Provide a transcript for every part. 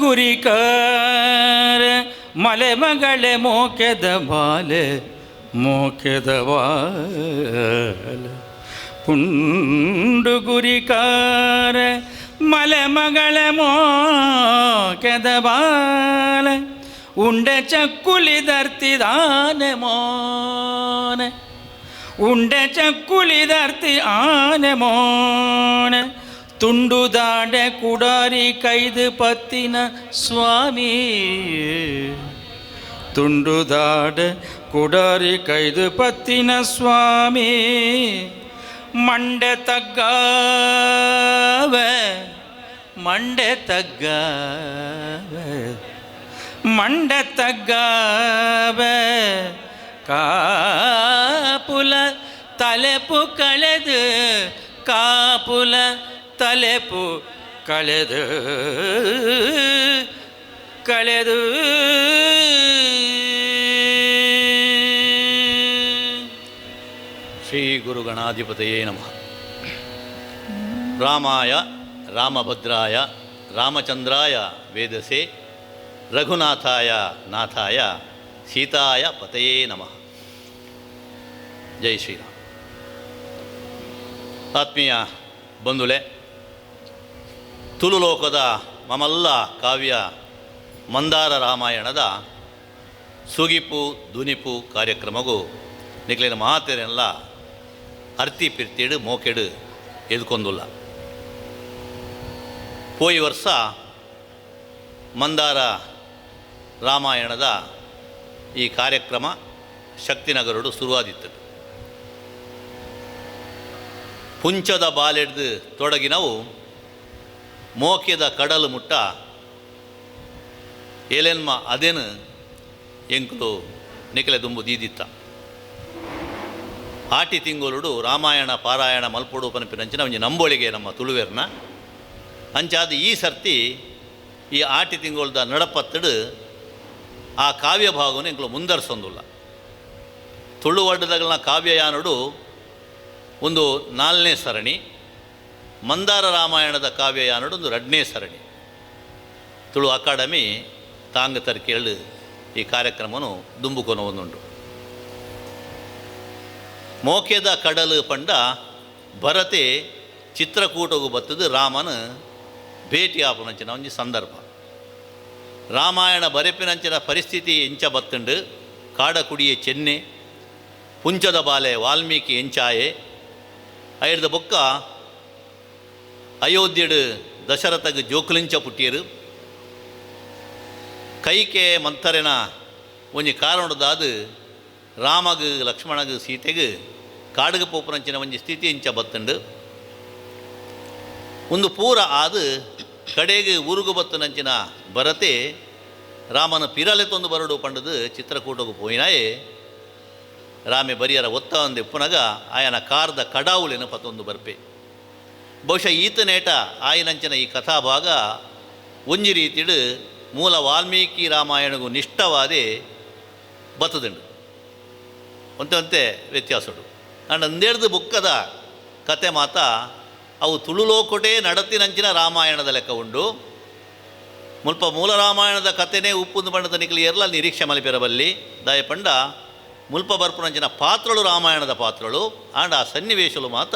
ಗುರಿಕಾರ ಮಲೆ ಮಗಳೆ ಮೋಕೆದ ಬಾಲೆ ಮೋಕೆದ ಬಾಲೆ ಪುಂಡು ಗುರಿಕಾರ ಮಲೆ ಮಗಳ ಮೋಕೆದ ಬಾಲೆ ಉಂಡೆ ಚಕ್ಕುಲಿ ದರ್ತಿದಾನೆ ಮೋನೆ ಉಂಡೆ ಚಕ್ಕುಲಿ ದರ್ತಿ ಆನೆ ಮೋನೆ ತುಂಡು ದಾಡೆ ಕುಡಾರಿ ಕೈದು ಪತ್ತಿನ ಸ್ವಾಮಿ ತುಂಡು ದಾಡೆ ಕುಡಾರಿ ಕೈದು ಪತ್ತಿನ ಸ್ವಾಮಿ ಮಂಡೆ ತಗ್ಗಾವೆ ಮಂಡೆ ತಗ್ಗಾವೆ ಮಂಡೆ ತಗ್ಗಾವೆ ಕಾಪುಲ ತಲೆಪು ಕಳೆದು ಕಾಪುಲ ತಲೆಪು ಕಳೆದು ಕಳೆದು. ಶ್ರೀ ಗುರು ಗಣಾಧಿಪತಯೇ ನಮಃ. ರಾಮಾಯ ರಾಮಭದ್ರಾಯ ರಾಮಚಂದ್ರಾಯ ವೇದಸೆ ರಘುನಾಥಾಯ ನಾಥಾಯ ಸೀತಾಯ ಪತಯೇ ನಮಃ. ಜೈ ಶ್ರೀರಾಮ್. ಆತ್ಮೀಯ ಬಂಧುಲೆ, ತುಳುಲೋಕದ ಮಮಲ್ಲ ಕಾವ್ಯ ಮಂದಾರ ರಾಮಾಯಣದ ಸುಗಿಪು ದುನಿಪು ಕಾರ್ಯಕ್ರಮಗೂ ನಿಕ್ಲಿನ ಮಾತೆರೆಲ್ಲ ಅರ್ತಿ ಪಿರ್ತಿಡು ಮೋಕೆಡು ಎದ್ಕೊಂದುಲ್ಲ. ಪೋಯಿ ವರ್ಷ ಮಂದಾರ ರಾಮಾಯಣದ ಈ ಕಾರ್ಯಕ್ರಮ ಶಕ್ತಿನಗರಡು ಶುರುವಾದಿತ್ತು. ಪುಂಚದ ಬಾಲೆಡ್ದು ತೊಡಗಿನವು ಮೋಕೆದ ಕಡಲು ಮುಟ್ಟ ಏಲೆನ್ಮ ಅದೇನು ಎಂಕುಲು ನಿಕಲೆ ದುಂಬು ದೀದಿತ್ತ. ಆಟಿ ತಿಂಗೊಲುಡು ರಾಮಾಯಣ ಪಾರಾಯಣ ಮಲ್ಪೊಡು ಪನಪಿನಂಚಿನ ಒಂಜಿ ನಂಬೊಳಿಗೆ ನಮ್ಮ ತುಳುವೆರ್ನ ಅಂಚಾದ ಈ ಸರ್ತಿ ಈ ಆಟಿ ತಿಂಗೊಳ್ದ ನಡಪತ್ತಡು ಆ ಕಾವ್ಯ ಭಾಗವನ್ನು ಎಂಕುಲು ಮುಂದರ್ಸೊಂದುಲ್ಲ. ತುಳುವಡ್ಡದಗಳನ್ನ ಕಾವ್ಯಯಾನುಡು ಒಂದು ನಾಲ್ನೇ ಸರಣಿ, ಮಂದಾರ ರಾಮಾಯಣದ ಕಾವ್ಯಯಾನುಡು ಒಂದು ಎರಡನೇ ಸರಣಿ. ತುಳು ಅಕಾಡೆಮಿ ತಾಂಗ ತರ್ಕೇಳು ಈ ಕಾರ್ಯಕ್ರಮನು ದುಂಬುಕೊನ ಒಂದುಂಟು. ಮೋಕೆದ ಕಡಲು ಪಂಡ ಭರತೆ ಚಿತ್ರಕೂಟಗು ಬತ್ತದು ರಾಮನ ಭೇಟಿ ಆಪುನಂಚಿನ ಒಂಜಿ ಸಂದರ್ಭ. ರಾಮಾಯಣ ಬರೆಪಿನಂಚಿನ ಪರಿಸ್ಥಿತಿ ಎಂಚ ಬತ್ತುಂಡು, ಕಾಡಕುಡಿಯ ಚೆನ್ನೆ ಪುಂಚದ ಬಾಲೆ ವಾಲ್ಮೀಕಿ ಎಂಚಾಯೆ ಐರ್ದ ಬೊಕ್ಕ ಅಯೋಧ್ಯೆಡು ದಶರಥಗ್ ಜೋಕುಲಿಂಚ ಪುಟ್ಟಿಯರು ಕೈಕೆ ಮಂಥರೆನ ಒಂಜಿ ಕಾರಣದಾದ ರಾಮಗ್ ಲಕ್ಷ್ಮಣಗ್ ಸೀತೆಗ್ ಕಾಡುಗ ಪೋಪುನಂಚಿನ ಒಂಜಿ ಸ್ಥಿತಿ ಇಂಚ ಬತ್ತುಂಡು. ಒಂದು ಪೂರ ಆದು ಕಡೆಗೆ ಊರುಗು ಬತ್ತನಂಚಿನ ಭರತೆ ರಾಮನ ಪಿರಲೆ ತೊಂದು ಬರಡು ಪಂಡದು ಚಿತ್ರಕೂಟಗು ಪೋಯಿನಾಯೆ. ರಾಮೆ ಬರಿಯರ ಒತ್ತ ಒಂದು ಎಪ್ಪುನಗ ಆಯನ ಕಾರ್ದ ಕಡಾವುಲೆನ ಪತ್ತೊಂದು ಬರ್ಪೆ. ಬಹುಶಃ ಈತನೇಟ ಆಯನಂಚಿನ ಈ ಕಥಾಭಾಗ ಒಂಜಿ ರೀತಿಡು ಮೂಲ ವಾಲ್ಮೀಕಿ ರಾಮಾಯಣಗೂ ನಿಷ್ಠವಾದೆ ಬತ್ತದುಂಡು. ಒಂತೆ ಒಂತೆ ವ್ಯತ್ಯಾಸಡು ಅಂಡ್ ಅಂದೇಡ್ದು ಬುಕ್ಕದ ಕತೆ ಮಾತ ಅವು ತುಳುಲೋಕೊಟೇ ನಡತಿನಂಚಿನ ರಾಮಾಯಣದ ಲೆಕ್ಕ ಉಂಡು. ಮುಲ್ಪ ಮೂಲ ರಾಮಾಯಣದ ಕತೆನೇ ಉಪ್ಪುಂದು ಬಣ್ಣದ ನಿಕಲಿ ಎರ್ಲ ನಿರೀಕ್ಷೆ ಮಲಿಪೆರಬಲ್ಲಿ ದಾಯಪಂಡ ಮುಲ್ಪ ಬರ್ಪುನಂಚಿನ ಪಾತ್ರಳು ರಾಮಾಯಣದ ಪಾತ್ರಳು ಆಂಡ ಆ ಸನ್ನಿವೇಶಲು ಮಾತ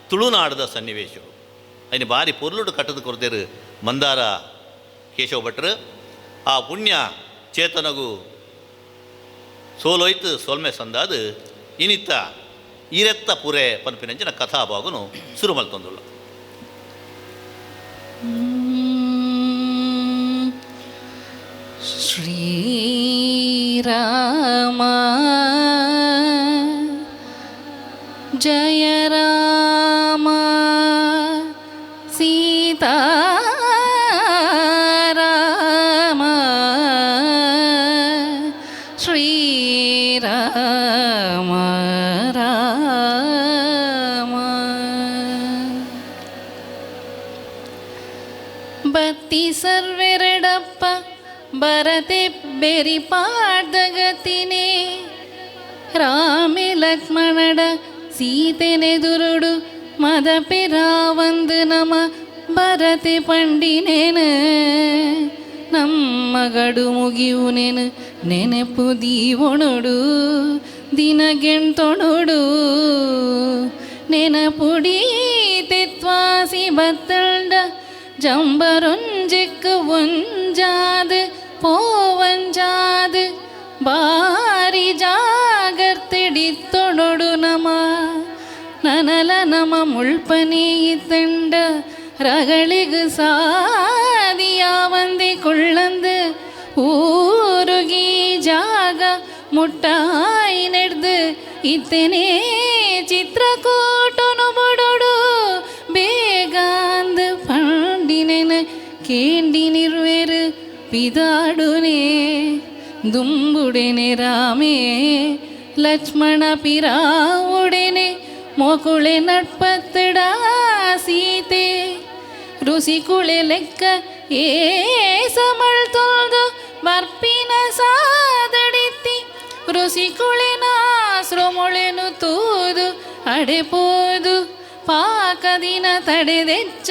ತುಳುನಾಡದ ಸನ್ನಿವೇಶಗಳು. ಐನ ಬಾರಿ ಪೊರ್ಲುಡು ಕಟ್ಟದ ಕೊರತೆರು ಮಂದಾರ ಕೇಶವ ಭಟ್ರು. ಆ ಪುಣ್ಯ ಚೇತನಗು ಸೋಲೋಯ್ತು ಸೋಲ್ಮೆ ಸಂದಾದು ಇನಿತ್ತ ಈರೆತ್ತ ಪುರೆ ಪನ್ಪಿನಂಚಿನ ಕಥಾಭಾಗನು ಶುರು ಮಲ್ತೊಂದುಳ್ಳ. ಶ್ರೀರಾಮ ಜಯ ರಾಮ ಸೀತಾ ರಾಮ ಶ್ರೀರಾಮ ರಾಮ. ಬತ್ತಿ ಸರ್ವೆರಡಪ್ಪ ಭರತೆ ಬೆರಿ ಪಾಡ್ದಗತಿನೇ ರಾಮೆ ಲಕ್ಷ್ಮಣಡ ಸೀತೆನೆದುರುಡು ಮದಪೆ ರಾವಂದು ನಮ ಭರತೆ ಪಂಡಿನೇನು. ಮಗಡು ಮುಗಿಯುನೆನು ನೆನೆಪು ದೀವೊಣುಡು ದಿನಗೆಂತೊಣುಡು ನೆನಪುಡಿ ತೆತ್ವಾಸಿ ಬತ್ತಂಡ ಜಂಬರೊಂಜೆಕ್ ಒಂಜಾದು ಪೋವಂಜಾದು ಬಾರಿ ಜಾಗರ್ತಿಡಿತ್ತೊಣೊಡು ನಮ ನನಲ ನಮ ಮುಳ್ಪನೆ ಇತ್ತಂಡ ರಗಳಿಗು ಸಾದಿಯಾವಂದೆ ಕೊಳ್ಳಂದು ಊರುಗಿ ಜಾಗ ಮುಟ್ಟಾಯಿ ನೆಡ್ದು ಇತ್ತನೇ ಚಿತ್ರಕೂಟನು ಬಡೋಡು ಬೇಗಾಂದು ಪಂಡಿನೆನ ಕೇಂಡಿ ನಿರ್ವೇರು ಪಿದಾಡುನೆ ದುಂಬುಡೆನೆ ರಾಮೇ ಲಕ್ಷ್ಮಣ ಪಿರಾವುಡೆನೆ ಮೋಕುಳೆ ನಟ್ಪತ್ತಡ ಸೀತೆ ರುಸಿಕುಳೆ ಲೆಕ್ಕ ಏ ಸಮಳ್ ತೊಳ್ದು ಬರ್ಪಿನ ಸಾದಡಿತ್ತಿ ರುಸಿಕುಳೆ ನಾಸ್ರೊಮೊಳೆನು ತೂದು ಅಡೆಪೋದು ಪಾಕದಿನ ತಡೆದೆಚ್ಚ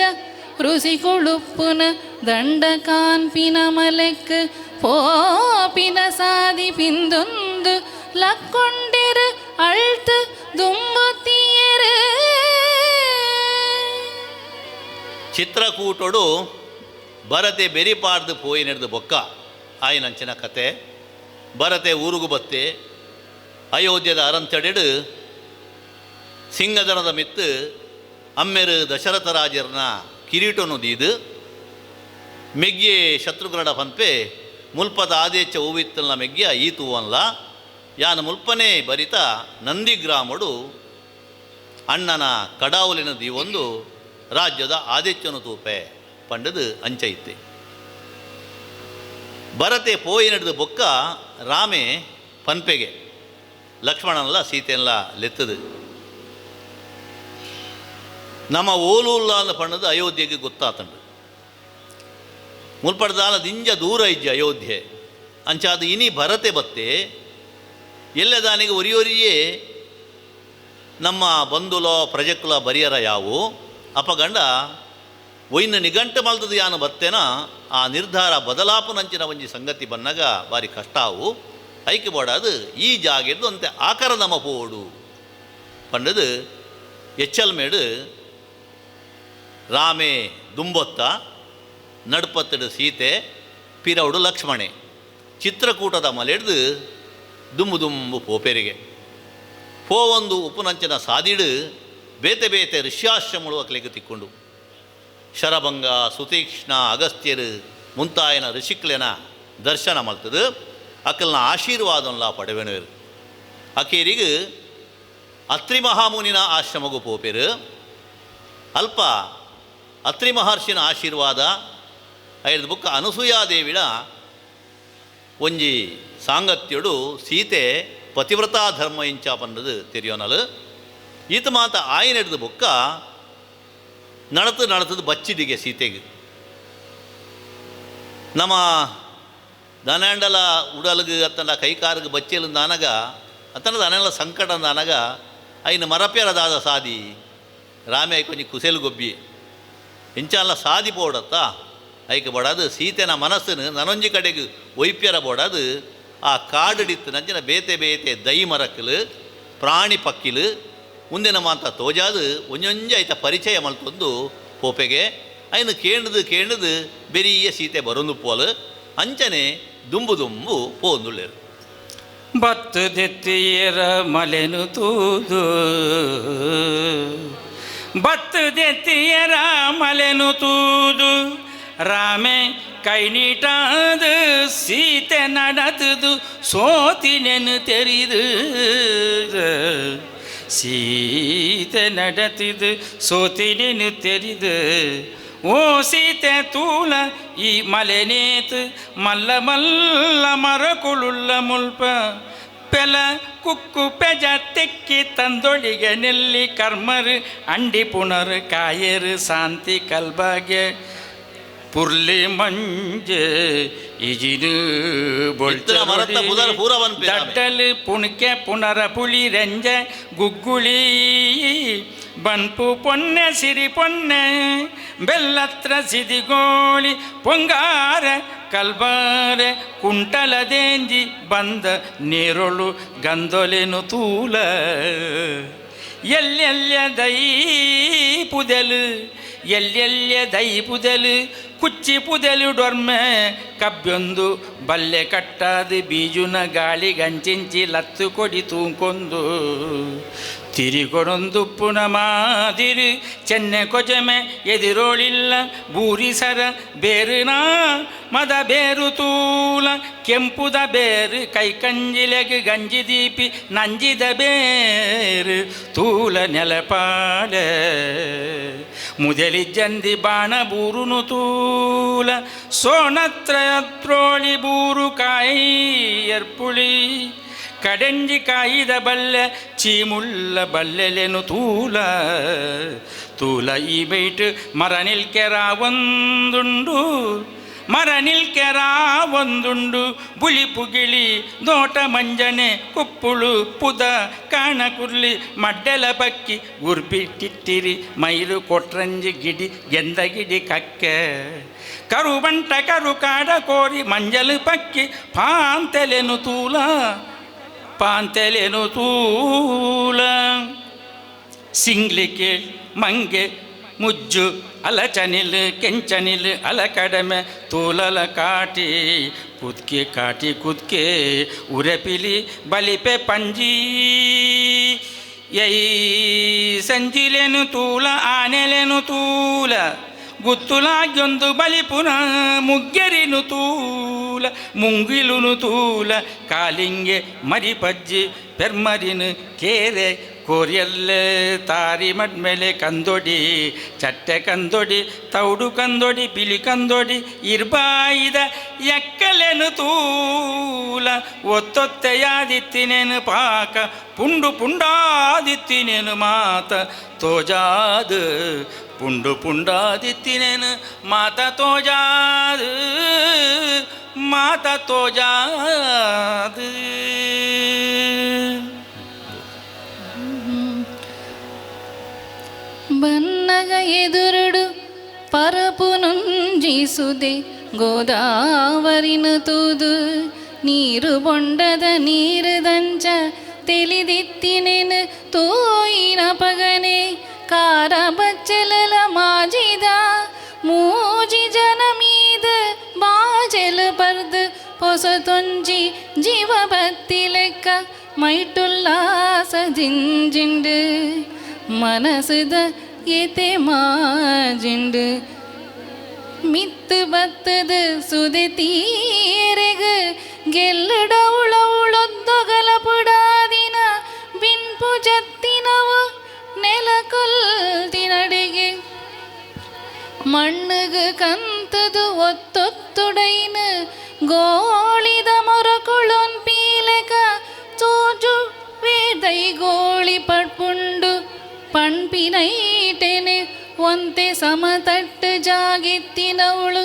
ರುಸಿಕುಳುಪ್ಪುನ ದಂಡ ಕಾನ್ಪಿನ ಮಲೆಕ್ ಪೋಪಿನ ಸಾದಿ ಪಿಂದೊಂದು ಲಕ್ಕೊಂಡೆರು ಅಳ್ತು ದುಂಬುತ್ತಿಯರು. ಚಿತ್ರಕೂಟೊಡು ಭರತೆ ಬೆರಿಪಾರ್ದು ಪೋಯಿ ನಡೆದು ಬೊಕ್ಕ ಆಯಿನಂಚಿನ ಕತೆ. ಭರತೆ ಊರುಗು ಬತ್ತೆ ಅಯೋಧ್ಯದ ಅರಂತಡೆಡು ಸಿಂಗದನದ ಮಿತ್ತು ಅಮ್ಮೆರು ದಶರಥ ರಾಜರನ ಕಿರೀಟನು ದೀದು ಮೆಗ್ಯೆ ಶತ್ರುಘ್ನಡ ಪನ್ಪೆ ಮುಲ್ಪದ ಆದೇಚ ಹೂವಿತ್ತಲ್ನ ಮೆಗ್ಯ ಈ ತೂವನ್ಲ ಯಾನ ಮುಲ್ಪನೇ ಬರಿತ ನಂದಿಗ್ರಾಮಡು ಅಣ್ಣನ ಕಡಾವುಲಿನ ದೀವೊಂದು ರಾಜ್ಯದ ಆದೇಚನು ತೂಪೆ ಪಂಡದು ಅಂಚೈತೆ. ಭರತೆ ಪೋಯಿ ನಡೆದು ಬೊಕ್ಕ ರಾಮೆ ಪನ್ಪೆಗೆ ಲಕ್ಷ್ಮಣನಲ್ಲ ಸೀತೆಯಲ್ಲ ಲೆತ್ತದು ನಮ್ಮ ಓಲೂಲ್ಲ ಅಂದ ಪಣ್ಣದು ಅಯೋಧ್ಯೆಗೆ ಗೊತ್ತಾತಂಡು ಮುಲ್ಪಡ್ದಾಲ ದಿಂಜ ದೂರ ಇಜ್ಜಿ ಅಯೋಧ್ಯೆ ಅಂಚಾದ ಇನಿ ಭರತೆ ಬತ್ತೆ ಎಲ್ಲದಾನಿಗೆ ಒರಿಯೊರಿಯೇ ನಮ್ಮ ಬಂಧುಲೋ ಪ್ರಜೆಕುಲ ಬರಿಯರ ಯಾವು ಅಪಗಂಡ ಒಯ್ನ ನಿಘಂಟು ಮಲ್ದದು ಯಾನು ಬತ್ತೇನ ಆ ನಿರ್ಧಾರ ಬದಲಾಪುನಂಚಿನ ಒಂಜಿ ಸಂಗತಿ ಬನ್ನಗ ಬಾರಿ ಕಷ್ಟ ಅವು ಐಕೆ ಬೋಡಾದು ಈ ಜಾಗೆದ್ದು ಅಂತೆ ಆಕರ ನಮ್ಮ ಪೋಡು ಪಂಡದು ಎಚ್ಚಲ್ಮೇಡು ರಾಮೆ ದುಂಬೊತ್ತ ನಡ್ಪತ್ತಡು ಸೀತೆ ಪಿರೌಡು ಲಕ್ಷ್ಮಣೆ ಚಿತ್ರಕೂಟದ ಮಲೆಡ್ದು ದುಂಬು ದುಂಬು ಪೋಪೆರಿಗೆ ಪೋವೊಂದು ಉಪುನಂಚಿನ ಸಾದಿಡು ಬೇತೆ ಬೇತೆ ಋಷ್ಯಾಶ್ರಮಗಳು ಅಕ್ಲೆಗೆ ತಿಕ್ಕೊಂಡು ಶರಭಂಗ ಸುತೀಕ್ಷ್ಣ ಅಗಸ್ತ್ಯರು ಮುಂತಾಯನ ಋಷಿಕ್ಲೆನ ದರ್ಶನ ಮಲ್ತದು ಅಕಲ್ನ ಆಶೀರ್ವಾದನ್ಲ ಪಡೆವೆನುವರು. ಅಕೇರಿಗೆ ಅತ್ರಿ ಮಹಾಮುನಿನ ಆಶ್ರಮಗೂ ಪೋಪೆರು ಅಲ್ಪ ಅತ್ರಿ ಮಹರ್ಷಿನ ಆಶೀರ್ವಾದ ಐದು ಬುಕ್ಕ ಅನಸೂಯಾದೇವಿಡ ಒಂಜಿ ಸಾಂಗತ್ಯಡು ಸೀತೆ ಪತಿವ್ರತಾ ಧರ್ಮ ಇಂಚ ಪನ್ನದು ತೆರಿಯೋನಲು ಈತ ಮಾತ ಆಯನೆಡ್ದು ಬುಕ್ಕ ನಡತು ನಡತದು ಬಚ್ಚಿದಿಗೆ ಸೀತೆಗೆ ನಮ್ಮ ದನಾಂಡಲ ಉಡಲ್ಗು ಅತ್ತನ ಕೈಕಾರ್ಗು ಬಚ್ಚಲು ನಾನಗ ಅತ್ತನ ದನೆಲ್ಲ ಸಂಕಟ ನಾನಗ ಐನ ಮರಪೇರದಾದ ಸಾದಿ ರಾಮೆ ಕೊಂಚ ಕುಸೆಲು ಗೊಬ್ಬಿ ಇಂಚಾಲ ಸಾದಿ ಪೋಡತ್ತ ಐಕೆ ಬೋಡಾದು ಸೀತೆನ ಮನಸ್ಸನ್ನು ನನೊಂಜಿ ಕಡೆಗೆ ಒಯ್ಪ್ಯರ ಬೋಡಾದು ಆ ಕಾಡಡಿತ್ತು ನಂಜಿನ ಬೇತೆ ಬೇತೆ ದೈ ಮರಕ್ಕಲು ಪ್ರಾಣಿ ಪಕ್ಕಿಲು ಮುಂದಿನ ಮಾತ ತೋಜಾದು ಒಂಜೊಂಜೆ ಐತ ಪರಿಚಯ ಮಲ್ತೊಂದು ಪೋಪೆಗೆ ಐನು ಕೇಂಡದು ಕೇಂಡದು ಬೆರಿಯ ಸೀತೆ ಬರೊಂದು ಪೋಲು ಅಂಚನೆ ದುಂಬು ದುಂಬು ಪೋಂದುಳ್ಳೇರು. ಬತ್ತದೆತ್ತಿಯರ ಮಲೆನು ತೂದು ಬತ್ತದೆತ್ತಿಯರ ಮಲೆನು ತೂದು ರಾಮೆ ಕೈ ನೀಟಾದು ಸೀತೆ நடத்துது ಸೋತಿನೆನು தெரிது ಸೀತೆ நடத்துது ಸೋತಿನೆನು தெரிது ಓ ಸೀತೆ ತೂಲ ಈ ಮಲೆನೇತು ಮಲ್ಲ ಮಲ್ಲ ಮರಕುಳುಳ್ಳ ಮುಲ್ಪ ಪೆಲ ಕುಕ್ಕು ಪೆಜ ತೆಕ್ಕಿ ತಂದೊಳಿಗೆ ನೆಲ್ಲಿ ಕರ್ಮರು ಅಂಡಿ ಪುನರ್ ಕಾಯರು ಶಾಂತಿ ಕಲ್ಬಾಗೆ ಪುರ್ಲಿ ಮಂಜೆ ಇಜಿನು ಇತ್ತಿನ ಮರತ್ತ ಪುದರ್ ಪೂರ ಪನ್ಪೆ ರಾಮೆ. ದಡ್ಡಲು ಪುಣ್ಕೆ ಪುನರ ಪುಳಿ ರೆಂಜೆ ಗುಗ್ಗುಳಿ ಬನ್ಪು ಪೊನ್ನೆ ಸಿರಿ ಪೊನ್ನೆ ಬೆಲ್ಲತ್ರ ಸಿದಿಗೋಳಿ ಪೊಂಗಾರ ಕಲ್ಬಾರೆ ಕುಂಟಲದೇಂಜಿ ಬಂದ ನೇರೊಳು ಗಂದೊಲೆನು ತೂಲ ಎಲ್ಲೆಲ್ಯ ದೈ ಪುದೆಲು ಎಲ್ಲೆಲ್ಯ ದೈ ಪುದೆಲು ಕುಚ್ಚಿ ಪುದೆಲು ಡೊರ್ಮೆ ಕಬ್ಬೊಂದು ಬಲ್ಲೆ ಕಟ್ಟಾದು ಬೀಜುನ ಗಾಳಿ ಗಂಚಿಂಚಿ ಲತ್ತು ಕೊಡಿ ತೂಕೊಂದು ತಿರಿಕೊಡೊಂದುಪ್ಪುನ ಮಾದಿರು ಚೆನ್ನೆ ಕೊಜಮೆ ಎದಿರೋಳಿಲ್ಲ ಬೂರಿಸರ ಬೇರುನಾ ಮದ ಬೇರು ತೂಲ ಕೆಂಪುದ ಬೇರು ಕೈ ಕಂಜಿಲೆಗ್ ಗಂಜಿ ದೀಪಿ ನಂಜಿದ ಬೇರು ತೂಲ ನೆಲಪಾಲೆ ಮುದಲಿ ಜಂದಿ ಬಾಣ ಬೂರುನು ತೂಲ ಸೋಣತ್ರಯತ್ರೋಳಿ ಬೂರು ಕಾಯಿ ಎರ್ಪುಳಿ ಕಡೆಂಜಿ ಕಾಯಿದ ಬಲ್ಲೆ ಚೀಮುಳ್ಳ ಬಲ್ಲೆಲೆನು ತೂಲ ತೂಲ ಈ ಬೈಟ್ ಮರ ನಿಲ್ಕೆರ ಒಂದುಂಡು ಮರ ನಿಲ್ಕೆರ ಒಂದುಂಡು ಬುಲಿಪು ಗಿಳಿ ದೋಟ ಮಂಜನೆ ಕುಪ್ಪುಳು ಪುದ ಕಾಣಕುರ್ಲಿ ಮಡ್ಡೆಲ ಪಕ್ಕಿ ಗುರ್ಬಿ ಟಿಟ್ಟಿರಿ ಮೈರು ಕೊಟ್ರಂಜಿ ಗಿಡಿ ಗೆಂದಗಿಡಿ ಕಕ್ಕೆ ಕರುಬಂಟ ಕರು ಕಾಡ ಕೋರಿ ಮಂಜಲು ಪಕ್ಕಿ ಪಾಂತೆಲೆನು ತೂಲ ಪಾಂತೆಲೆನು ತೂಲ ಸಿಂಗ್ಲಿಕ್ಕೆ ಮಂಗೆ ಮುಜ್ಜು ಅಲಚನಿಲ್ ಕೆಂಚನಿಲ್ ಅಲಕಡಮೆ ತೂಲಲ ಕಾಟಿ ಕುದ್ಕೆ ಕಾಟಿ ಕುದ್ಕೆ ಉರೆಪಿಲಿ ಬಲಿಪೆ ಪಂಜಿ ಎೈ ಸಂಜಿಲೆನು ತೂಲ ಆನೆಲೆನು ತೂಲ ಗುತ್ತುಲಾಗ್ಯೊಂದು ಬಲಿಪುನ ಮುಗ್ಗೆರಿನು ತೂಲ ಮುಂಗಿಲುನು ತೂಲ ಕಾಲಿಂಗೆ ಮರಿಪಜ್ಜಿ ಪೆರ್ಮರಿನು ಕೇರೆ ಕೋರಿಯಲ್ಲೆ ತಾರಿ ಮಡ್ಮೇಲೆ ಕಂದೊಡಿ ಚಟ್ಟೆ ಕಂದೊಡಿ ತೌಡು ಕಂದೊಡಿ ಪಿಲಿ ಕಂದೊಡಿ ಇರ್ಬಾಯಿದ ಎಕ್ಕಲೆನು ತೂಲ ಒತ್ತೊತ್ತೆಯಾದಿತ್ತಿನೇನು ಪಾಕ ಪುಂಡು ಪುಂಡಾದಿತ್ತಿನೇನು ಮಾತ ತೋಜಾದು ಪುಂಡು ಪುಂಡಾದಿತ್ತಿನೇನು ಮಾತ ತೋಜಾದು ಮಾತ ತೋಜಾದು. ಬನ್ನಗ ಎದುರುಡು ಪರಪುನುಂಜಿಸುದೆ ಗೋದಾವರಿನ ತೂದು ನೀರು ಬೊಂಡದ ನೀರು ದಂಚ ತಿಳಿದಿತ್ತಿನೇನು ತೋಯಿನ ಪಗನೆ ಕಾರ ಬಚ್ಚಲ ಮಾಜಿದ ಮೂಜಿ ಜನ ಮೀದ ಬಾಜೆಲು ಪರ್ದು ಪೊಸತೊಂಜಿ ಜೀವ ಬತ್ತಿ ಲೆಕ್ಕ ಮೈಟುಲ್ಲಾಸ ಜಿಂಜಿಂಡು ಮನಸುದ ಎತೆ ಮಾಜಿಂಡು ಮಿತ್ತು ಬತ್ತದು ಸುದೆ ತೀರೆಗು ಗೆಲ್ಲುಡವುಳವುಳೊದ್ದೊಗಲ ಪುಡಾದಿನ ಬಿನ್ಪು ಜತ್ತಿನವು ನೆಲಕೊಲ್ತಿನಡೆಗೆ ಮಣ್ಣುಗು ಕಂತದು ಒತ್ತೊತ್ತುಡೈನ ಗೋಳಿದ ಮೊರಕುಳೊನ್ ಪೀಲೆಕ ಚೋಜು ವೇದೈ ಗೋಳಿ ಪಡ್ಪುಂಡು ಪಣ್ಪಿನೈಟೆನೆ ಒಂತೆ ಸಮತಟ್ಟು ಜಾಗಿತ್ತಿನವಳು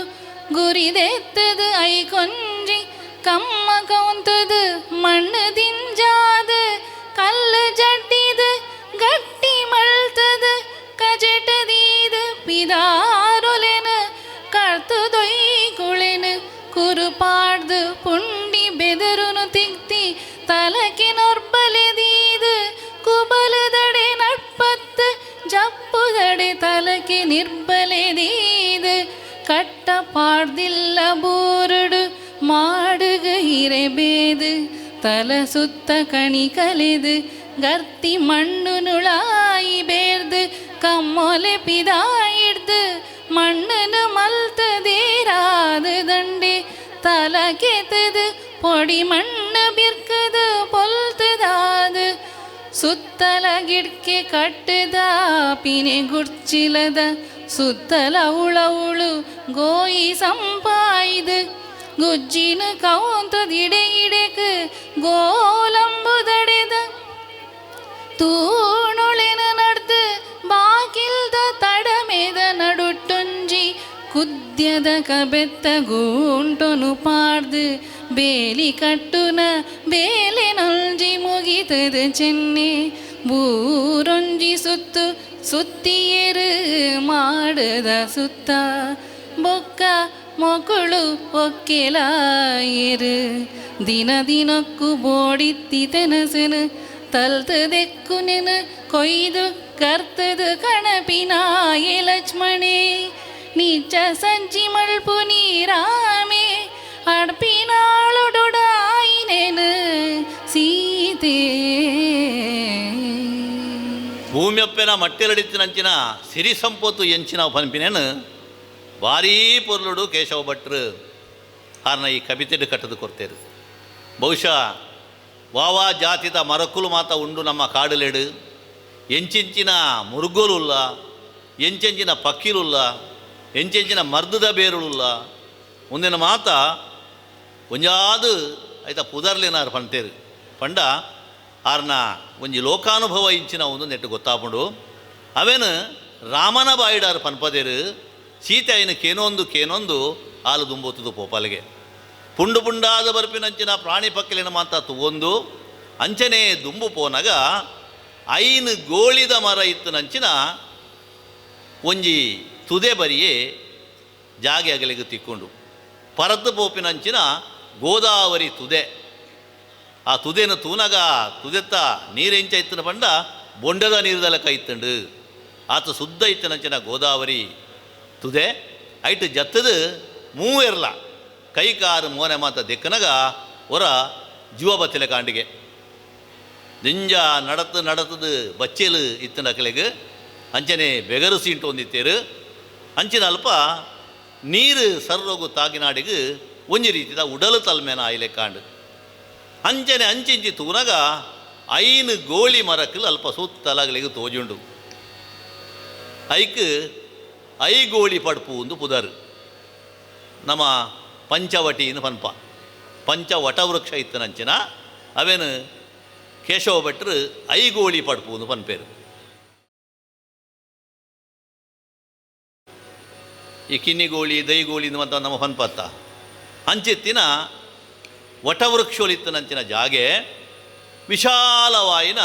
ಗುರಿದೆತ್ತದು I ಕೊಂಜಿ ಕಮ್ಮ ಕೌಂತದು ಮಣ್ಣು ದಿಂಜಾದು ಕಲ್ಲು ಜಡ್ಡಿದು ಗಟ್ಟಿ ಮಳ್ತದು ಕಜಟದೀದು ಪಿದಾರೊಲೆನ ಕರ್ತುದೊಯ್ಗುಳೆನು ಕುರುಪಾಡ್ದು ಪುಂಡಿ ಬೆದರುನು ತಿಕ್ತಿ ತಲಕಿನೊರ್ಬಲೆದೀದು ಕುಬಲದಡೆ ನಟ್ಪತ್ತು ಜಪ್ಪುದಡೆ ತಲಕೆ ನಿರ್ಬಲೆದೀದು ಕಟ್ಟ ಪಾಡ್ದಿಲ್ಲ ಬೋರುಡು ಮಾಡುಗ ಇರೆಬೇದು ತಲ ಸುತ್ತ ಕಣಿ ಕಲೆದು ಗರ್ತಿ ಮಣ್ಣು ನುಳಾಯಿ ಬೇರ್ದು ಕಮ್ಮೊಲೆ ಪಿದಾಯಿಡ್ದು ಮಣ್ಣನು ಮಲ್ತದೇರಾದು ದಂಡೆ ತಲ ಕೆತದು பொடி மண்ணு பிற்குது பொல்துதாது ಸುತ್ತಲ ಗಿಡ್ಕೆ ಕಟ್ಟದ ಪಿನೆ ಗುಡ್ಚಿಲದ ಸುತ್ತಲ ಉಳವುಳು ಗೋಯಿ ಸಂಪಾಯ್ದು ಗುಜ್ಜಿನ ಕೌಂತದಿಡೆ ಇಡೆಕ್ ಗೋಲಂಬುದಡೆದ ತೂಣೊಳೆನ ನಡ್ದು ಬಾಕಿಲ್ದ ತಡಮೆದ ನಡುಟ್ಟೊಂಜಿ ಕುದ್ಯದ ಕಬೆತ್ತ ಗೂಂಟೊನು ಪಾಡ್ದು ಬೇಲಿ ಕಟ್ಟುನ ಬೇಲೆ ನೊಂಜಿ ಮುಗಿತದ ಚೆನ್ನೆ ಬೂರೊಂಜಿ ಸುತ್ತು ಸುತ್ತಿಯೇರು ಮಾಡದ ಸುತ್ತ ಬೊಕ್ಕ ಮೊಕುಳು ಒಕ್ಕೆಲಾಯಿರು ದಿನ ದಿನಕ್ಕೂ ಬೋಡಿತ್ತಿ ತೆನಸನು ತಲ್ತದೆಕ್ಕು ನೆನ ಕೊಯ್ದು ಕರ್ತದು ಕಣಪಿನಾಯೆ ಲಕ್ಷ್ಮಣೆ ನಿಚ್ಚ ಸಂಚಿ ಮಳ್ಪು ನೀರಾಮೆ ಅಡ್ಪಿನಾಳೊಡೊಡಾಯಿನೇನು ಸೀತೆ. ಭೂಮ್ಯಪ್ಪೆನ ಮಟ್ಟೆರಡಿತ್ತಿನಂಚಿನ ಸಿರಿ ಸಂಪತ್ತು ಎಂಚಿನ ಪನ್ಪಿನೇನು ಭಾರೀ ಪೊರ್ಲುಡು ಕೇಶವ ಭಟ್ರು ಆರ್ನ ಈ ಕವಿತೆಡು ಕಟ್ಟದು ಕೊರ್ತೇರು. ಬಹುಶಃ ವಾವಾ ಜಾತಿದ ಮರಕುಲು ಮಾತ ಉಂಡು ನಮ್ಮ ಕಾಡುಲೆಡು, ಎಂಚೆಂಚಿನ ಮುರುಗೋಲುಲ್ಲ, ಎಂಚೆಂಚಿನ ಪಕ್ಕಿಲುಲ್ಲ, ಎಂಚೆಂಚಿನ ಮರ್ದದ ಬೇರುಳುಲ್ಲ ಒಂದಿನ ಮಾತ ಒಂಜಾದು ಐತ ಪುದರ್ಲಿನಾರು ಪಂತೇರು. ಪಂಡ ಆರ್ನ ಒಂಜಿ ಲೋಕಾನುಭವ ಇಂಚಿನ ಒಂದು ನೆಟ್ಟು ಗೊತ್ತಾಪುಂಡು. ಅವೇನು ರಾಮನ ಬಾಯಿಡಾರು ಪನ್ಪದೇರು ಸೀತೆ ಐನು ಕೇನೊಂದು ಕೇನೊಂದು ಹಾಲು ದುಂಬೋತದು ಪೋಪಾಲಿಗೆ ಪುಂಡು ಪುಂಡಾದ ಬರ್ಪಿನಂಚಿನ ಪ್ರಾಣಿ ಪಕ್ಕಿಲಿನ ಮಾತ ತುವೊಂದು ಅಂಚನೆ ದುಂಬು ಪೋನಗ ಐನು ಗೋಳಿದ ಮರ ಇತ್ತನಂಚಿನ ಒಂಜಿ ತುದೆ ಬರಿಯೇ ಜಾಗೆ ಅಗಲಿಗೆ ತಿಕ್ಕೊಂಡು ಪರತು ಪೋಪಿನಂಚಿನ ಗೋದಾವರಿ ತುದೆ. ಆ ತುದೆನ ತೂನಗ ತುದೆತ್ತ ನೀರೆಂಚ ಇತ್ತನ ಪಂಡ ಬೊಂಡದ ನೀರುದಲ ಕೈತ್ತಂಡು ಆತ ಶುದ್ಧ ಇತ್ತನಂಚಿನ ಗೋದಾವರಿ ತುದೆ ಐಟು ಜತ್ತದು ಮೂವೆರ್ಲ ಕೈಕಾರು ಮೋನೆ ಮಾತ ದೆಕ್ಕನಗ ಹೊರ ಜೀವ ಬತ್ತಿಲ ಕಾಂಡಿಗೆ ದಿಂಜ ನಡತು ನಡತದು ಬಚ್ಚೇಲು ಇತ್ತನ ಅಕಲೆಗ್ ಅಂಚನೆ ಬೆಗರು ಸೀಂಟು ಒಂದಿತ್ತೇರು ಅಂಚಿನ ಅಲ್ಪ ನೀರು ಸರ್ರೋಗು ತಾಗಿನಾಡಿಗೆ ಒಂಜಿ ರೀತಿದ ಉಡಲು ತಲ್ಮೇನ ಆಯ್ಲೆ ಕಾಂಡು ಅಂಚನೆ ಅಂಚಿಂಚಿ ತೂನಗ ಐನು ಗೋಳಿ ಮರಕ್ಕಲು ಅಲ್ಪ ಸುತ್ತಲಗಲಿಗೆ ತೋಜುಂಡು ಐಕ್ ಐಗೋಳಿ ಪಡ್ಪು ಒಂದು ಪುದರ್ ನಮ್ಮ ಪಂಚವಟಿನ ಪನ್ಪ ಪಂಚವಟವೃಕ್ಷ ಇತ್ತನಂಚಿನ ಅವೇನು ಕೇಶವ ಭಟ್ರು ಐಗೋಳಿ ಪಡ್ಪು ಒಂದು ಪನ್ಪೇರು. ಈ ಕಿನ್ನಿಗೋಳಿ ದೈಗೋಳಿ ಅಂತ ನಮ್ಮ ಪನ್ಪತ್ತ ಅಂಚಿತ್ತಿನ ವಟವೃಕ್ಷಗಳಿತ್ತನಂಚಿನ ಜಾಗೆ ವಿಶಾಲವಾಯಿನ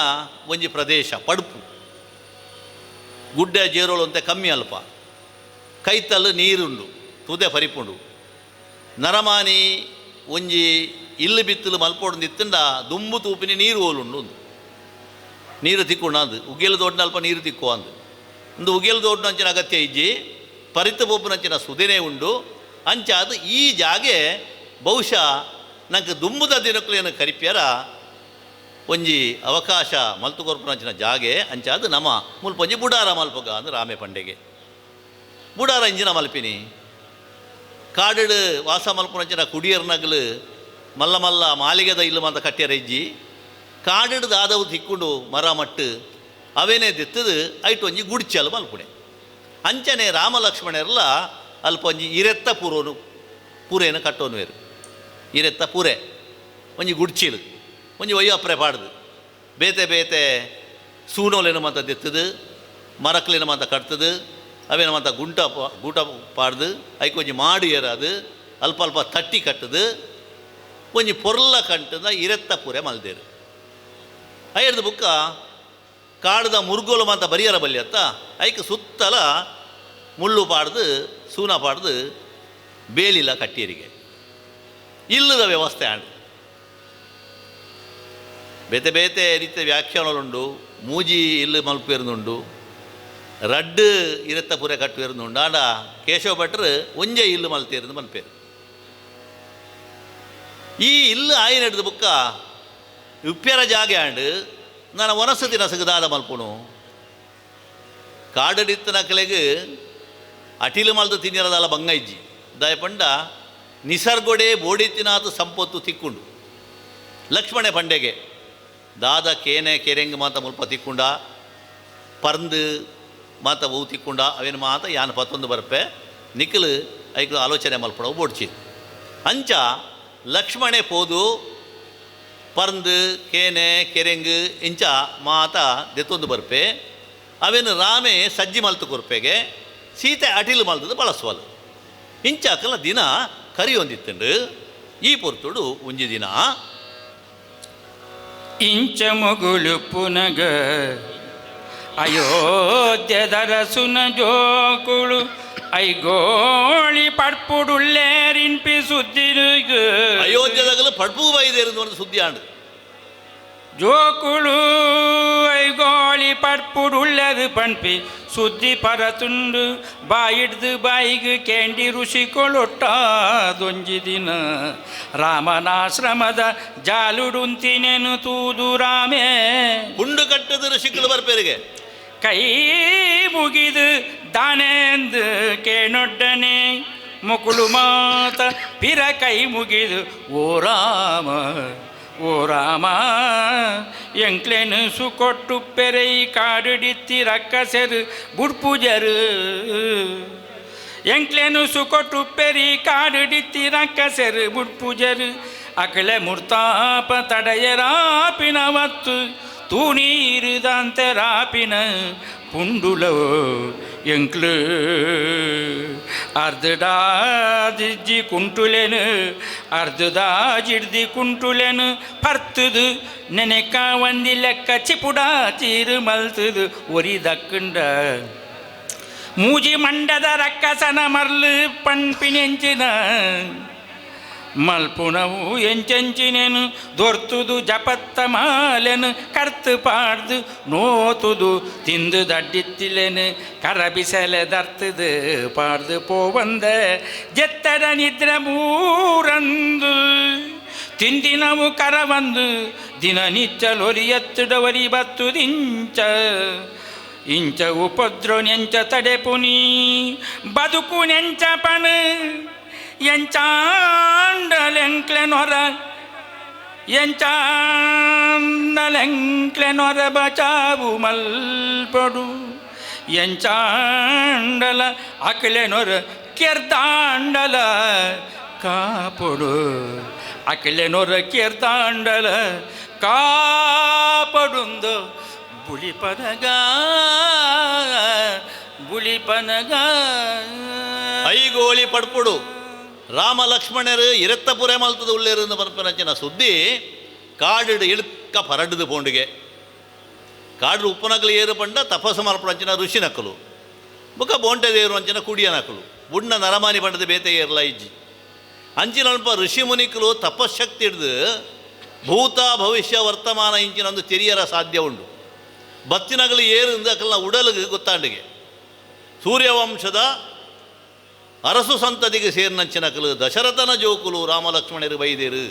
ಒಂಜಿ ಪ್ರದೇಶ ಪಡ್ಪು ಗುಡ್ಡೆ ಜೇರೋಳು ಅಂತೆ ಕಮ್ಮಿ ಅಲ್ಪ ಕೈತಲ್ಲು ನೀರುಂಡು ತುದೆ ಪರಿಪುಂಡು ನರಮಾನಿ ಒಂಜಿ ಇಲ್ಲು ಬಿತ್ತಲು ಮಲ್ಪೊಡೊಂದಿತ್ತಂಡ ದುಂಬು ತೂಪಿನಿ ನೀರು ಓಲುಂಡು ಒಂದು ನೀರು ತಿಕ್ಕೊಂಡು ಅಂದು ಉಗ್ಗೆಲು ದೊಡ್ಡ ಅಲ್ಪ ನೀರು ತಿಕ್ಕುವ ಅಂದು ಒಂದು ಉಗ್ಗೆಲು ದೊಡ್ಡ ಅಂಚಿನ ಅಗತ್ಯ ಇಜ್ಜಿ ಪರಿತ ಪೋಪುನಂಚಿನ ಸುದೆನೇ ಉಂಡು ಅಂಚಾದ ಈ ಜಾಗೆ ಬಹುಶಃ ನಂಗೆ ದುಂಬುದ ದಿನಕ್ಕೇನು ಕರಿಪ್ಯಾರ ಒಂಜಿ ಅವಕಾಶ ಮಲ್ತುಕೊರ್ಪುನಂಚಿನ ಜಾಗೆ ಅಂಚಾದ ನಮ್ಮ ಮುಲ್ಪೊಂಜಿ ಬುಡಾರ ಮಲ್ಪಗ ಅಂದು ರಾಮೆ ಪಂಡೆಗೆ ಬುಡಾರ ಇಂಜಿನ ಮಲ್ಪಿನಿ ಕಾಡುಡು ವಾಸ ಮಲ್ಪುನಂಚಿನ ಕುಡಿಯರ್ನಗಲು ಮಲ್ಲ ಮಲ್ಲ ಮಾಲಿಗೆದ ಇಲ್ಲು ಮಾತ ಕಟ್ಟ್ಯಾರ ಇಜ್ಜಿ ಕಾಡುಡು ದಾದವು ತಿಕ್ಕೊಂಡು ಮರ ಮಟ್ಟು ಅವೇನೇ ದಿತ್ತದು ಐಟು ಒಂಜಿ ಗುಡ್ಚಲು ಮಲ್ಪುಣೆ ಅಂಚನೆ ರಾಮ ಲಕ್ಷ್ಮಣರೆಲ್ಲ ಅಲ್ಪ ಒಂಜಿ ಇರೆತ್ತ ಪೂರೋನು ಪೂರೇನು ಕಟ್ಟೋನು ಬೇರು ಇರೆತ್ತ ಪೂರೆ ಒಂಜಿ ಗುಡ್ಚಿಲು ಒಂಜಿ ಒಯ್ಯಪ್ರೆ ಪಾಡ್ದು ಬೇತೆ ಬೇತೆ ಸೂನೋಲೇನು ಮಾತ ದಿತ್ತದು ಮರಕ್ಲೇನು ಮಾತ ಕಟ್ತದು ಅವೇನು ಮಾತ ಗುಂಟ ಗೂಟ ಪಾಡ್ದು ಐಕ್ ಒಂಜಿ ಮಾಡು ಏರಾದು ಅಲ್ಪ ಅಲ್ಪ ತಟ್ಟಿ ಕಟ್ಟದು ಒಂಜಿ ಪೊರ್ಲ ಕಂಟದ ಇರೆತ್ತ ಪೂರೆ ಮಲ್ದೇರು. ಐರ್ದು ಬುಕ್ಕ ಕಾಡ್ದ ಮುರುಗೋಲು ಮಾತ ಬರಿಯರ ಬಲ್ಯತ್ತ ಐಕ್ ಸುತ್ತಲ ಮುಳ್ಳು ಪಾಡ್ದು ಸೂನ ಪಾಡ್ದು ಬೇಲಿಲ್ಲ ಕಟ್ಟಿಯರಿಗೆ ಇಲ್ಲದ ವ್ಯವಸ್ಥೆ ಆಂಡ್ ಬೇತೆ ಬೇತೆ ರೀತಿಯ ವ್ಯಾಖ್ಯಾನಗಳುಂಡು ಮೂಜಿ ಇಲ್ಲು ಮಲ್ಪೇರ್ನುಂಡು ರಡ್ಡು ಇರತ್ತ ಪೂರೆ ಕಟ್ಟುವೇರ್ನುಂಡು ಆಂಡ ಕೇಶವ ಭಟ್ರು ಒಂಜೆ ಇಲ್ಲು ಮಲ್ತೇರ್ದು ಮನ್ಪೇರು. ಈ ಇಲ್ಲು ಆಯಿನ ಹಿಡ್ದು ಬುಕ್ಕ ಉಪ್ಪ್ಯರ ಜಾಗೆ ಆಂಡ್ ನಾನು ವನಸತಿ ನಸಗದಾದ ಮಲ್ಪುಣು ಕಾಡಡಿತ್ತ ನಕಲೆಗ್ ಅಟಿಲು ಮಲ್ದು ತಿನ್ನಿರದಲ್ಲ ಬಂಗ ಇಜ್ಜಿ ದಯಪಂಡ ನಿಸರ್ಗೊಡೆ ಬೋಡಿತ್ತಿನಾಥ ಸಂಪತ್ತು ತಿಕ್ಕೊಂಡು ಲಕ್ಷ್ಮಣೆ ಪಂಡೆಗೆ ದಾದ ಕೇನೆ ಕೆರೆಂಗ್ ಮಾತ ಮುಲ್ಪ ತಿಕ್ಕೊಂಡ ಪರ್ಂದು ಮಾತ ಹೂ ತಿಕ್ಕೊಂಡ ಅವೇನು ಮಾತ ಯಾನ್ ಪತ್ತೊಂದು ಬರ್ಪೆ ನಿಖಲು ಐಕ್ಲು ಆಲೋಚನೆ ಮಲ್ಪಡವು ಬೋಡ್ಚಿ ಅಂಚ ಲಕ್ಷ್ಮಣೆ ಪೋದು ಪರ್ಂದು ಕೇನೆ ಕೆರೆಂಗ್ ಇಂಚ ಮಾತ ದೆತ್ತೊಂದು ಬರ್ಪೆ ಅವೇನು ರಾಮೆ ಸಜ್ಜಿ ಮಲ್ತು ಕೊರ್ಪೆಗೆ ಸೀತೆ ಅಟಿಲು ಮಲ್ತದ್ದು ಬಳಸುವಲು ಇಂಚಾಕಲ ದಿನ ಕರಿಯೊಂದಿತ್ತಂಡು ಈ ಪೊರ್ತುಡು ಒಂಜಿ ದಿನ ಇಂಚ ಮೊಗುಳು ಪುನಗ ಅಯೋಧ್ಯದರಸುನ ಜೋಕುಳು ಐಗೋಳಿ ಪಡ್ಪುಡುಳ್ಳೇರಿನ್ಪಿ ಸುದ್ದಿರುಗು. ಅಯೋಧ್ಯದಾಗಲು ಪಡ್ಪು ಬೈದೇರು ಒಂದು ಸುದ್ದಿ ಆಂಡು. ಜೋಕುಳು ಐಗೋಳಿ ಪಡ್ಪುಡುಳ್ಳದು ಪಣ್ಪಿ ಸುದ್ದಿ ಪರತುಂಡು ಬಾಯಿಡ್ದು ಬಾಯಿಗೆ ಕೇಂಡಿ ಋಷಿಕೊಳೊಟ್ಟಾದೊಂಜಿ ದಿನ ರಾಮನಾಶ್ರಮದ ಜಾಲುಡುಂತಿನೆನು ತೂದು ರಾಮೇ ಪುಂಡು ಕಟ್ಟದ ಋಷಿಗಳು ಬರ್ಪೇರಿಗೆ ಕೈ ಮುಗಿದು ದಾನೆಂದು ಕೇಣೊಡ್ಡನೆ ಮುಕುಳು ಮಾತ ಪಿರ ಕೈ ಮುಗಿದು ಓ ರಾಮ ಓ ರಾಮ ಎಂಕ್ಲೆನು ಸುಕೊಟ್ಟು ಪೆರೈ ಕಾಡುಡಿತ್ತಿ ರಕ್ಕಸೆರು ಬುಡ್ಪುಜರು ಎಂಕ್ಲೆನು ಸುಕೊಟ್ಟು ಪೆರಿ ಕಾಡುಡಿತ್ತಿ ರಕ್ಕಸೆರು ಬುಡ್ಪುಜರು ಅಕಲೆ ಮುರ್ತಾಪ ತಡೆಯರಾಪಿನ ಮತ್ತು ತೂನೀರುದಂತೆ ರಾಪಿನ ಪುಂಡುಲೋ ಎಂಕ್ಲು ಅರ್ಧದಾಜಿಜ್ಜಿ ಕುಂಟುಲೆನು ಅರ್ಧದಾಜಿಡ್ದಿ ಕುಂಟುಲೆನು ಪರ್ತುದು ನೆನೆಕ ಒಂದಿ ಲೆಕ್ಕ ಚಿಪುಡ ಚೀರು ಮಲ್ತುದು ಒರಿ ದಕ್ಕುಂಡ ಮೂಜಿ ಮಂಡದ ರಕ್ಕಸನ ಮರ್ಲು ಪಣ್ಪಿನೆಂಚಿನ ಮಲ್ಪುಣವು ಎಂಚೆಂಚಿನೆನು ದೊರ್ತುದು ಜಪತ್ತ ಮಾಲೆನು ಕರ್ತು ಪಾಡ್ದು ನೋತುದು ತಿಂದು ದಡ್ಡಿತ್ತಿಲೆನು ಕರಬಿಸಲೆ ದರ್ತುದು ಪಾಡ್ದು ಪೋವಂದ ಜೆತ್ತರ ನಿದ್ರೆ ಮೂರಂದು ತಿಂದಿನವು ಕರವಂದು ದಿನನಿಚ್ಚಲೊರಿ ಎತ್ತುಡವರಿ ಬತ್ತುದಿಂಚ ಇಂಚ ಉಪದ್ರೋ ನೆಂಚ ತಡೆಪುನಿ ಬದುಕು ನೆಂಚ ಪಣ ಎಂಚಾಂಡಲೆಂಕ್ಲೆನೊರ ಎಂಚಾಂಡಲೆಂಕ್ಲೆನೊರ ಬಚಾವು ಮಲ್ಪಡು ಎಂಚಾಂಡಲ ಅಕ್ಲೆನೊರ ಕೆರ್ದಾಂಡಲ ಕಾಪೊಡು ಅಕ್ಲೆನೊರ ಕೆರ್ದಾಂಡಲ ಕಾಪಡುಂದು ಬುಳಿಪನಗ ಬುಳಿಪನಗ ಐಗೋಳಿ ಪಡ್ಪುಡು ರಾಮ ಲಕ್ಷ್ಮಣರು ಇರತ್ತಪುರೆ ಮಲ್ತದ ಉಳ್ಳೇರು ಬರ್ಪನಂಚಿನ ಸುದ್ದಿ ಕಾಡಿಡು ಇಳ್ಕ ಪರಡುದು ಪೋಂಡಿಗೆ ಕಾಡು ಉಪ್ಪನಕಲು ಏರು ಪಂಡ ತಪಸ್ಸು ಮಲ್ಪಡಂಚಿನ ಋಷಿ ನಕಲು ಬುಕ್ಕ ಬೋಂಟೆ ದೇರು ಅಂಚಿನ ಕುಡಿಯ ನಕಲು ಬುಣ್ಣ ನರಮಾನಿ ಪಂಡದ ಬೇತೆ ಏರ್ಲ ಇಜ್ಜಿ ಅಂಚಿನಲ್ಪ ಋಷಿ ಮುನಿಕಲು ತಪಸ್ಶಕ್ತಿ ಹಿಡ್ದು ಭೂತ ಭವಿಷ್ಯ ವರ್ತಮಾನ ಇಂಚಿನೊಂದು ತೆರಿಯರ ಸಾಧ್ಯ ಉಂಡು. ಬತ್ತಿನಗಲು ಏರಿಂದ ಅಕಲ್ನ ಉಡಲಿಗೆ ಗೊತ್ತಾಂಡಿಗೆ ಸೂರ್ಯವಂಶದ ಅರಸು ಸಂತತಿಗೆ ಸೇರಿನಂಚಿನಕಲು ದಶರಥನ ಜೋಕುಲು ರಾಮಲಕ್ಷ್ಮಣರು ಬೈದೇರು.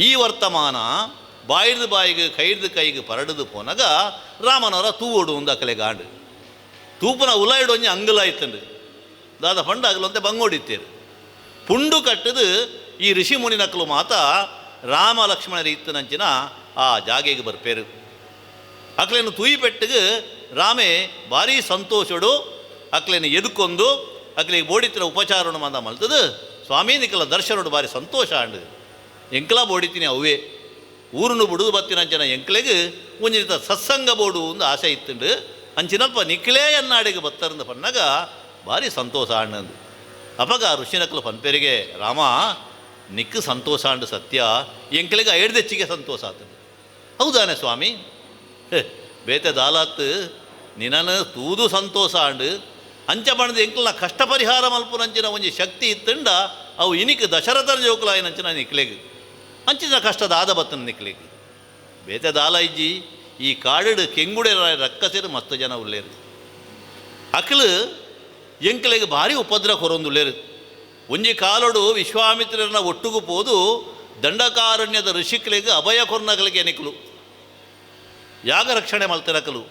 ಈ ವರ್ತಮಾನ ಬಾಯಿಡ್ದು ಬಾಯಿಗೆ ಕೈಡ್ದು ಕೈಗೆ ಪರಡುದು ಪೋನಗ ರಾಮನವರ ತೂವೋಡು ಒಂದು ಅಕಲೆ ಗಾಂಡು ತೂಪುನ ಉಲಾಯಿಡು ಒಂಜಿ ಅಂಗಲಾಯ್ತಂಡು ದಾದ ಪಂಡ ಅಗಲಂತೆ ಬಂಗೋಡಿತ್ತೇರು ಪುಂಡು ಕಟ್ಟದು ಈ ಋಷಿ ಮುನಿನಕಲು ಮಾತ ರಾಮ ಲಕ್ಷ್ಮಣರು ಇತ್ತನಂಚಿನ ಆ ಜಾಗೆಗೆ ಬರ್ಪೇರು. ಅಕ್ಲೇನು ತೂಯಿ ಪೆಟ್ಟಿಗೆ ರಾಮೆ ಭಾರೀ ಸಂತೋಷಡು ಅಕ್ಲೇನು ಎದುಕೊಂದು ಅಕ್ಲಿಗೆ ಬೋಡಿತ್ತಿನ ಉಪಚಾರಣ ಮಂದ ಮಲ್ತದು ಸ್ವಾಮಿ ನಿಕಲ ದರ್ಶನಡು ಭಾರಿ ಸಂತೋಷ ಅಂಡು ಎಂಕಲ ಬೋಡಿತೀನಿ ಅವೇ ಊರುನು ಬುಡುದು ಬತ್ತಿನಂಚಿನ ಎಂಕ್ಲೆಗ್ ಒಂಜಿತ ಸತ್ಸಂಗ ಬೋಡು ಒಂದು ಆಸೆ ಇತ್ತುಂಡು ಅಂಚಿನಲ್ಪ ನಿಕ್ಲೇ ಎನ್ನಾಡಿಗೆ ಬತ್ತರಂದು ಪನ್ನಾಗ ಭಾರಿ ಸಂತೋಷ ಅಣ್ಣಂದು. ಅಪಗ ಋಷಿನಕಲು ಪನ್ಪೆರಿಗೆ ರಾಮ ನಿಕ್ಕು ಸಂತೋಷ ಅಂಡು ಸತ್ಯ ಎಂಕ್ಲೆಗೆ ಐಡ್ದೆಚ್ಚಿಗೆ ಸಂತೋಷ ಆತಂಡು. ಹೌದಾನೆ ಸ್ವಾಮಿ, ಬೇತೆ ದಾಲಾತ್ ನಿನನ ತೂದು ಸಂತೋಷ ಅಂಡು ಅಂಚ ಬಣ್ಣದ ಎಂಕ್ಲನ ಕಷ್ಟ ಪರಿಹಾರ ಮಲ್ಪುನಂಚಿನ ಒಂಜಿ ಶಕ್ತಿ ಇತ್ತಂಡ ಅವು ಇನಿಕ್ ದಶರಥನ ಜೋಕುಲಾಯಿನಂಚಿನ ನಿಕ್ಲೆಗ್ ಅಂಚಿನ ಕಷ್ಟದ ಆದ ಬತ್ತನ ನಿಕ್ಲೆಗ್ ಬೇತೆ ದಾಲ ಇಜ್ಜಿ ಈ ಕಾಡಿಡು ಕೆಂಗುಡೆ ರಕ್ಕಸಿರು ಮಸ್ತ್ ಜನ ಉಳ್ಳೇರು ಅಕ್ಲು ಎಂಕ್ಲೆಗ್ ಭಾರಿ ಉಪದ್ರ ಕೊರೊಂದುಳ್ಳೇರು. ಒಂಜಿ ಕಾಲೊಡು ವಿಶ್ವಾಮಿತ್ರನ ಒಟ್ಟುಗು ಪೋದು ದಂಡಕಾರಣ್ಯದ ಋಷಿಕ್ಲೆಗ್ ಅಭಯ ಕೊರ್ನಗಲಿಗೆ ನಿಕ್ಲು ಯಾಗ ರಕ್ಷಣೆ ಮಲ್ತಿರಕಲು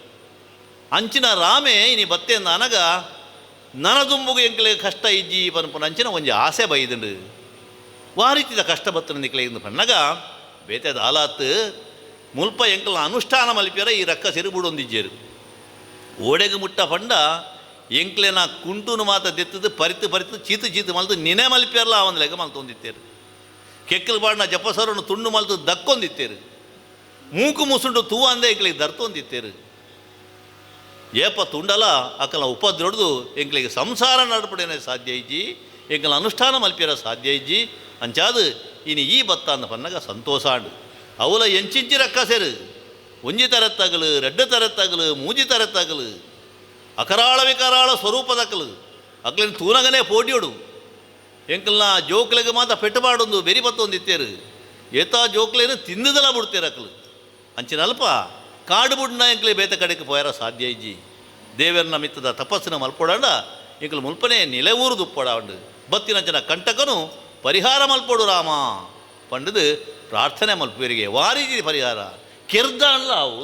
ಅಂಚಿನ ರಾಮೆ ಇನಿ ಬತ್ತೆ ನನಗ ನನದುಂಬುಗು ಎಂಕ್ಲೆ ಕಷ್ಟ ಇಜ್ಜಿ ಪನ್ಪುನ ಅಂಚಿನ ಒಂಜಿ ಆಸೆ ಬೈದುಂಡು ವಾರಿತಿದ ಕಷ್ಟ ಬತ್ತನ ನಿಕ್ಲೆ ಇಂದು ಪನ್ನಗ ಬೇತೆ ದಾಲಾತ್ ಮುಲ್ಪ ಎಂಕಲ್ನ ಅನುಷ್ಠಾನ ಮಲ್ಪಿಯರ ಈ ರಕ್ಕ ಸಿರುಬುಡೊಂದಿಜ್ಜೇರು ಓಡೆಗೆ ಮುಟ್ಟ ಪಂಡ ಎಂಕ್ಲೆನ ಕುಂಟುನು ಮಾತ ದೆತ್ತದು ಪರಿತು ಪರಿತು ಚೀತು ಚೀತು ಮಲ್ತು ನಿನೆ ಮಲ್ಪಿಯರ್ಲ ಒಂದು ಲೆಕ್ಕ ಮಲ್ತೊಂದಿತ್ತೇರು ಕೆಕ್ಕಲು ಬಾಡಿನ ಜಪಸರನ್ನು ತುಂಡು ಮಲ್ತು ದಕ್ಕೊಂದಿತ್ತೇರು ಮೂಕು ಮುಸುಂಡು ತೂವ ಅಂದೆ ಎಂಕ್ಲಿಗೆ ದರ್ತೊಂದಿತ್ತೇರು ಏಪ ತುಂಡಲ ಅಕಲ ಉಪದ್ರೊಡ್ದು ಎಂಕ್ಲಿಗೆ ಸಂಸಾರ ನಡಪಡೇನೆ ಸಾಧ್ಯ ಇಜ್ಜಿ ಎಂಕಲ ಅನುಷ್ಠಾನ ಮಲ್ಪಿಯರ ಸಾಧ್ಯ ಇಜ್ಜಿ ಅಂಚಾದು ಇನಿ ಈ ಬತ್ತ ಅಂದ ಪನ್ನಗ ಸಂತೋಷ ಅಂಡು ಅವಲ ಎಂಚಿಂಚಿ ರಕ್ಕಸೇರು ಒಂಜಿ ತರತ್ತಗಲು, ರಡ್ಡು ತರತ್ತಗಲು, ಮೂಜಿ ತರತ್ತಗಲು, ಅಕರಾಳ ವಿಕರಾಳ ಸ್ವರೂಪದಕಲು ಅಕ್ಲಿನ ತೂನಗನೇ ಪೋಡಿಯೋಡು. ಎಂಕಲ್ನ ಜೋಕ್ಲೆಗೆ ಮಾತ ಪೆಟ್ಟುಪಾಡೊಂದು ಬೆರಿ ಬತ್ತೊಂದು ಇತ್ತೇರು. ಏತಾ ಜೋಕ್ಲೇನು ತಿಂದುದಲ ಬಿಡ್ತೇರು ಅಕ್ಲು. ಅಂಚಿನಲ್ಪ ಕಾಡು ಬುಡ್ನ ಎಂಕ್ಲೆ ಬೇತ ಕಡೆಗೆ ಪೋಯರ ಸಾಧ್ಯ ಇಜ್ಜಿ. ದೇವರನ್ನ ಮಿತ್ತದ ತಪಸ್ಸಿನ ಮಲ್ಪೊಡಾಂಡ ಎಂಕಲು ಮುಲ್ಪನೆ ನಿಲೆ ಊರು ದುಪ್ಪಡ ಉಂಡು. ಬತ್ತಿನಂಚಿನ ಕಂಟಕನು ಪರಿಹಾರ ಮಲ್ಪೊಡು ರಾಮ ಪಂಡದು ಪ್ರಾರ್ಥನೆ ಮಲ್ಪುವರಿಗೆ. ವಾರೀತಿ ಪರಿಹಾರ ಕೆರ್ದಾಂಡ್ಲ ಅವು.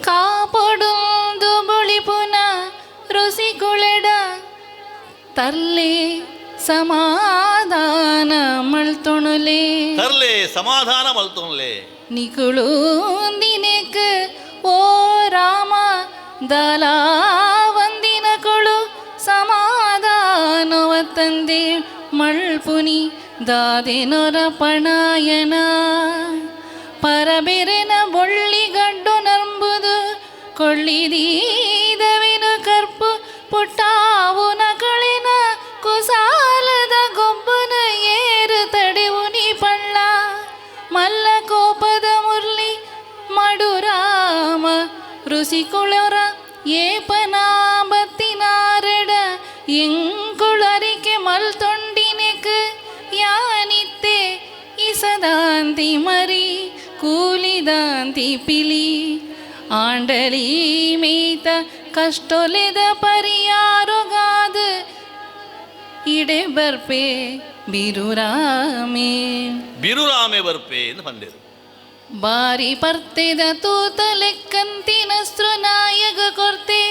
ಕಾಪೊಡುಂದು ಬುಳಿಪುನ ರುಸಿಕುಳೆಡ ತರ್ಲೆ ಸಮಾಧಾನ ಮಲ್ತೊಣುಲೆ. ತರ್ಲೆ ಸಮಾಧಾನ ಮಲ್ತೊಣುಲೆ. ನಿಕುಳು ದಿನೆಕ್ ಓ ರಾಮ ದಲಾವಂದಿನ ಕೊಳು ಸಮಾಧಾನವ ತಂದೆ ಮಳ್ಪುನಿ ದಾದೆನೊರ ಪಣಾಯನ ಪರಬೆರೆನ ಬೊಳ್ಳಿಗಡ್ಡು ನಂಬುದು ಕೊಳ್ಳಿದೀದವಿನು ಕರ್ಪು ಪುಟ್ಟಾವುನ ಕಳೆನ ಕುಸಾಲದ ಗೊಬ್ಬನ ಏರು ತಡೆವುನಿ ಪಳ್ಳ ಮಲ್ಲ ಕೋಪದ ಮುರ್ಲಿ ಮಡುರಾಮ ಋಷಿಕುಳೊರ ಏಪನಾಬತ್ತಿನಾರೆಡ ಎಂಕುಳರಿಕೆ ಮಲ್ತೊಂಡಿನೆಕ್ ಯಾನಿತ್ತೆ ಇಸದಾಂತಿ ಮರಿ ಕೂಲಿದಾಂತಿ ಪಿಲಿ ಆಂಡಲಿ ಮೇಯ್ತ ಕಷ್ಟೊಲೆದ ಪರಿಯಾರುಗಾದ ಇಡೆ ಬರ್ಪೆ ಬಿರುರಾಮೆ. ಬಿರುರಾಮೆ ಬರ್ಪೆ ಎಂದು ಬಂದಿರು. ಬಾರಿ ಪರ್ತೆದ ತೂತ ಲೆಕ್ಕಂತಿನ ನಾಯಗ ಕೊರ್ತೆ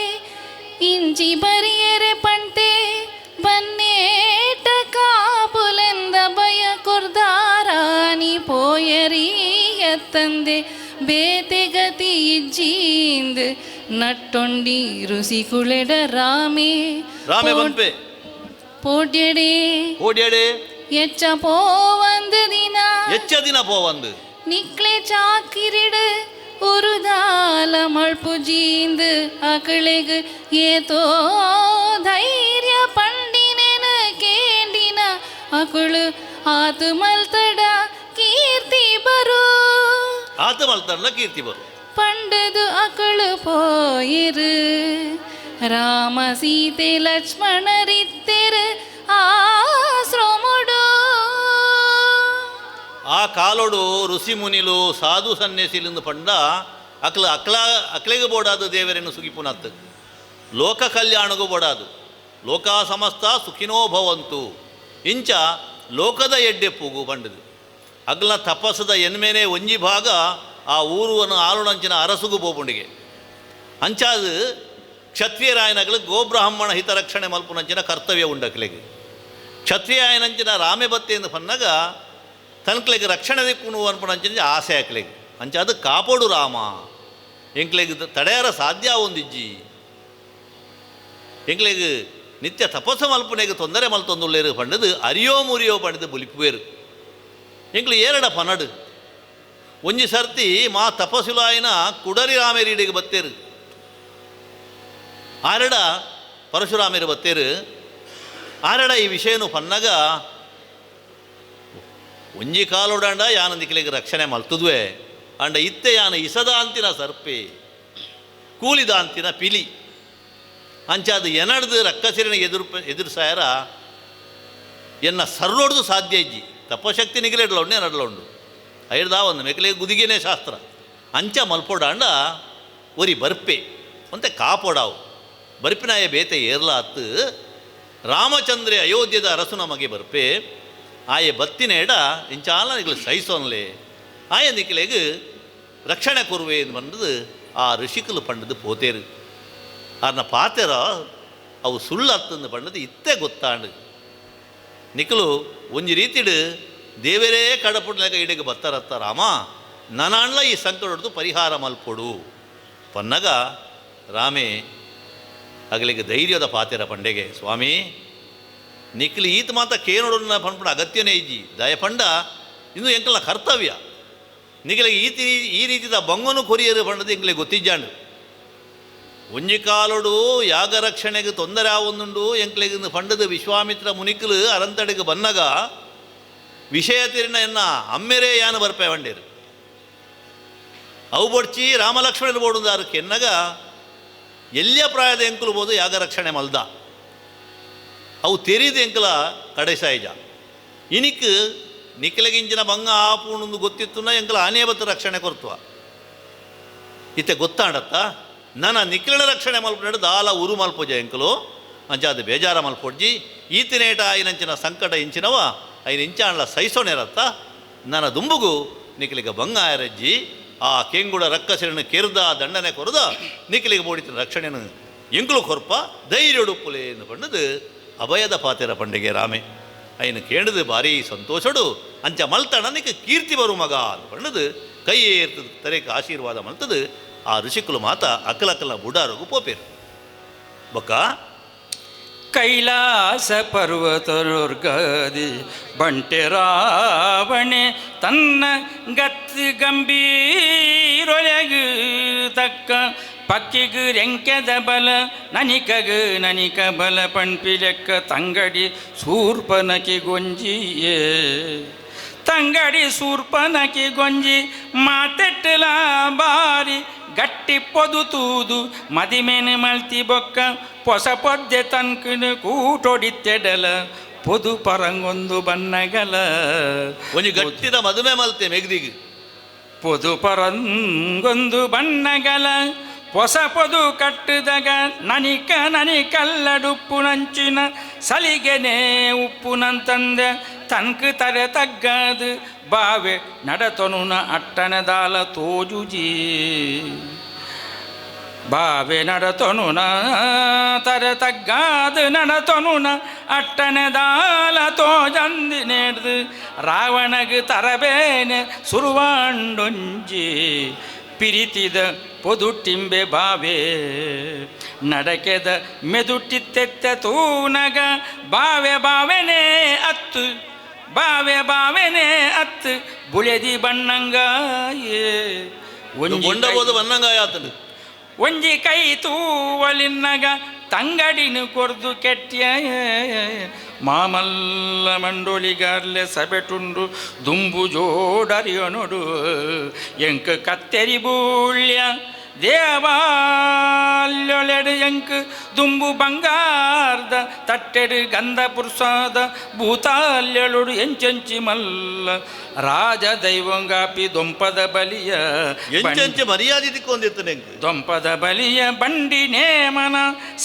ಇಂಚಿ ಬರಿಯರೆ ಪಂಟೆ ಬನ್ನೇಟ ಕಾಪುಲೆಂದ ಭಯ ಕೊರ್ದಾರಾನಿ ಪೋಯರಿಯತ್ತಂದೆ ಬೇತೆ ಗತಿ ಇಜ್ಜೀಂದ್ ನಟ್ಟೊಂಡಿ ರುಸಿ ಕುಳೆಡ ರಾಮೆ. ರಾಮೆ ಬನ್ಪೆ. ಪೋಡ್ಯಡೆ. ಓಡ್ಯಡೆ. ಎಚ್ಚ ಪೋವಂದು ದಿನ. ಎಚ್ಚ ದಿನ ಪೋವಂದು. ನಿಕ್ಲೆ ಚಾಕಿರಿಡು ಉರುದಾಲ ಮಳ್ಪುಜೀಂದು ಅಕಳೆಗ್ ಏತೋ ಧೈರ್ಯ ಪಂಡಿನೆನ ಕೇಂಡಿನ ಅಕುಳು ಆತು ಮಲ್ತಡ ಕೀರ್ತಿ ಬರು. ಆತು ಮಲ್ತಡ ಕೀರ್ತಿ ಬರು. ಪಂಡದು ಅಕಳು ಪೋಯಿರು. ರಾಮ ಸೀತೆ ಲಕ್ಷ್ಮಣರಿತ್ತೆರು ಆಶ್ರಮುಡು. ಆ ಕಾಲೋಡು ಋಷಿ ಮುನಿಲು ಸಾಧು ಸನ್ಯಾಸಿಲಿಂದ ಪಂಡ ಅಕ್ಲ ಅಕ್ಲ ಅಕ್ಲೆಗೆ ಬೋಡಾದ ದೇವರನ್ನು ಸುಗಿಪುನತ್ತು, ಲೋಕ ಕಲ್ಯಾಣಗೂ ಬೋಡಾದು, ಲೋಕ ಸಮಸ್ತ ಸುಖಿನೋ ಭವಂತು ಇಂಚ ಲೋಕದ ಎಡ್ಡೆ ಪೂಗು ಪಂಡದು. ಅಗ್ಲ ತಪಸ್ಸದ ಎನ್ಮೇನೆ ಒಂಜಿ ಭಾಗ ಆ ಊರುವನ್ನು ಆಳುಣಂಚಿನ ಅರಸುಗು ಬೋಪುಂಡಿಗೆ. ಅಂಚಾದು ಕ್ಷತ್ರಿಯರಾಯನಗಳು ಗೋಬ್ರಾಹ್ಮಣ ಹಿತರಕ್ಷಣೆ ಮಲ್ಪುನಂಚಿನ ಕರ್ತವ್ಯ ಉಂಡಕ್ಲೆಗೆ. ಕ್ಷತ್ರಿಯಾಯನಂಚಿನ ರಾಮೆ ಬತ್ತೆಂದು ಪನ್ನಗ ತನ್ಕ್ಲೆಗ್ ರಕ್ಷಣೆ ದಿಕ್ಕುನು ಅನ್ಪುನಂಚಿನ ಆಸೆ ಆಕ್ಲೆಗ್. ಅಂಚಾದು ಕಾಪೋಡು ರಾಮ, ಎಂಕ್ಲೆಗ್ ತಡೆಯರ ಸಾಧ್ಯ ಒಂದಿಜ್ಜಿ, ಎಂಕ್ಲೆಗ್ ನಿತ್ಯ ತಪಸ್ಸು ಮಲ್ಪುನೆಗ್ ತೊಂದರೆ ಮಲ್ತೊಂದುಲ್ಲೇರು ಪಂಡದು ಅರಿಯೋ ಮುರಿಯೋ ಪಂಡದು ಬುಲಿಪುವೇರು. ಎಂಕ್ಲು ಏರಡ ಪನಡು ಒಂಜಿ ಸರ್ತಿ ಮಾ ತಪಸ್ಸುಲಾಯಿನ ಕುಡರಿ ರಾಮೇರೀಡಿಗೆ ಬತ್ತೇರು, ಆರಡ ಪರಶುರಾಮೇರು ಬತ್ತೇರು. ಆರಡ ಈ ವಿಷಯನು ಪನ್ನಗ ಒಂಜಿ ಕಾಲೋಡಂಡ ಯಾನ ದಿಕ್ಲೆಗ್ ರಕ್ಷಣೆ ಮಲ್ತುದುವೆ ಅಂಡ ಇತ್ತೆ ಯಾನ ಇಸದಾಂತಿನ ಸರ್ಪೆ ಕೂಲಿದಾಂತಿನ ಪಿಲಿ ಅಂಚಾದು ಎನಡ್ದು ರಕ್ಕಸಿರಿನ ಎದುರುಸಾಯರ ಎನ್ನ ಸರ್ರೋಡ್ದು ಸಾಧ್ಯ ಇಜ್ಜಿ. ತಪಶಕ್ತಿ ನಿಗಲೆಡ್ಲ ಉಂಡು ಎನಡ್ಲ ಉಂಡು ಐಡ್ದಾ ಒಂದು ಮೆಕ್ಲೆ ಗುದಿಗೆನೇ ಶಾಸ್ತ್ರ ಅಂಚ ಮಲ್ಪೋಡಾಂಡ ಒರಿ ಬರ್ಪೆ ಅಂತೆ ಕಾಪೋಡಾವು ಬರ್ಪಿನಾಯ ಬೇತೆ ಏರ್ಲ ಅತ್ತು ರಾಮಚಂದ್ರೆ ಅಯೋಧ್ಯದ ಅರಸು ನಮಗೆ ಬರ್ಪೆ ಆಯೆ ಬತ್ತಿನೇಡ ಇಂಚಾಲ ನಿಗಲು ಸಹಿಸೋನ್ಲೆ ಆಯ ನಿಕ್ಲೆಗ್ ರಕ್ಷಣೆ ಕೊರುವೆ ಎಂದು ಬಂದದು ಆ ಋಷಿಕಲು ಪಂಡದು ಪೋತೇರು. ಆರ್ನ ಪಾತೆರ ಅವು ಸುಳ್ಳು ಅತ್ತಂದು ಪಂಡದು ಇತ್ತೆ ಗೊತ್ತಾಂಡು. ನಿಕಲು ಒಂಜಿ ರೀತಿಡು ದೇವರೇ ಕಡಪುಡ್ಲೆಗ ಇಡೆಗೆ ಬತ್ತರತ್ತ ರಾಮ ನನಾಂಡ್ಲ ಈ ಸಂಕಟದ್ದು ಪರಿಹಾರ ಮಲ್ಪೊಡು ಪನ್ನಗ ರಾಮೆ ಅಗಲಿಗೆ ಧೈರ್ಯದ ಪಾತೆರ ಪಂಡೆಗೆ, ಸ್ವಾಮಿ ನಿಕ್ಲಿ ಈತ ಮಾತ ಕೇನೋಡನ್ನ ಪಂಪುಣ ಅಗತ್ಯನೇ ಇಜ್ಜಿ ದಯಪಂಡ ಇಂದು ಎಂಕಲ್ನ ಕರ್ತವ್ಯ ನಿಕಲಿಗೆ ಈ ರೀತಿದ ಬಂಗನು ಕೊರಿಯರು ಪಂಡದು ಎಂಕ್ಲೆ ಗೊತ್ತಿಜ್ಜಾಂಡು. ಒಂಜಿ ಕಾಲೋಡು ಯಾಗ ರಕ್ಷಣೆಗೆ ತೊಂದರೆ ಆವೊಂದುಂಡು ಎಂಕ್ಲೆಗ್ ಪಂಡದು ವಿಶ್ವಾಮಿತ್ರ ಮುನಿಕಲು ಅರಂತಡೆಗೆ ಬನ್ನಗ ವಿಷಯ ತಿರಿನ ಎನ್ನ ಅಮ್ಮೆರೇ ಯಾನು ಬರ್ಪೆ ವಂಡೇರು ಅವು ಬೊಡ್ಚಿ ರಾಮಲಕ್ಷ್ಮಣರು ಬೋಡುದಾರು ಕೆನ್ನಗ ಎಲ್ಲಿಯ ಪ್ರಾಯದ ಎಂಕುಲು ಬೋದು ಯಾಗ ರಕ್ಷಣೆ ಮಲ್ದ ಅವು ತೆರಿದ ಎಂಕಲ ಕಡೆಸಾಯಿಜ ಇನಿಕ್ ನಿಖಲಗಿಂಚಿನ ಬಂಗ ಆಪುಣಂದು ಗೊತ್ತಿತ್ತುನ ಎಂಕಲ ಆನೇ ಬತ್ತು ರಕ್ಷಣೆ ಕೊರ್ತುವ ಇತ್ತೆ ಗೊತ್ತಾಂಡತ್ತ ನನ್ನ ನಿಖಲನ ರಕ್ಷಣೆ ಮಲ್ಪನಾಡು ದಾಲ ಉರು ಮಲ್ಪೋಜ ಎಂಕಲು ಅಂಚಾದ ಬೇಜಾರ ಮಲ್ಪೊಡ್ಜಿ ಈತಿನೇಟ ಆಯ್ನಂಚಿನ ಸಂಕಟ ಇಂಚಿನವ ಐನ ಇಂಚಾಂಡ್ಲ ಸೈಸೋಣೆರತ್ತ ನನ್ನ ದುಂಬುಗು ನಿಖಲಿಗ ಬಂಗ ಆಯರಜ್ಜಿ ಆ ಕೆಂಗುಡ ರಕ್ಕಸಿರನ್ನು ಕೆರ್ದ ದಂಡನೆ ಕೊರದ ನಿಖಲಿಗೆ ಬೋಡಿತಿನ ರಕ್ಷಣೆಯನ್ನು ಎಂಕುಲು ಕೊರ್ಪ ಧೈರ್ಯೊಡುಪ್ಪುಲೆ ಎಂದು ಪಂಡದು ಅಭಯದ ಪಾತೆರ ಪಂಡಿಗೆ ರಾಮೆ ಐನು ಕೇಂಡದು ಭಾರಿ ಸಂತೋಷಡು ಅಂಚ ಮಲ್ತಣ ನಿಕ್ಕ ಕೀರ್ತಿ ಬರು ಮಗ ಅಂತ ಪಂಡದು ಕೈ ಏರ್ತದ ತರೇಕ ಆಶೀರ್ವಾದ ಮಲ್ತದು ಆ ಋಷಿಕುಲು ಮಾತ ಅಕ್ಕಲಕ್ಕಲ ಬುಡಾರೋಗು ಪೋಪೇರು ಬೊಕ್ಕ ಕೈಲಾಸ ಪರ್ವತರುರ್ಗದಿ ಬಂಟೆ ರಾವಣೆ ತನ್ನ ಗತ್ ಗಂಭೀರೊಳಗು ತಕ್ಕ ಪಕ್ಕಿಗು ರೆಂಕೆದ ಬಲ ನನಿಕಗು ನನಿಕ ಬಲ ಪಣ್ಪಿ ಲೆಕ್ಕ ತಂಗಡಿ ಸೂರ್ಪನಕಿ ಗೊಂಜಿಯೇ ತಂಗಡಿ ಸೂರ್ಪನಕಿ ಗೊಂಜಿ ಮಾತೆಟ್ಟಲ ಬಾರಿ ಗಟ್ಟಿ ಪೊದು ತೂದು ಮದಿಮೇನು ಮಲ್ತಿ ಬೊಕ್ಕ ಪೊಸ ಪೊದ್ದೆ ತನ್ಕನು ಕೂಟೊಡಿತ್ತೆಡಲ ಪೊದು ಪರಂಗೊಂದು ಬನ್ನಗಲ ಒಂಜಿ ಗಟ್ಟಿದ ಮದುವೆ ಮಲ್ತೆ ಮೆಗ್ದಿಗ್ ಪೊದು ಪರಂಗೊಂದು ಬಣ್ಣಗಲ ಹೊಸ ಪೊದು ಕಟ್ಟುದಗ ನನಿಕ ನನಿಕಲ್ಲಡುಪ್ಪು ನಂಚಿನ ಸಲಿಗೆನೆ ಉಪ್ಪು ನಂತಂದೆ ತನ್ಕು ತರೆ ತಗ್ಗದು ಬಾವೆ ನಡತೊನುನ ಅಟ್ಟಣದಾಲ ತೋಜುಜಿ ಬಾವೆ ನಡತೊನುನ ತರೆ ತಗ್ಗಾದು ನಡತೊನುನ ಅಟ್ಟಣದಾಲ ತೋಜಂದಿ ನೇಡ್ದು ರಾವಣಗ್ ತರಬೇನೆ ಸುರುವಾಂಡೊಂಜಿ ಪಿರಿತಿದ ಪೊದುಟಿಂಬೆ ಬಾವೆ ನಡಕೆದ ಮೆದುಟಿತ್ತೆತ್ತ ತೂನಗ ಬಾವೆ ಬಾವೆನೇ ಅತ್ತು ಬಾವೆ ಬಾವೆನೇ ಅತ್ತು ಬುಳೆದಿ ಬಣ್ಣಂಗಾಯೇ ಒಂಜಿ ಕೈ- ಬೊಂಡಬೋದು ಬನ್ನಂಗಾಯಾತನು ಒಂಜಿ ಕೈ ತೂವಲಿನ್ನಗ ತಂಗಡಿನು ಕೊರ್ದು ಕೆಟ್ಟಿಯ ಮಾಮಲ್ಲ ಮಂಡೋಳಿಗಾರ್ಲೆ ಸಬೆಟುಂಡು ದುಂಬು ಜೋಡರಿಯನೊಡು ಎಂಕ್ ಕತ್ತೆರಿ ಬೂಳ್ಯ ದೇವಾಲ್ಯೊಳೆಡು ಎಂಕ್ ದುಂಬು ಬಂಗಾರ್ದ ತಟ್ಟೆಡು ಗಂಧ ಪುರ್ಸಾದ ಭೂತಾಲ್ಯಳುಡು ಎಂಚೆಂಚಿ ಮಲ್ಲ ರಾಜ ದೈವಂಗಾಪಿ ದೊಂಪದ ಬಲಿಯ ಎಂಚೆಂಚೆ ಮರ್ಯಾದೆ ತಿಕ್ಕೊಂದಿತ್ತು ನೆಂಕ್ ದೊಂಪದ ಬಲಿಯ ಬಂಡಿ ನೇಮನ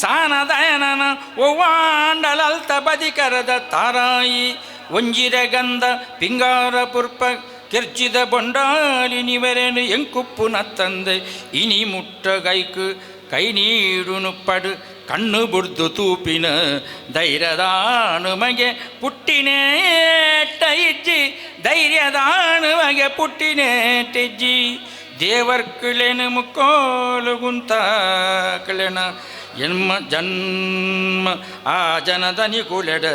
ಸಾನದಯನನ ಒವ್ವಾಂಡಲಲ್ತ ಬದಿಕರದ ತಾರಾಯಿ ಒಂಜಿರ ಗಂಧ ಪಿಂಗಾರ ಪುರ್ಪ ಕೆರ್ಚಿದ ಬೊಂಡಾಲಿ ನಿವರೆನು ಎಂಕುಪ್ಪು ನತ್ತಂದೆ ಇನಿ ಮುಟ್ಟ ಗೈಕು ಕೈ ನೀಡುನು ಪಡು ಕಣ್ಣು ಬುಡ್ದು ತೂಪಿನ ಧೈರ್ಯದಾನು ಮಗೆ ಪುಟ್ಟಿನೇಟ ಇಜ್ಜಿ ಧೈರ್ಯದಾನು ಮಗೆ ಪುಟ್ಟಿನೇಟಿಜ್ಜಿ ದೇವರ್ಕುಲೆನು ಮುಕ್ಕೋಲು ಗುಂತಾಕಲೆನ ಎನ್ಮ ಜನ್ಮ ಆ ಜನದನಿ ಕುಲೆಡ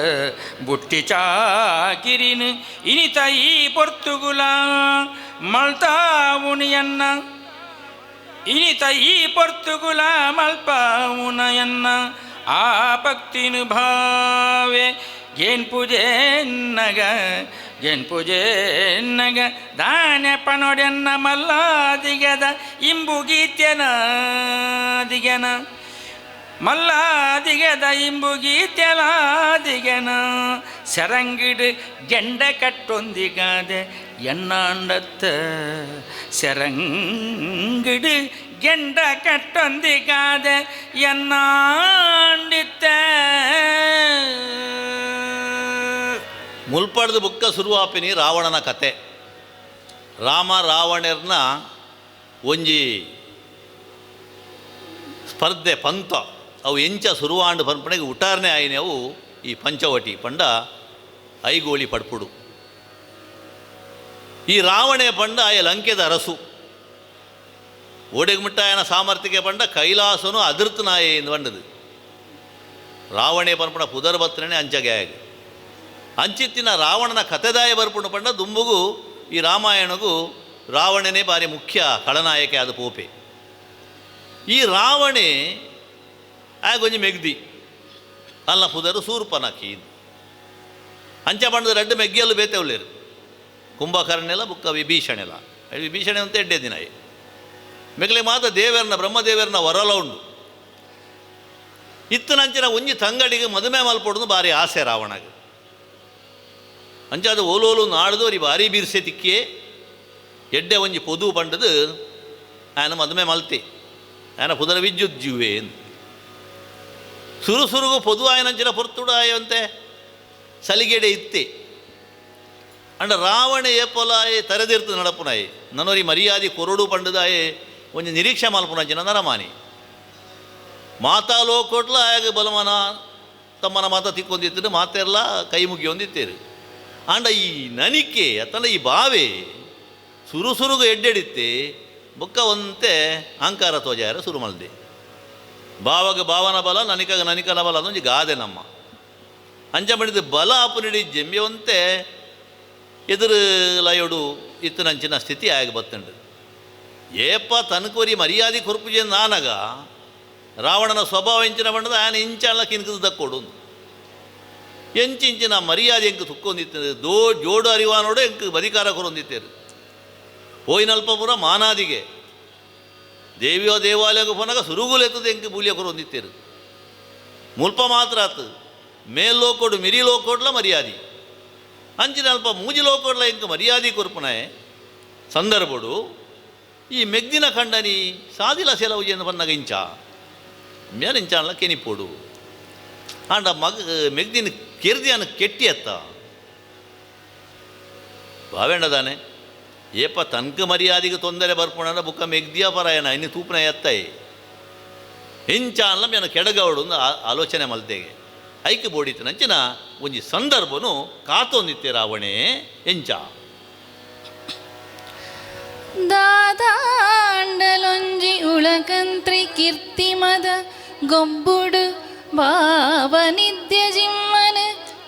ಬುಟ್ಟಿ ಚಾಕಿರಿನು ಇನಿತ ಈ ಪೊರ್ತುಗುಲ ಮಲ್ತಾವುನಿಯನ್ನ ಇನಿತ ಈ ಪೊರ್ತುಗುಲ ಮಲ್ಪಾವುನಯನ್ನ ಆ ಭಕ್ತಿನು ಭಾವೆ ಗೇನ್ ಪೂಜೆನ್ನಗ ಗೇನ್ ಪೂಜೆನ್ನಗ ದಾನೆ ಪನೊಡೆನ್ನ ಮಲ್ಲಾದಿಗದ ಇಂಬುಗೀತ್ಯನ ದಿಗನ ಮಲ್ಲಾದಿಗದ ಇಂಬುಗೀತ್ಯಲಾದಿಗನ ಸೆರಂಗಿಡು ಗೆಂಡ ಕಟ್ಟೊಂದಿಗಾದೆ ಎನ್ನಾಂಡತ್ತ ಸೆರಂಗಿಡು ಗೆಂಡ ಕಟ್ಟೊಂದಿಗಾದೆ ಎನ್ನಾಂಡಿತ್ತ. ಮುಲ್ಪಡ್ದು ಬುಕ್ಕ ಸುರುವಾಪಿನಿ ರಾವಣನ ಕತೆ. ರಾಮ ರಾವಣರ್ನ ಒಂಜಿ ಸ್ಪರ್ಧೆ ಪಂತ ಅವು ಎಂಚ ಸುರುವಾಂಡು ಪನ್ಪಣೆಗೆ ಉಟಾರ್ನೆ ಆಯಿನೆ ಅವು ಈ ಪಂಚವಟಿ ಪಂಡ ಐಗೋಳಿ ಪಡ್ಪುಡು. ಈ ರಾವಣೆ ಪಂಡ ಆಯ ಲಂಕೆದ ಅರಸು ಓಡೆಗೆ ಮುಟ್ಟಾಯನ ಸಾಮರ್ಥ್ಯಕ್ಕೆ ಪಂಡ ಕೈಲಾಸನು ಅದೃತನಾಯೆ ಎಂದು ಬಂಡದು. ರಾವಣೆ ಪನ್ಪಣ ಪುದರ್ ಬತ್ತನೆ ಅಂಚಗೆ ಆಗ ಅಂಚಿತ್ತಿನ ರಾವಣನ ಕತೆದಾಯ ಬರ್ಪುಂಡು ಪಂಡ ದುಂಬುಗು ಈ ರಾಮಾಯಣಗೂ ರಾವಣನೇ ಬಾರಿ ಮುಖ್ಯ ಖಳನಾಯಕೆ ಆದ ಪೋಪೆ. ಈ ರಾವಣೆ ಆಗೊಂಜಿ ಮೆಗ್ದಿ ಅಲ್ಲ ಪುದರು ಸೂರ್ಪನಕಿ ಅಂಚ ಪಂಡದ ರಡ್ಡು ಮೆಗ್ಗಿಯಲ್ಲು ಬೇತೆವಲ್ಲೇರು. ಕುಂಭಕರ್ಣೆಲ ಬುಕ್ಕ ವಿಭೀಷಣೆಲ. ವಿಭೀಷಣೆ ಅಂತ ಎಡ್ಡೆ ದಿನ ಮೆಗಲೆ ಮಾತ ದೇವರನ ಬ್ರಹ್ಮದೇವರನ ವರಲ ಉಂಡು. ಇತ್ತನಂಚಿನ ಒಂಜಿ ತಂಗಡಿಗೆ ಮದುಮೆ ಮಲ್ಪೊಡುದು ಬಾರಿ ಆಸೆ ರಾವಣಗ. ಅಂಚಾದ ಓಲೋಲು ನಾಡ್ದು ಭಾರಿ ಬೀರ್ಸೆ ತಿಕ್ಕಿಯೇ ಎಡ್ಡೆ ಒಂಜಿ ಪೊದು ಪಂಡದು ಆಯನ ಮದುಮೆ ಮಲ್ತೆ. ಆಯನ ಪುದರ ವಿದ್ಯುತ್ ಜೀವೆ ಸುರು ಸುರುಗು ಪೊದು ಆಯನಂಚಿನ ಪೊರ್ತುಡು ಆಯಂತೆ ಸಲಿಗೆಡೆ ಇತ್ತೆ. ಅಂಡ ರಾವಣ ಏಪೊಲಾಯೆ ತರೆದಿರ್ತು ನಡಪುನಾಯೆ ನನೊರಿ ಮರ್ಯಾದೆ ಕೊರಡು ಪಂಡದಾಯೆ ಒಂಜಿ ನಿರೀಕ್ಷೆ ಮಲ್ಪುನಂಚಿನ ನರಮಾನಿ. ಮಾತಾ ಲೋಕೊಟ್ಲ ಆಯಾಗ ಬಲಮನ ತಮ್ಮನ ಮಾತ ತಿಕ್ಕೊಂದಿತ್ತು ಮಾತೆಲ್ಲ ಕೈ ಮುಗಿಯೊಂದಿತ್ತೇರು. ಆಂಡ ಈ ನನಿಕೆ ಅತ್ತಂಡ ಈ ಬಾವೆ ಸುರು ಸುರುಗು ಎಡ್ಡೆಡಿತ್ತೆ ಬೊಕ್ಕ ಒಂತೆ ಅಹಂಕಾರ ತೋಜಾರ ಸುರು ಮಲ್ದೆ. ಬಾವಾಗ ಭಾವನ ಬಲ ನನಿಕಾಗ ನನಿಕನ ಬಲ ಅದೊಂಜಿ ಗಾದೆ ನಮ್ಮ. ಅಂಚ ಬಣಿದ ಬಲ ಅಪುನಿಡಿ ಜಂಬ್ಯವಂತೆ ಎದುರು ಲಯೋಡು ಇತ್ತನಂಚಿನ ಸ್ಥಿತಿ ಆಗ ಬತ್ತಂಡು. ಏಪ ತನಕೋರಿ ಮರ್ಯಾದೆ ಕೊರ್ಪುಜೆ ನಾನಗ ರಾವಣನ ಸ್ವಭಾವ ಇಂಚಿನ ಬಣ್ಣದ ಆಯನ ಇಂಚಲ್ಲ ಕಿನ್ಕದ ದಕ್ಕೊಡು ಎಂಚಿಂಚಿನ ಮರ್ಯಾದೆ ಎಂಕ್ ತುಕ್ಕೊಂದಿತ್ತು ದೋ ಜೋಡು ಅರಿವಾನೋಡು ಎಂಕ್ ಬದಿಕಾರ ಕೊರೊಂದಿತ್ತೇರು. ಪೋಯಿನಲ್ಪ ಪೂರ ಮಾನಾದಿಗೆ ದೇವಿಯೋ ದೇವಾಲಯಕ್ಕೆ ಪೋನಾಗ ಸುರುಗುಲೆತ್ತದ ಎಂಕ್ ಬೂಲಿಯ ಕೊರೊಂದಿತ್ತೇರು. ಮುಲ್ಪ ಮಾತ್ರ ಆತು ಮೇಲ್ ಲೋಕೋಡು ಮಿರಿ ಲೋಕೋಡ್ಲ ಮರ್ಯಾದೆ ಅಂಚಿನ ಅಲ್ಪ ಮೂಜಿ ಲೋಕೋಡ್ಲ ಎಂಕ್ ಮರ್ಯಾದೆ ಕೊರ್ಪುನಾಯೆ ಸಂದರ್ಭಡು ಈ ಮೆಗ್ದಿನ ಖಂಡನಿ ಸಾದಿಲ ಸೆಲವು ಬನ್ನಗ ಇಂಚ ಮೇಲ ಇಂಚಾಣಲ ಕೆನಿಪೋಡು. ಆಂಡ ಮಗ ಮೆಗ್ದಿನ ಕೆರ್ದಿಯನ ಕೆಟ್ಟಿ ಅತ್ತ ಭಾವೇಂಡದಾನೆ ಏಪ ತನ್ಕ ಮರ್ಯಾದೆಗೆ ತೊಂದರೆ ಬರ್ಪುಣ ಬುಕ್ಕ ಮೆಗ್ದಿಯ ಪರಾಯಣ ಇನ್ನು ತೂಪನ ಎತ್ತಾಯಿ ಇಂಚಾನ್ಲ ಮೇನ ಕೆಡಗವಡು ಆಲೋಚನೆ ಮಲ್ತೆಗೆ ಐಕ್ ಬೋಡಿತನಂಚಿನ ಒಂಜಿ ಸಂದರ್ಭನು ಕಾತೊಂದಿತ್ತೆ ರಾವಣೆ ಎಂಚ. ದಾದಾಂಡಲೊಂಜಿ ಉಳಕಂತ್ರಿ ಕೀರ್ತಿಮದ ಗೊಬ್ಬುಡು ಭಾವನಿದ್ಯ ಜಿಮ್ಮನ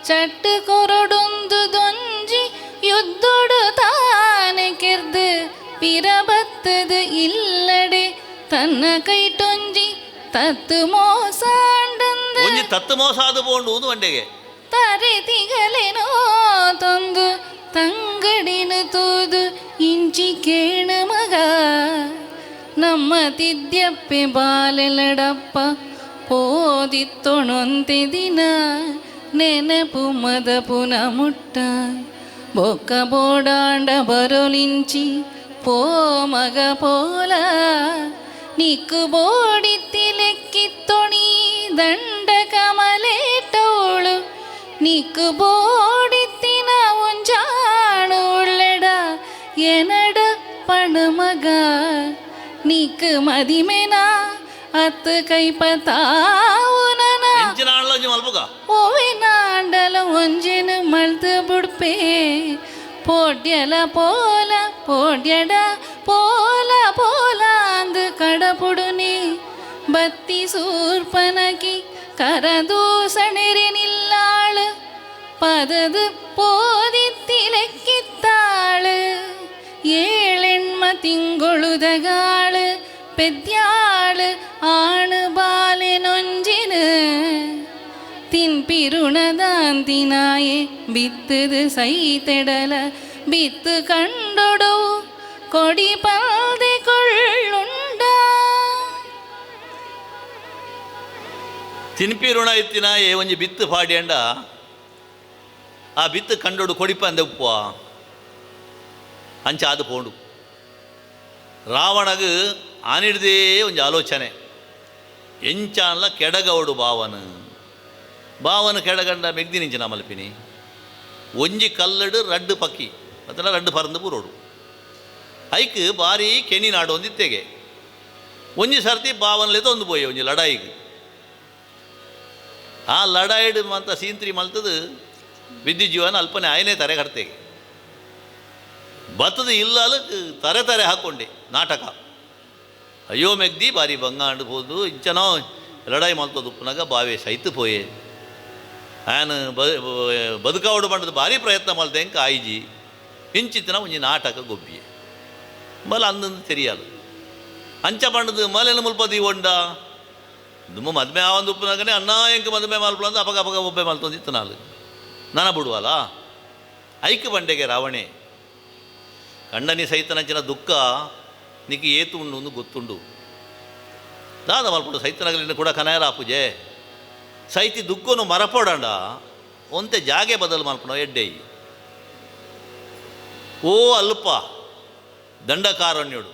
ಚಟ್ಟು ಕೊರಡೊಂದು ದೊಂಜಿ ಯುದ್ಧೊಡು ತಾನೆ ಕೆರ್ದು ಪಿರಬತ್ತದು ಇಲ್ಲಡೆ ತನ್ನ ಕೈಟೊಂಜಿ ತತ್ತು ಮೋಸಾಂಡಂದು ಒಂಜಿ ತತ್ತು ಮೋಸಾದು ಪೋಂಡು ವಂಡೆಗೆ ತರೆ ತಿಗಲೆನೋ ತೊಂದು ತಂಗಡಿನ ತೂದು ಇಂಚಿ ಕೇಣ ಮಗ ನಮ್ಮ ತಿದ್ಯಪ್ಪೆ ಬಾಲೆಲಡಪ್ಪ ಪೋದಿತ್ತೊಣೊಂತೆ ದಿನ ನೆನಪು ಮದಪುನ ಮುಟ್ಟ ಬೊಕ್ಕ ಬೋಡಾಂಡ ಬರೋಲಿಂಚಿ ಪೋ ಮಗ ಪೋಲ ನಿಕ್ಕು ಬೋಡಿತ್ತಿ ಲೆಕ್ಕಿತ್ತೊಣಿ ದಂಡ ಕಮಲೇಟೋಳು ನಿಕ್ಕು ಬೋಡಿತ್ತಿನ ಒಂಜಾಣು ಉಳ್ಳೆಡ ಎನಡ ಪಣಮಗ ನಿಕ್ಕು ಮದಿಮೆನಾ ಅತ್ತು ಕೈಪತಾವುನನ ಓವಿನಾಂಡಲ ಒಂಜೆನು ಮಳ್ದು ಬುಡ್ಪೆ ಪೋಡ್ಯಲ ಪೋಲ ಪೋಡ್ಯಡ ಪೋಲ ಪೋಲಾಂದು ಕಡಪುಡುನಿ ಬತ್ತಿ ಸೂರ್ಪನಕಿ ಕರದೂಸಣೆರೆ ನಿಲ್ಲಾಳು ಪದದು ಪೋದಿತ್ತಿಲೆಕ್ಕಿತ್ತಾಳು ಏಳೆಣ್ಮ ತಿಂಗೊಳುದಗಾಳು ಪೆದ್ಯಾಳು ಆಣು ಬಾಲೆನೊಂಜಿನ ತಿನ್ಪಿರುಣದಾಂತಿನಾಯೆ ಬಿತ್ತದು ಸೈತೆಡಲ ಬಿತ್ತು ಕಂಡೊಡು ಕೊಡಿ ಪಲ್ದೆ ಕೊಳ್ಳುಂಡ. ತಿನ್ಪಿರುಣ ಇತ್ತಿನಾಯೆ ಒಂಜಿ ಬಿತ್ತು ಪಾಡ್ಯಂಡ ಆ ಬಿತ್ತು ಕಂಡೊಡು ಕೊಡಿಪ ಅಂದೆ ಉಪ್ಪು ಅಂಚ ಅದು ಪೋಂಡು. ರಾವಣಗ ಆನಿಡ್ದೇ ಒಂಜಿ ಆಲೋಚನೆ ಎಂಚಾನ್ಲ ಕೆಡಗವಡು ಬಾವನು ಬಾವನ ಕೆಡಗಂಡ ಮೆಗ್ದಿನಿಂಚಿನ ಮಲ್ಪಿನಿ ಒಂಜಿ ಕಲ್ಲಡು ರಡ್ಡು ಪಕ್ಕಿ ಅತನ ರಡ್ಡು ಪರಂದು ಪೂರೋಡು ಐಕ್ ಬಾರಿ ಕೆನಿ ನಾಡು ಒಂದಿತ್ತೆಗೆ ಒಂಜಿ ಸರ್ತಿ ಬಾವನಲೆ ತೊಂದು ಪೋಯೆ ಒಂಜಿ ಲಡಾಯಿಗೆ. ಆ ಲಡಾಯಿಡು ಮಂತ ಸೀಂತ್ರಿ ಮಲ್ತದು ವಿದ್ಯುತ್ ಜೀವನ ಅಲ್ಪನೆ ಆಯನೇ ತರೆ ಕಟ್ತೆಗೆ ಬತ್ತದ ಇಲ್ಲಲು ತರೆ ತರೆ ಹಾಕ್ಕೊಂಡೆ ನಾಟಕ. ಅಯ್ಯೋ ಮೆಗ್ದಿ ಬಾರಿ ಬಂಗಾಂಡು ಹೋದು ಇಂಚನೋ ಲಡಾಯಿ ಮಲ್ತದು ಉಪ್ಪುನಾಗ ಬಾವೆ ಸೈತು ಪೋಯೆ. ಆಯನ ಬದುಕಾವಡು ಬಂಡದ ಭಾರಿ ಪ್ರಯತ್ನ ಮಲ್ತೆ ಎಂಕ ಆಯ್ಜಿ ಇಂಚಿತ್ತಿನ ಒಂಜಿ ನಾಟಕ ಗೊಬ್ಬಿ ಮಲ ಅಂದಂದು ತೆರಿಯಲು ಅಂಚ ಬಂಡದು ಮಲೆನ ಮುಲ್ಪ ದೀವೊಂಡ ದುಮ್ಮ ಮದ್ಮೆ ಆವಂದು ಉಪ್ಪುನಾಗನೆ ಅಣ್ಣ ಎಂಕ ಮದುವೆ ಮಲ್ಪಲ ಅಂದ ಅಪಗ ಅಪಗ ಒಬ್ಬೆ ಮಲ್ತೊಂದಿತ್ತು ನಾಲು ನನ ಬಿಡುವಲ್ಲ ಐಕ್ ಬಂಡೆಗೆ ರಾವಣೆ. ಕಂಡನಿ ಸೈತನಂಚಿನ ದುಃಖ ನಿಕ್ಕ ಏತು ಉಂಡು ಒಂದು ಗೊತ್ತುಂಡು. ದಾದ ಮಲ್ಪಡು ಸೈತನಗಲಿನ ಕೂಡ ಕನಾಯರ ಪೂಜೆ ಸೈತಿ ದುಃಖನು ಮರಪೋಡಂಡ ಒಂತೆ ಜಾಗೆ ಬದಲು ಮಲ್ಪಣ ಎಡ್ಡೆ. ಓ ಅಲ್ಪ ದಂಡಕಾರಣ್ಯುಡು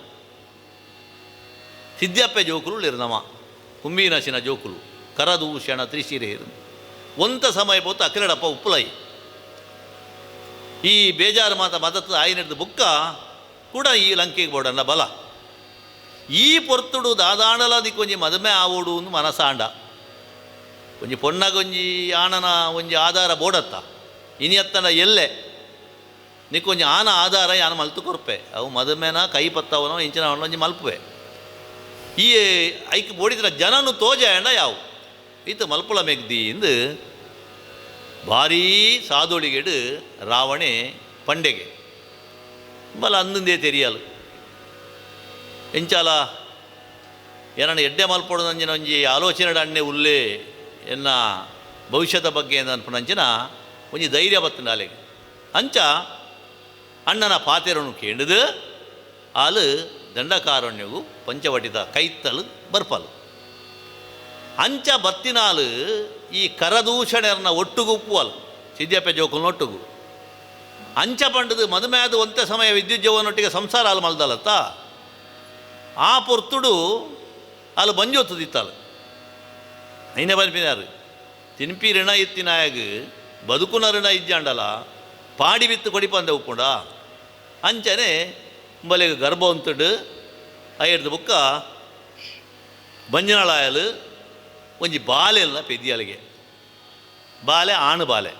ಸಿದ್ಧಪ್ಪೆ ಜೋಕುಲು ಇರ್ನಮ ಕುಂಬೀನಶಿನ ಜೋಕುಲು ಕರದೂಷಣ ತ್ರಿಶಿರೆ ಒಂತ ಸಮಯ ಪೋತು ಅಕ್ರಡಪ್ಪ ಉಪ್ಪುಲೈ ಈ ಬೇಜಾರು ಮಾತ ಮದತ್ತು ಆಯಿನಡ್ದು ಬುಕ್ಕ ಕೂಡ ಈ ಲಂಕೆಗೆ ಬೋಡಣ್ಣ ಬಲ ಈ ಪೊರ್ತುಡು ದಾದಾಣಲ ಒಂಜಿ ಮದುಮೆ ಆವೋಡು ಒಂದು ಮನಸಾಂಡ ಒಂಜಿ ಪೊಣ್ಣಗೊಂಜಿ ಆಣನ ಒಂಜಿ ಆಧಾರ ಬೋಡತ್ತ ಇನಿ ಅತ್ತನ ಎಲ್ಲೆ ನಿಕ್ಕೊಂಜಿ ಆನ ಆಧಾರ ಯಾನ ಮಲ್ತು ಕೊರ್ಪೆ ಅವು ಮದುಮೆನ ಕೈ ಪತ್ತವನೋ ಇಂಚಿನ ಒಂಜಿ ಮಲ್ಪುವೆ ಈ ಐಕ್ ಬೋಡಿದ್ರ ಜನನು ತೋಜಾಯಂಡ ಯಾವು ಈತ ಮಲ್ಪುಳ ಮೆಗ್ದಿ ಇಂದು ಭಾರೀ ಸಾದೋಳಿಗೆಡು ರಾವಣೆ ಪಂಡೆಗೆ ಬಲ ಅಂದಂದೇ ತೆರಿಯಲು ಎಂಚಾಲ ಏನಣ್ಣ ಎಡ್ಡೆ ಮಲ್ಪೊಡು ನಂಜಿನ ಒಂಜಿ ಆಲೋಚನೆ ಅಣ್ಣೆ ಉಲ್ಲೇ ಎನ್ನ ಭವಿಷ್ಯದ ಬಗ್ಗೆ ಅನ್ಪುನಂಚಿನ ಒಂಜಿ ಧೈರ್ಯ ಬತ್ತಂಡ ಅಲೆಗೆ ಅಂಚ ಅಣ್ಣನ ಪಾತೆರನು ಕೇಂಡದು ಆಲು ದಂಡಕಾರಣ್ಯಗು ಪಂಚವಟಿದ ಕೈತ್ತಲು ಬರ್ಪಲು ಅಂಚ ಬತ್ತಿನಾಲು ಈ ಕರದೂಷಣೆರ್ನ ಒಟ್ಟುಗು ಉಪ್ಪುವಲು ಸಿದ್ಯಪ್ಪೆ ಜೋಕುಲ್ನ ಒಟ್ಟುಗು ಅಂಚ ಪಂಡದು ಮದುವೆ ಆದ ಒಂತೆ ಸಮಯ ವಿದ್ಯುತ್ ಜೀವನೊಟ್ಟಿಗೆ ಸಂಸಾರ ಹಾಲು ಮಲ್ದಲತ್ತ ಆ ಪೊರ್ತುಡು ಅಲ್ಲಿ ಬಂಜೊತ್ತದಿತ್ತಾಳು ಐನೇ ಬನ್ಪಿನಾರು ತಿನ್ಪಿ ಋಣ ಇತ್ತಿನಾಯಗ ಬದುಕುನ ಋಣ ಇಜ್ಜಾಂಡಲ ಪಾಡಿ ಬಿತ್ತು ಕೊಡಿಪಂದೆ ಉಪ್ಪುಂಡ ಅಂಚನೆ ಬಲೆಗೆ ಗರ್ಭ ಉಂತುಡು ಐರ್ದು ಬುಕ್ಕ ಬಂಜನಾಳಾಯಲು ಒಂಜಿ ಬಾಲೆ ಇಲ್ಲ ಪೆದ್ದಿಯಾಲಿಗೆ ಬಾಲೆ ಆಣು ಬಾಲೆ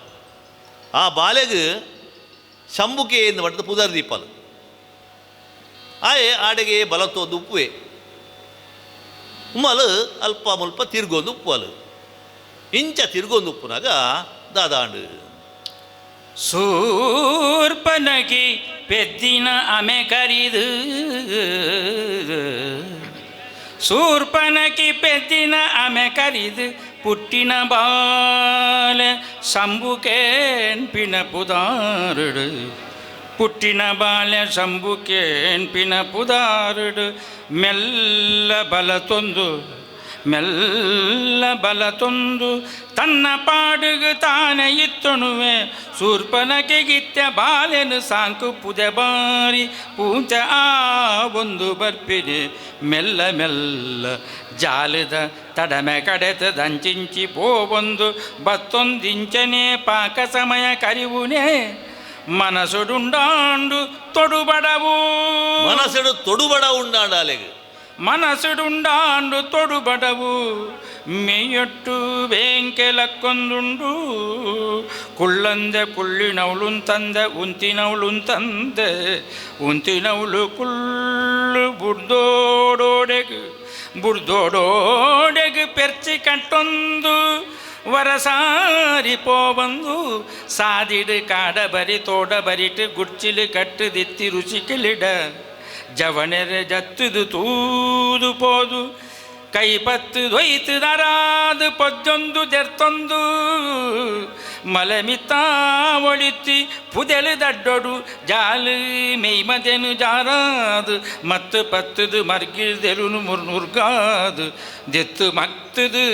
ಆ ಬಾಲೆಗೆ ಶಂಬುಕೆ ಎಂದು ಪಟ್ಟದ ಪುದರ್ ದೀಪಾಲು ಆಯೆ ಆಡೆಗೆ ಬಲತ್ತೊಂದು ಉಪ್ಪುವೆ ಉಮ್ಮಲು ಅಲ್ಪ ಮುಲ್ಪ ತಿರ್ಗೊಂದು ಉಪ್ಪುವಲು ಇಂಚ ತಿರ್ಗೊಂದು ಉಪ್ಪುನಾಗ ದಾದಾಂಡು ಸೂರ್ಪನಗಿ ಪೆದ್ದಿನ ಅಮೆ ಕರಿದು ಸೂರ್ಪನಕಿ ಪೆದ್ದಿನ ಅಮೆ ಕರಿದು ಪುಟ್ಟಿನ ಬಾಲ ಸಂಬುಕೇನ್ ಪಿನ ಪುದಾರುಡು ಪುಟ್ಟಿನ ಬಾಲ ಸಂಬುಕೇನ್ ಪಿನ ಪುದಾರುಡು ಮೆಲ್ಲ ಬಲ ತೊಂದು ಮೆಲ್ಲ ಬಲ ತೊಂದು ತನ್ನ ಪಾಡುಗು ತಾನೆ ಇತ್ತೊಣುವೆ ಸೂರ್ಪನಕೆಗಿತ್ತ ಬಾಲೆನು ಸಾಂಕು ಪುದೆ ಬಾರಿ ಪೂಂಚ ಆ ಒಂದು ಬರ್ಪಿದೆ ಮೆಲ್ಲ ಮೆಲ್ಲ ಜಾಲದ ತಡಮೆ ಕಡೆತದಂಚಿಂಚಿ ಪೋವೊಂದು ಬತ್ತೊಂದಿಂಚನೆ ಪಾಕ ಸಮಯ ಕರಿವುನೇ ಮನಸುಡುಂಡಾಂಡು ತೊಡುಬಡವು ಮನಸ್ಸುಡು ತೊಡುಬಡ ಉಂಡಾಂಡ ಅಲೆಗೆ ಮನಸ್ಸುಡುಂಡಾಂಡು ತೊಡುಬಡವು ಮೇಯೊಟ್ಟು ಬೇಂಕೆಲಕ್ಕೊಂದುಂಡು ಕುಳ್ಳಂದೆ ಕುಳ್ಳಿನವಳುಂತಂದೆ ಉಂತಿನವಳುಂತಂದೆ ಉಂತಿನವಳು ಕುಳ್ಳು ಬುಡ್ದೋಡೋಡೆಗು ಬುಡ್ದೋಡೋಡೆಗು ಪೆರ್ಚಿ ಕಟ್ಟೊಂದು ವರಸಾರಿ ಪೋಬಂದು ಸಾದಿಡು ಕಾಡ ಬರಿ ತೋಡ ಬರಿಟು ಗುಡ್ಚಿಲು ಕಟ್ಟುದಿತ್ತಿ ರುಚಿಕಿಲಿಡ ಜವನೆರೆ ಜತ್ತುದು ತೂದು ಪೋದು ಕೈ ಪತ್ತು ದೊಯ್ತು ದರಾದು ಪೊದ್ದೊಂದು ಜರ್ತೊಂದು ಮಲಮಿತಾ ಒಳಿತಿ ಪುದೆಲು ದಡ್ಡೊಡು ಜಾಲು ಮೆಯ್ಮದೆನು ಜಾರಾದು ಮತ್ತು ಪತ್ತುದು ಮರ್ಗಿಲ್ದೆರುನು ಮುರ್ನುರ್ಗಾದು ದೆತ್ತು ಮತ್ತದು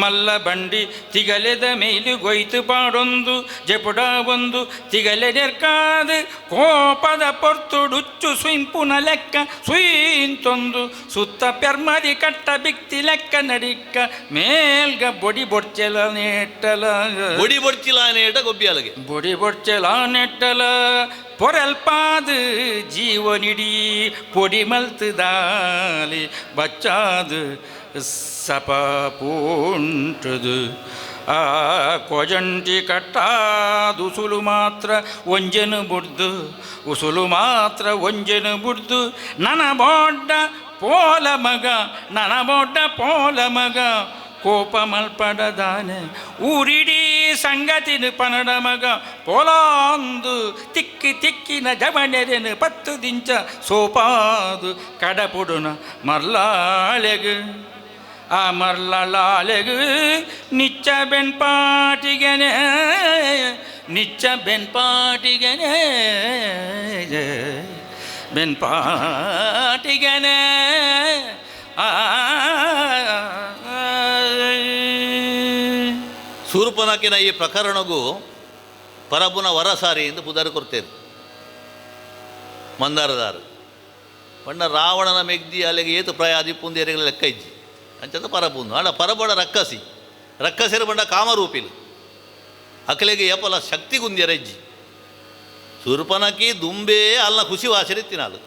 ಮಲ್ಲ ಬಂಡಿ ತಿಗಲೆದ ಮೇಲು ಗೊಯ್ತು ಪಾಡೊಂದು ಜಪುಡ ಒಂದು ತಿಗಲೆ ನೆರ್ಕಾದು ಕೋಪದ ಪೊರ್ತುಡುಚ್ಚು ಸುಂಪುನ ಲೆಕ್ಕ ಸುಯಿಂತೊಂದು ಸುತ್ತ ಪೆರ್ಮದಿ ಕಟ್ಟ ಬಿಕ್ತಿ ಲೆಕ್ಕ ನಡಿಕ್ಕ ಮೇಲ್ಗ ಬೊಡಿ ಬೊಡ್ಚೆಲ ನೆಟ್ಟಲ ಬೊಡಿ ಬೊಡ್ಚಿಲ ನೇಟ ಗೊಬ್ಬಿ ಅಲಗೆ ಬೊಡಿ ಬೊಡ್ಚೆಲ ನೆಟ್ಟಲ ಪೊರಲ್ಪಾದು ಜೀವನಿಡೀ ಪೊಡಿ ಮಲ್ತುದಾಲಿ ಬಚ್ಚಾದು ಸಪ ಪೂಂಟುದು ಆ ಕೊಜಂಟಿ ಕಟ್ಟಾದು ಉಸುಲು ಮಾತ್ರ ಒಂಜೆನು ಬುಡ್ದು ಉಸುಲು ಮಾತ್ರ ಒಂಜೆನು ಬುಡ್ದು ನನ ಬೋಡ್ಡ ಪೋಲ ಮಗ ನನ ಬೋಡ್ಡ ಪೋಲ ಮಗ ಕೋಪ ಮಲ್ಪಡದಾನೆ ಊರಿಡೀ ಸಂಗತಿನ ಪನಡ ಮಗ ಪೋಲಾಂದು ತಿಕ್ಕಿ ತಿಕ್ಕಿನ ಜವನೆರೆನು ಪತ್ತು ದಿಂಚ ಸೋಪಾದು ಕಡಪುಡುನ ಮರ್ಲಾಳೆಗು ಆ ಮರ್ಲಾಳೆಗು ನಿಚ್ಚ ಬೆನ್ಪಾಟಿಗೆನೆ ನಿಚ್ಚ ಬೆನ್ಪಾಟಿಗೆನೆ. ಬೆನ್ಪಾಟಿಗನೆ ಆ. ಶೂರ್ಪನಖಿನ ಈ ಪ್ರಕರಣಗೂ ಪರಬುನ ವರಸಾರಿ ಎಂದು ಪುದರ್ ಕೊಡ್ತೇವೆ ಮಂದಾರದಾರು. ಬಣ್ಣ ರಾವಣನ ಮೆಗ್ದಿ ಅಲ್ಲಿಗೆ ಏತು ಪ್ರಯಾದಿ ಪುಂದೇರಿಗಳ ಲೆಕ್ಕ ಇಜ್ಜಿ ಅಂಚದ ಪರಬುಂದು ಆಂಡ ಪರಬಡ ರಕ್ಕಸಿ ರಕ್ಕಸಿರ ಬಂಡ ಕಾಮರೂಪಿಲು ಅಕಲೆಗೆ ಏಪಲ ಶಕ್ತಿ ಗುಂದ್ಯರಜ್ಜಿ ಶೂರ್ಪನಖಿ ದುಂಬೆ ಅಲ್ಲ ಖುಷಿ ವಾಸರಿತ್ತಿನಾಲು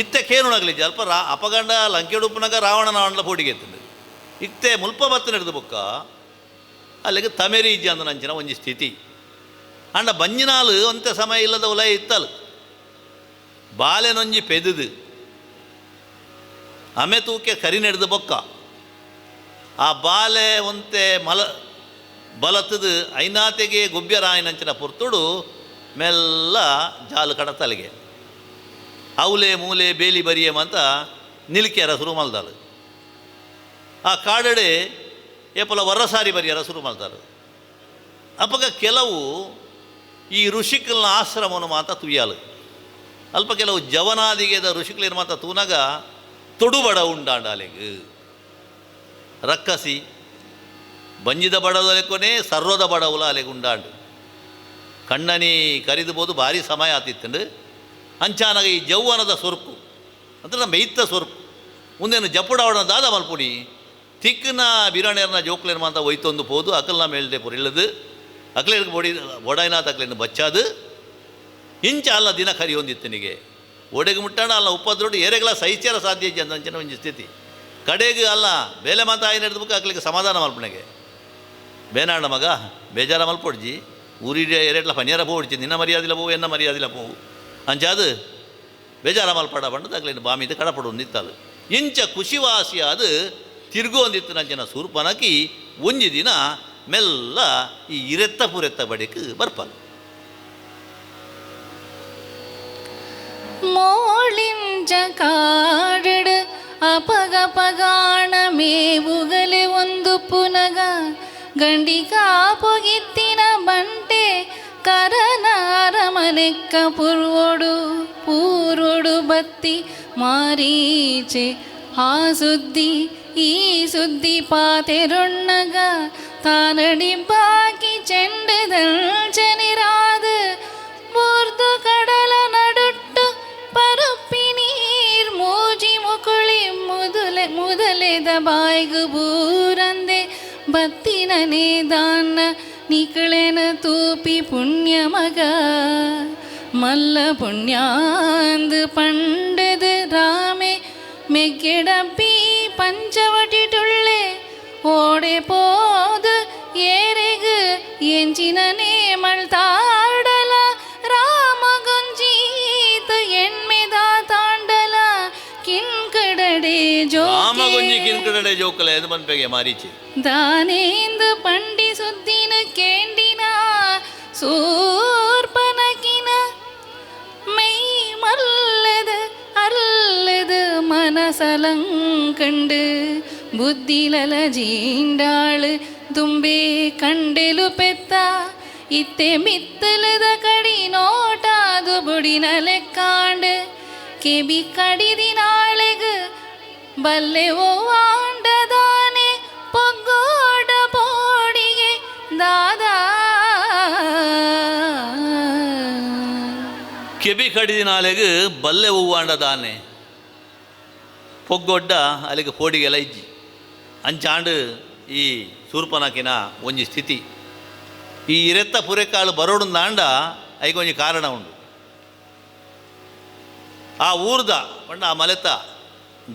ಇತ್ತೆ ಕೇನುಣಗಲಿಜ್ಜಿ ಅಲ್ಪ ರಾ ಅಪಗಂಡ ಲಂಕೆಡುಪ್ಪುನಗ ರಾವಣನ ಅಂಡ್ಲ ಪೋಡಿಗೆ ಎತ್ತಂಡು ಇತ್ತೆ ಮುಲ್ಪ ಬತ್ತ ನಡೆದು ಬೊಕ್ಕ ಅಲ್ಲಿಗೆ ತಮೆರಿ ಇಜ್ಜಿ ಅಂದ ನಂಚಿನ ಒಂಜಿ ಸ್ಥಿತಿ. ಅಂಡ ಬಂಜಿನಾಲು ಒಂತೆ ಸಮಯ ಇಲ್ಲದ ಉಲಯ ಇತ್ತಲು ಬಾಲೆನೊಂಜಿ ಪೆದುದು ಅಮೆ ತೂಕೆ ಕರಿ ನಡೆದು ಬೊಕ್ಕ ಆ ಬಾಲೆ ಒಂತೆ ಮಲ ಬಲತದು ಐನಾತೆಗೆ ಗೊಬ್ಬ್ಯರಾಯನಂಚಿನ ಪೊರ್ತುಡು ಮೆಲ್ಲ ಜಾಲು ಕಡತಲಿಗೆ ಅವಲೆ ಮೂಲೆ ಬೇಲಿ ಬರಿಯಮಂತ ನಿಲ್ಕೆರ ಶುರು ಮಲ್ದಾಳು. ಆ ಕಾಡಡೆ ಏಪಲ ವರಸಾರಿ ಬರಿಯರ ಶುರು ಮಲ್ದಾರು. ಅಪಗ ಕೆಲವು ಈ ಋಷಿಕಲ್ನ ಆಶ್ರಮವನ್ನು ಮಾತ ತುಯ್ಯಾಲು ಅಲ್ಪ ಕೆಲವು ಜವನಾದಿಗೆದ ಋಷಿಕಲಿನ ಮಾತ ತೂನಾಗ ತೊಡುಬಡ ಉಂಡಾಂಡಾಲೆಗ್ ರಕ್ಕಸಿ ಬಂಜಿದ ಬಡವಲೆಕೊನೆ ಸರ್ವದ ಬಡವುಲ ಅಲೆಗ್ ಉಂಡಾಂಡು ಕಣ್ಣನಿ ಕರಿದುಬೋದು ಭಾರಿ ಸಮಯ ಆತಿತ್ತಂಡು. ಅಂಚಾನಗ ಈ ಜೌವನದ ಸೊರ್ಕು ಅಂದ್ರೆ ನಮ್ಮ ಇತ್ತ ಸೊರ್ಕು ಮುಂದೇನು ಜಪ್ಪುಡಾವಣ ದಾದ ಮಲ್ಪುಡಿ ತಿಕ್ಕನ ಬಿರಾಣೇರ್ನ ಜೋಕ್ಲೇನ ಮಾತ ಒಯ್ತೊಂದು ಪೋದು ಅಕಲ್ನ ಮೇಲ್ದೆ ಪೊರಿಲ್ಲದು ಅಕ್ಲೇರ್ಗೆ ಬೊಡಿ ಬೊಡೈನಾಥ ಅಕ್ಲೇನ ಬಚ್ಚಾದು ಇಂಚ ಅಲ್ಲ ದಿನ ಕರಿಯೊಂದಿತ್ತನಿಗೆ ಒಡೆಗೆ ಮುಟ್ಟಾಣ ಅಲ್ಲ ಉಪದ್ರೋಡು ಏರೆಗಳ ಸಹಿಚಾರ ಸಾಧ್ಯ ಇಜ್ಜಿ ಅಂತ ಅಂಚಿನ ಒಂಜಿ ಸ್ಥಿತಿ. ಕಡೆಗೆ ಅಲ್ಲ ಬೇಲೆ ಮಾತ ಆಯ್ನ ಹಿಡಿದ್ಬೇಕು ಅಕ್ಲಿಗೆ ಸಮಾಧಾನ ಮಲ್ಪಣೆಗೆ ಬೇನಾಡ ಮಗ ಬೇಜಾರ ಮಲ್ಪೊಡ್ಜಿ ಊರಿಡ ಎರೆಟ್ಲ ಪನಿಯಾರ ಪೋಡ್ಜಿ ನಿನ್ನ ಮರ್ಯಾದಿಲ್ಲ ಪೋವು ಎನ್ನ ಮರ್ಯಾದಿಲ್ಲ ಪೋವು ಅಂಚಾದು ಬೇಜಾರ ಮಲ್ಪಡ ಬಂಡದ ಅಕ್ಲೇನು ಬಾಮಿದ ಕಡಪಡು ನಿತ್ತಾಲು ಇಂಚ ಖುಷಿವಾಸಿ ಅದು ತಿರುಗೋಂದಿತ್ತು ನಂಚಿನ ಸೂರ್ಪನಕಿ ಒಂಜಿ ದಿನ ಮೆಲ್ಲ ಈ ಇರೆತ್ತ ಪುರೆತ್ತ ಬಡಿಕ್ ಬರ್ಪಲ್. ಮೋಳಿಂಜ ಕಾಡಡ್ ಅಪಗ ಪಗಾಣ ಮೇವುಗಲೆ ಒಂದು ಪುನಗ ಗಂಡಿ ಕಾಪೊಗಿತ್ತಿನ ಬಂಟೆ ಕರನಾರ ಮನೆಕ್ಕ ಪುರ್ವೊಡು ಪೂರ್ವೊಡು ಬತ್ತಿ ಮಾರೀಚೆ ಆ ಸುದ್ದಿ ಈ ಸುದ್ದಿ ಪಾತೆರೊಣ್ಣಗ ತಾನಡಿ ಬಾಕಿ ಚೆಂಡದಂಚನಿರಾದು ಮೂರ್ದು ಕಡಲ ನಡುಟ್ಟು ಪರುಪ್ಪಿ ನೀರ್ ಮೂಜಿ ಮುಕುಳಿ ಮುದುಲೆ ಮುದಲೆದ ಬಾಯ್ಗು ಬೂರಂದೆ ಬತ್ತಿನನೇ ದಾನ್ನ ನಿಕಳೆನ ತೂಪಿ ಪುಣ್ಯ ಮಗ ಮಲ್ಲ ಪುಣ್ಯಾಂದು ಪಂಡದು ರಾಮೆ ಮೆಗ್ಗೆಡಬ್ಬಿ ಪಂಚವಟಿಟುಳ್ಳೆ ಓಡೆ ಪೋದು ಏರೆಗು ಎಂಚಿನನೇ ಮಳ್ತಾಡಲ ರಾಮ ಗೊಂಜೀತ ಎಣ್ಮೆದ ತಾಂಡಲ ಕಿಣ್ಕಡಡೆ ರಾಮಗೊಂಜಿ ಜೋಕೆ ಕಿನ್ಕಡಡೆ ಜೋಕಲೆ ಅದು ಮನ್ಪೆಗೆ ಮಾರೀಚಿ. ದಾನೇಂದು ಪಂಡಿ ಸುದ್ದಿನ ಕೇಂಡಿನ ಸೂರ್ಪನಕಿನ மெய் மல்லது அல்லது மனசலங்கண்டு ಬುದ್ಧಿಲಲ ಜೀಂಡಾಳು ದುಂಬೆ ಕಂಡೆಲು ಪೆತ್ತ ಇತ್ತೆ ಮಿತ್ತಲದ ಕಡಿ ನೋಟಾದು ಬುಡಿನ ಲೆಕ್ಕಾಂಡು ಕೆಬಿ ಕಡಿದಿನಾಳೆಗ್ ಬಲ್ಲೆ ಓ ಆಂಡದಾನೆ ಪೊಗ್ಗೋಡ ಪೋಡಿಗೆ ದಾದಾ. ಕೆಬಿ ಕಡಿದಿನಾಲೆಗ್ ಬಲ್ಲೆ ಹೂವಾಂಡ ದಾನೆ ಪೊಗ್ಗೊಡ್ಡ ಅಲ್ಲಿಗೆ ಪೋಡಿಗೆಲ್ಲ ಇಜ್ಜಿ ಅಂಚಾಂಡು ಈ ಸೂರ್ಪನಕಿನ ಒಂಜಿ ಸ್ಥಿತಿ. ಈ ಇರೆತ್ತ ಪುರೆಕಾಳು ಬರೋಡು ದಾಂಡ ಐಕೊಂಜಿ ಕಾರಣ ಉಂಡು. ಆ ಊರ್ದ ಪಂಡ ಆ ಮಲೆತ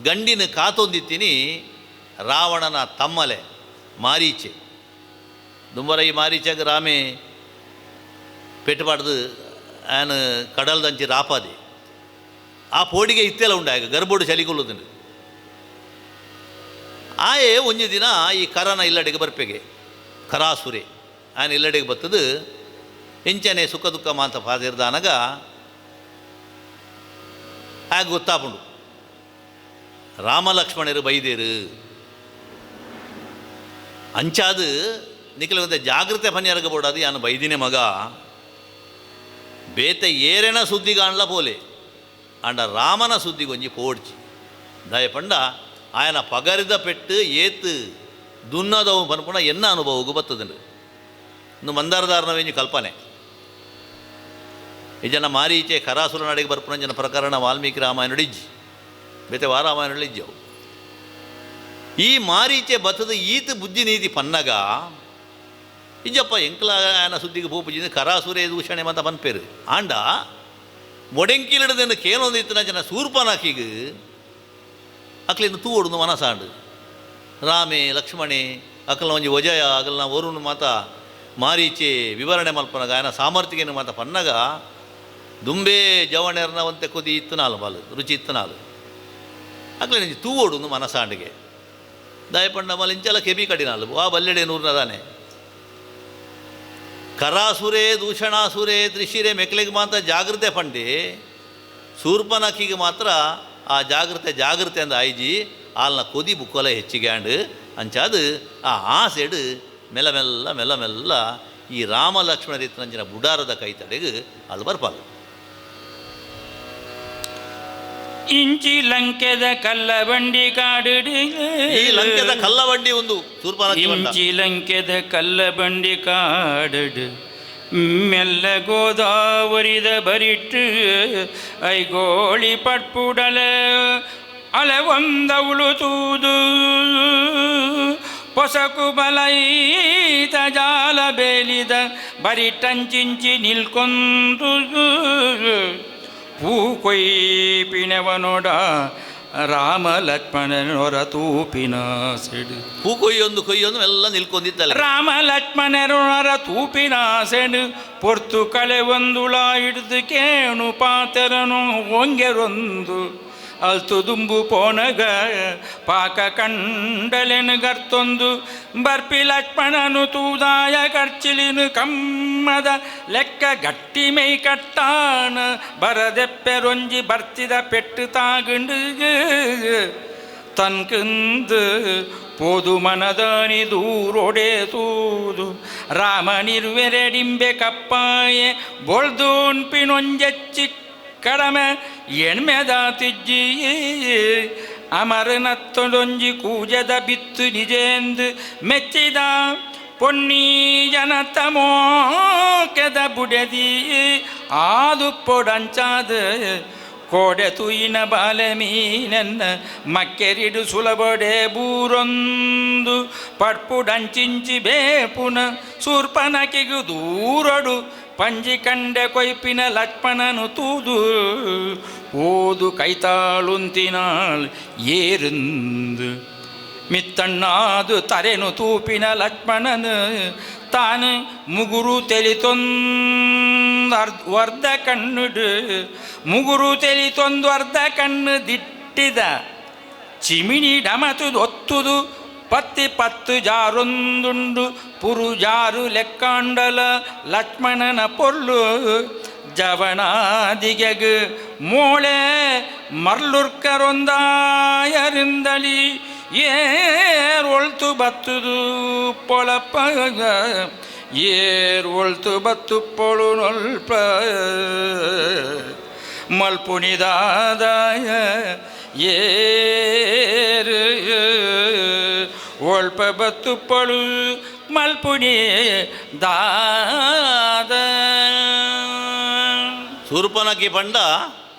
ಗಂಡಿನ ಕಾತೊಂದಿತ್ತೀನಿ ರಾವಣನ ತಮ್ಮಲೆ ಮಾರೀಚೆ. ದುಂಬರ ಈ ಮಾರೀಚೆಗೆ ರಾಮೆ ಪೆಟ್ಟುಪಾಡ್ದು ಆನ್ ಕಡಲ್ದಂಚಿ ರಾಪಾದಿ ಆ ಪೋಡಿಗೆ ಇತ್ತೆಲ್ಲ ಉಂಡಾಗ ಗರ್ಭೋಡು ಚಲಿಗೊಳ್ಳುದುಂಡು. ಆಯೆ ಒಂಜಿ ದಿನ ಈ ಕರನ ಇಲ್ಲಡೆಗೆ ಬರ್ಪೆಗೆ ಕರಾಸುರೆ ಆಯನ ಇಲ್ಲಡೆಗೆ ಬತ್ತದು ಇಂಚನೆ ಸುಖ ದುಃಖ ಮಾಂತ ಫಾದಿರ್ದಾನಗ ಆಗ ಗೊತ್ತಾಪುಂಡು ರಾಮ ಲಕ್ಷ್ಮಣರು ಬೈದೇರು ಅಂಚಾದು ನಿಖಲ ಜಾಗೃತೆ ಪನ್ಯರಗ ಬೋಡಾದು ಯಾನು ಬೈದಿನೇ ಮಗ ಬೇತೆ ಏರೆನ ಸುದ್ದಿಗಾಣ್ಲ ಪೋಲೆ. ಆಂಡ ರಾಮನ ಸುದ್ದಿಗೊಂಜಿ ಪೋಡ್ಚಿ ದಾಯ ಪಂಡ ಆಯನ ಪಗರಿದ ಪೆಟ್ಟು ಏತ್ ದುನ್ನದವು ಪನ್ಪುನ ಎನ್ನ ಅನುಭವಗೂ ಬತ್ತದಂಡು. ಇನ್ನು ಮಂದಾರದಾರನವೇಂಜಿ ಕಲ್ಪನೆ ಈ ಜನ ಮಾರೀಚೆ ಕರಾಸುರ ನಾಡಿಗೆ ಬರ್ಪುನ ಜನ ಪ್ರಕರಣ ವಾಲ್ಮೀಕಿ ರಾಮಾಯಣ ಇಜ್ಜಿ, ಬೇತೆ ವಾರಾಮಾಯಣ ಇಜ್ಜವು. ಈ ಮಾರೀಚೆ ಬತ್ತದ ಈತ ಬುದ್ಧಿ ನೀತಿ ಪನ್ನಗ ಇಜ್ಜಪ್ಪ ಎಂಕ್ಲ ಆಯನ ಸುದ್ದಿಗೆ ಪೋಪುಜಿಂದ ಕರಾಸುರೇ ದೂಷಣೆ ಮತ ಪನ್ಪೇರು. ಆಂಡ ಮೊಡೆಂಕಿಲಿಡದನ್ನು ಕೇನೊಂದು ಇತ್ತಿನ ಜನ ಸೂರ್ಪನಾಕಿಗ್ ಅಕ್ಲಿಂದ ತೂ ಒಡುದು ಮನಸಾಂಡು. ರಾಮೆ ಲಕ್ಷ್ಮಣೆ ಅಕಲ್ನ ಒಂಜಿ ವಜಯ ಅಕಲ್ನ ವರುಣ್ ಮಾತ ಮಾರೀಚೆ ವಿವರಣೆ ಮಲ್ಪನಗ ಆಯನ ಸಾಮರ್ಥ್ಯನ ಮಾತ ಪನ್ನಗ ದುಂಬೆ ಜವಣೆರ್ನ ಒಂತೆ ಕೊದಿ ಇತ್ತನಾಲು ಬಾಲು ರುಚಿ ಇತ್ತನಾಲು ಅಕ್ಲಿನ ತೂ ಒಡುದು ಮನಸಾಂಡಿಗೆ ದಾಯಪಂಡ ಮಲಿಂಚಲ ಕೆಬಿ ಕಡಿನಾಲು ವಾ ಬಲ್ಲೆಡೆ ನೂರ್ನದಾನೆ ಕರಾಸುರೇ ದೂಷಣಾಸುರೇ ತ್ರಿಶಿರೆ ಮೆಕ್ಲೆಗೆ ಮಾತ್ರ ಜಾಗೃತೆ ಪಂಡಿ ಶೂರ್ಪನಖಿಗೆ ಮಾತ್ರ ಆ ಜಾಗೃತೆ ಜಾಗೃತೆ ಅಂದ ಆಯ್ಜಿ ಆಲ್ನ ಕೊದಿ ಬುಕ್ಕೊಲ ಹೆಚ್ಚಿಗೆ ಆಂಡ್ ಅಂಚಾದು ಆ ಆಸೆಡು ಮೆಲ್ಲ ಮೆಲ್ಲ ಮೆಲ್ಲ ಮೆಲ್ಲ ಈ ರಾಮ ಲಕ್ಷ್ಮಣ ರೀತಿನಂಚಿನ ಬುಡಾರದ ಕೈ ತಡೆಗೆ ಅಲ್ಲಿ ಬರ್ಪಾಲು. ಇಂಚಿ ಲಂಕೆದ ಕಲ್ಲಬಂಡಿ ಕಾಡು, ಈ ಲಂಕೆದ ಕಲ್ಲಬಂಡಿ ಒಂದು ಶೂರ್ಪನಖಿ ಬಂಡ. ಇಂಚಿ ಲಂಕೆದ ಕಲ್ಲಬಂಡಿ ಕಾಡು ಮೆಲ್ಲ ಗೋದಾವರಿದ ಬರಿಟ್ಟು ಐಗೋಳಿ ಪಟ್ಪುಡಲ ಅಲವೊಂದವಳು ತೂದು ಪೊಸಕು ಬಲೈತ ಜಾಲ ಬೇಲಿದ ಬರಿಟಂಚಿಂಚಿ ನಿಲ್ಕೊಂದು ಪೂ ಕೊಯ್ಪಿನವನೊಡ ರಾಮ ಲಕ್ಷ್ಮಣನೊರ ತೂಪಿನ ಸೆಡು. ಹೂ ಕೊಯ್ಯೊಂದು ಕೊಯ್ಯೊಂದು ಎಲ್ಲ ನಿಲ್ಕೊಂಡಿದ್ದಲ್ಲ. ರಾಮ ಲಕ್ಷ್ಮಣರೊರ ತೂಪಿನ ಸೆಡು ಪೊರ್ತು ಕಳೆ ಒಂದುಳ ಹಿಡಿದು ಕೇಣು ಪಾತೆರನು ಒಂಗೆರೊಂದು ಅಲ್ತು ದುಂಬು ಪೋನಗ ಪಾಕ ಕಂಡಲೆನು ಗರ್ತೊಂದು ಬರ್ಪಿ ಲಕ್ಷ್ಮಣನು ತೂದಾಯ ಕರ್ಚಿಲಿನು ಕಮ್ಮದ ಲೆಕ್ಕ ಗಟ್ಟಿ ಮೈ ಕಟ್ಟಾನ ಬರದೆಪ್ಪೆರೊಂಜಿ ಬರ್ತಿದ ಪೆಟ್ಟು ತಾಗುಂಡು ತನ್ಕಂದು ಪೋದು ಮನದಾನಿ ದೂರೊಡೆ ತೂದು ರಾಮನಿರುವೆರೆಡಿಂಬೆ ಕಪ್ಪಾಯೆ ಬೊಳ್ದೂನ್ಪಿನೊಂಜೆಚ್ಚಿ ಕಡಮೆ ಎಣ್ಮೆದ ತಿಜ್ಜಿ ಅಮರನತ್ತೊಂಜಿ ಕೂಜದ ಬಿತ್ತು ನಿಜೇಂದು ಮೆಚ್ಚಿದ ಪೊನ್ನೀ ಜನತಮೋಕೆದ ಬುಡೆದಿ ಆದು ಪೊಡಂಚಾದ ಕೋಡೆ ತುಯಿನ ಬಾಲೆ ಮೀನನ್ನ ಮಕ್ಕೆರಿಡು ಸುಲಭಡೆ ಬೂರೊಂದು ಪಡ್ಪುಡಂಚಿಂಚಿ ಬೇಪುನ ಸೂರ್ಪನಕಿಗು ದೂರಡು ಪಂಜಿ ಕಂಡೆ ಕೊಯ್ಪಿನ ಲಕ್ಷ್ಮಣನು ತೂದು ಓದು ಕೈತಾಳುಂತಿನಾಳ್ ಏರಿಂದು ಮಿತ್ತಣ್ಣಾದು ತರೆನು ತೂಪಿನ ಲಕ್ಷ್ಮಣನು ತಾನು ಮುಗುರು ತೆಲಿತೊಂದು ಅರ್ಧ ಕಣ್ಣುಡು ಮುಗುರು ತೆಲಿತೊಂದು ಅರ್ಧ ಕಣ್ಣು ದಿಟ್ಟಿದ ಚಿಮಿಣಿ ಡಮತುದು ಒತ್ತುದು ಪತ್ತಿ ಪತ್ತು ಜಾರೊಂದುಂಡು ಪುರು ಜಾರು ಲೆಕ್ಕಾಂಡಲ ಲಕ್ಷ್ಮಣನ ಪೊರ್ಲು ಜವಣಾದಿಗೆಗು ಮೋಳೆ ಮರ್ಲುರ್ಕರೊಂದಾಯರಿಂದಲಿ ಏರ್ ಒಳ್ತು ಬತ್ತುದು ಪೊಳಪ ಏರ್ ಒಳ್ತು ಬತ್ತು ಪೊಳು ನೊಲ್ಪ ಮಲ್ಪುನಿದಾದಾಯ ಏರು ಒಲ್ಪ ಬತ್ತು ಪೊಳು ಮಲ್ಪುನಿ ದಾದ. ಶೂರ್ಪನಖಿ ಪಂಡ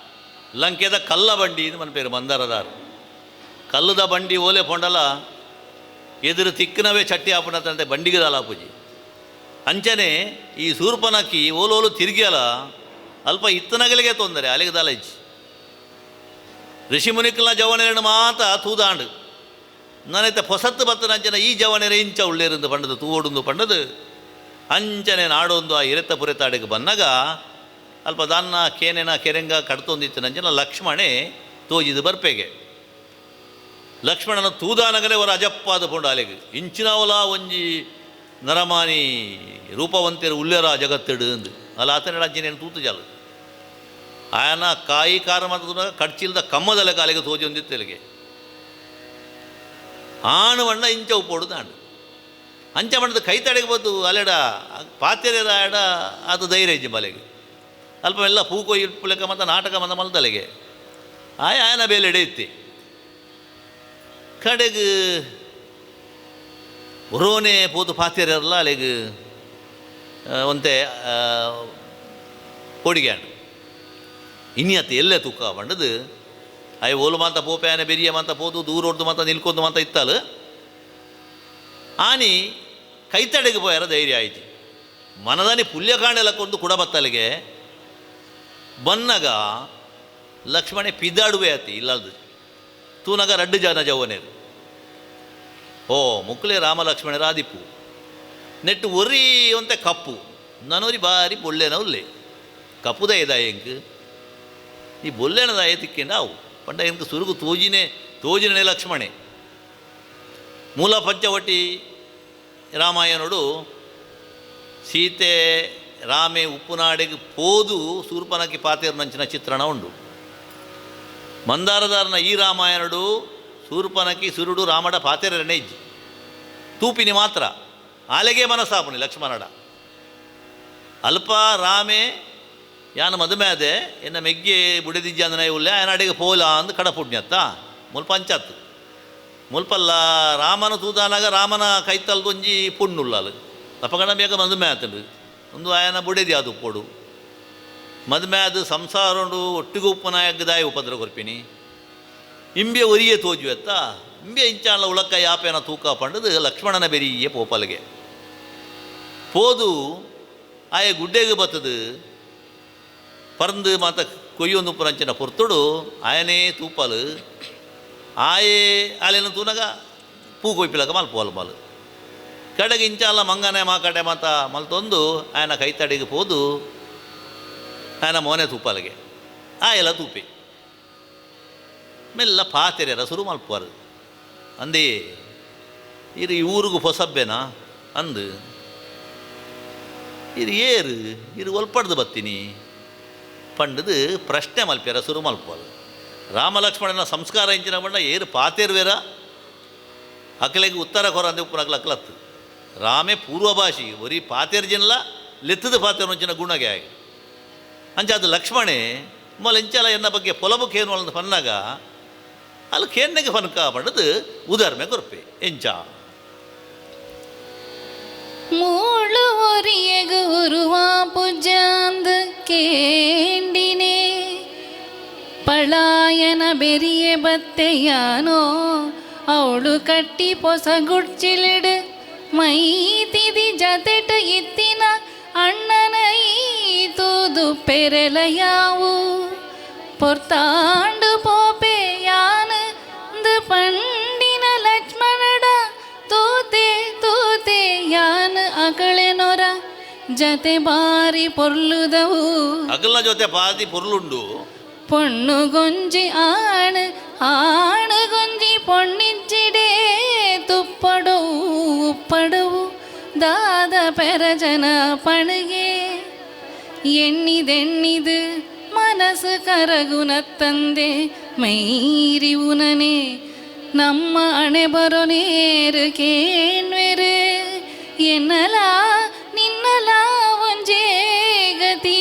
ಲಂಕೆದ ಕಲ್ಲ ಬಂಡಿ ಇದು ಮನ ಪೇರು ಮಂದಾರದಾರ್. ಕಲ್ಲದ ಬಂಡಿ ಓಲೆ ಪೊಂಡಲ ಎದುರು ತಿಕ್ಕನವೇ ಚಟ್ಟಿ ಆಪುನಂತೆ ಬಂಡಿಗೆ ದಾಲಾಪುಜಿ. ಅಂಚನೆ ಈ ಶೂರ್ಪನಖಿ ಓಲೋಲು ತಿರುಗಿಯಲ್ಲ ಅಲ್ಪ ಇತ್ತನಗಲಿಗೆ ತೊಂದರೆ ಅಲ್ಲಿಗೆ ದಾಲ ಇಜ್ಜಿ. ಋಷಿಮುನಿಕಲ್ನ ಜವನೆರಡು ಮಾತ ತೂದಾಂಡು ನಾನೈತೆ ಹೊಸತ್ತು ಬತ್ತನ ಅಂಚನೆ ಈ ಜವನೆರೆ ಇಂಚ ಉಳ್ಳೇರಿಂದು ಪಂಡದು ತೂವೊಡುಂದು ಪಂಡದು ಅಂಚನೆ ನಾಡೊಂದು ಆ ಇರೆತ್ತ ಪುರೆತಾಡಿಗೆ ಬನ್ನಗ ಅಲ್ಪ ದಾನ್ನ ಕೇನೆನ ಕೆರೆಂಗ ಕಡ್ತೊಂದಿತ್ತು ನಂಚನ ಲಕ್ಷ್ಮಣೆ ತೋಜಿದು ಬರ್ಪೆಗೆ. ಲಕ್ಷ್ಮಣನ ತೂದಾನಗಲೇ ಅವರ ಅಜಪ್ಪಾದ ಪೊಂಡು ಅಲೆಗೆ ಇಂಚಿನವಲ ಒಂಜಿ ನರಮಾನಿ ರೂಪವಂತಿರ ಉಲ್ಲೇರ ಜಗತ್ತಿಡು ಅಂದು ಅಲ್ಲ ಆತನ ಅಂಚಿನೇನು ತೂತು ಜಾಲು ಆಯನ ಕಾಯಿ ಕಾರ ಮಾತ್ರ ಕಡ್ಚಿಲ್ದ ಕಮ್ಮದಲೆ ಕಾಲಿಗೆ ತೋಜಿ ಒಂದಿತ್ತೆಲಿಗೆ ಆಣು ಬಣ್ಣ ಇಂಚ ಉಪ್ಪೋಡು ದಾಂಡು ಅಂಚ ಬಣ್ಣದ ಕೈ ತಡೆಗೆ ಬದ್ದು ಅಲೆಡ ಪಾತ್ರೆದ ಆಡ ಅದು ಧೈರ್ಯ ಇಜ್ಜಿ ಮಲೆಗೆ ಅಲ್ಪ ಎಲ್ಲ ಪೂ ಕೊಯ್ಯಿ ಲೆಕ್ಕ ಮತ್ತು ನಾಟಕ ಮಂದ ಮಲ್ದಲೆಗೆ ಆಯ ಆಯನ ಬೇಲೆಡೆ ಇತ್ತೆ ಕಡೆಗೆ ಒರೋನೆ ಪೋತು ಪಾತಿರಲ್ಲ ಅಲೆಗ್ ಒಂತೆ ಪೋಡಿಗ್ಯಾಂಡು ಇನಿ ಅತ್ತ ಎಲ್ಲೆ ತೂಕ ಪಂಡದು ಅಯ್ಯ ಓಲು ಮಾತ ಪೋಪೆ ಬೆರಿಯ ಮಾತ ಪೋದು ದೂರ ಹೊಡ್ದು ಮಾತ ನಿಲ್ಕೊಂದು ಮಾತ ಇತ್ತಾಲು ಆನಿ ಕೈತಡೆಗೆ ಪೋಯಾರ ಧೈರ್ಯ ಆಯ್ತು ಮನದಾನಿ ಪುಲ್ಯಕಾಂಡೆಲ ಕೊಂಡು ಕುಡ ಬತ್ತಲಿಗೆ ಬನ್ನಗ ಲಕ್ಷ್ಮಣೆ ಪಿದಾಡುವೆ ಆತಿ ಇಲ್ಲಲ್ದು ತೂನಗ ರಡ್ಡು ಜನ ಜವನೇರು ಓ ಮುಕ್ಕುಲೆ ರಾಮ ಲಕ್ಷ್ಮಣರ ಆದಿಪ್ಪು ನೆಟ್ಟು ಒರಿ ಒಂತೆ ಕಪ್ಪು ನನೊರಿ ಬಾರಿ ಬೊಳ್ಳೆನ ಉಲ್ಲೆ ಕಪ್ಪುದ ಇದ ಎಂಕ್ ಈ ಬೊಲ್ಲೆನದಾಯ ತಿಕ್ಕಿಂಡ ಅವು ಪಂಡ ಎಂಕ್ ಸುರುಗು ತೋಜಿನೆ ತೋಜಿನೇ ಲಕ್ಷ್ಮಣೆ ಮೂಲ ಪಂಚವಟಿ ರಾಮಾಯಣುಡು ಸೀತೆ ರಾಮೆ ಉಪ್ಪುನಾಡಿಗೆ ಪೋದು ಶೂರ್ಪನಖಿ ಪಾತೇರ್ನಂಚಿನ ಚಿತ್ರಣ ಉಂಡು. ಮಂದಾರದಾರನ ಈ ರಾಮಾಯಣುಡು ಶೂರ್ಪನಖಿ ಸುರುಡು ರಾಮಡ ಪಾತೇರನೇ ಇಜ್ಜಿ ತೂಪಿನಿ ಮಾತ್ರ ಆಲೆಗೆ ಮನಸ್ಸಾಪುನಿ ಲಕ್ಷ್ಮಣಡ. ಅಲ್ಪ ರಾಮೆ ಯಾನ ಮದುವೆ ಆದೆ ಎನ್ನ ಮೆಗ್ಗೆ ಬುಡೆದಿಜ್ಜಂದನ ಉಲ್ಲೆ ಆಯನ ಪೋಲ ಅಂದ್ ಕಡಪುಣ್ಯತ್ತ ಮುಲ್ಪ ಅಂಚಾತ್ತು ಮುಲ್ಪಲ್ಲ ರಾಮನ ತೂದಾನಾಗ ರಾಮನ ಕೈತಲ್ದೊಂಜಿ ಪುಣ್ಣುಲ್ಲಾಲು ತಪಗಣ ಬೇಗ ಮದುವೆ ಆತಂಡು ಒಂದು ಆಯನ ಬುಡೆದಿ ಅದು ಪೊಡು ಮದುವೆ ಅದು ಸಂಸಾರಂಡು ಒಟ್ಟಿಗೆ ಉಪ್ಪನಾಯಗ್ದಾಯ ಉಪದ್ರ ಕೊರ್ಪಿನಿ ಇಂಬೆ ಒರಿಯೇ ತೋಜುವೆತ್ತ ಇಂಬೆ ಇಂಚಾಲ ಉಳಕ್ಕ ಯಾಪೇನ ತೂಕ ಪಂಡದು ಲಕ್ಷ್ಮಣನ ಬೆರಿಯೇ ಪೋಪಲ್ಗೆ ಪೋದು ಆಯ ಗುಡ್ಡೆಗೆ ಬತ್ತದು ಪರಂದು ಮಾತ ಕೊಯ್ಯೊಂದು ಪುರಂಚಿನ ಪೊರ್ತುಡು ಆಯನೇ ತೂಪಲು ಆಯೇ ಆಲೆನ ತೂನಗ ಪೂ ಕೊಯ್ಪಿಲಕ ಮಲ್ಪೋಲ್ ಮಲ್ ಕಡೆಗೆ ಇಂಚಾಲ ಮಂಗನೆ ಮಾ ಕಡೆ ಮಾತ ಮಲ್ತೊಂದು ಆಯನ ಕೈತಡಿಗೆ ಪೋದು ಆಯನ ಮೋನೆ ತೂಪಲ್ಗೆ ಆಯೆಲ್ಲ ತೂಪೆ ಮೆಲ್ಲ ಪಾತೆರೆರ ಸುರು ಮಲ್ಪುವರು ಅಂದೇ ಇರು ಈ ಊರಿಗೂ ಹೊಸಬ್ಬೆನಾ ಅಂದು ಇರು ಏರು ಇರು ಒಲ್ಪಡ್ದು ಬತ್ತೀನಿ ಪಂಡದು ಪ್ರಶ್ನೆ ಮಲ್ಪ್ಯಾರ ಸುರು ಮಲ್ಪುವರು. ರಾಮಲಕ್ಷ್ಮಣನ ಸಂಸ್ಕಾರ ಇಂಚಿನ ಬಣ್ಣ ಏರು ಪಾತೇರ್ವೇರ ಅಕಲೆಗೆ ಉತ್ತರ ಕೊರ ಅಂದೆ ಉಪ್ಪುನಕಲ ಅಕ್ಲತ್ತು ರಾಮೆ ಪೂರ್ವಭಾಷಿ ಒರಿ ಪಾತೇರ್ ಜಿನ್ಲ ಲೆತ್ತದ ಪಾತೇರ್ ಗುಣಗೆ ಆಗಿ ಅಂಚ ಅದು ಲಕ್ಷ್ಮಣೆ ಮೊಲ ಇಂಚಲ ಎನ್ನ ಬಗ್ಗೆ ಪೊಲಬು ಕೇನು ಅಂದ್ ಪನ್ನಾಗ ಅಲ್ಲಿ ಕೇನ್ನೆಗೆ ಫನ್ಕ ಪಂಡದು ಉದಾರ್ಮೆ ಕೊರ್ಪೆ ಎಂಚ ಮೂಳು ಒರಿಯಗು ಉರುವ ಪುಜಾಂದ್ ಕೇಂಡಿನೆ ಪಳಾಯನ ಬೆರಿಯ ಬತ್ತೆಯಾನೋ ಅವಳು ಕಟ್ಟಿ ಪೊಸ ಗುಡ್ಚಿಲಿಡು ಮೈತಿದಿ ಜತೆಟ ಇತ್ತಿನ ಅಣ್ಣನ ತೂದು ಪೆರೆಲಯಾವು ಪೊರ್ತಾಂಡು ಪೋಪೆ ಯಾನು ಪಂಡಿನ ಲಕ್ಷ್ಮಣಡ ತೂತೆ ತೂತೆ ಯಾನು ಅಕಳೆನೊರ ಜತೆ ಬಾರಿ ಪೊರ್ಲುದವು ಅಗಲ್ನ ಜೊತೆ ಪಾತಿ ಪೊರ್ಲುಂಡು பொண்ணு கொஞ்சி ஆணு ஆணு கொஞ்சಿ பொன்னிச்சிடே ತುಪ್ಪಡವು ಉಪ್ಪಡವು ದಾದ ಪೆರಜನ ಪಣಗೆ ಎಣ್ಣಿದೆಣ್ಣಿದು ಮನಸ್ಸು ಕರಗುನ ತಂದೆ ಮೈರಿವುನನೆ ನಮ್ಮ ಅಣೆ ಬರೋ ನೇರು ಕೇಣ್ವೆರು ಎನ್ನಲಾ ನಿನ್ನಲಾ ಒಂಜೇ ಗತಿ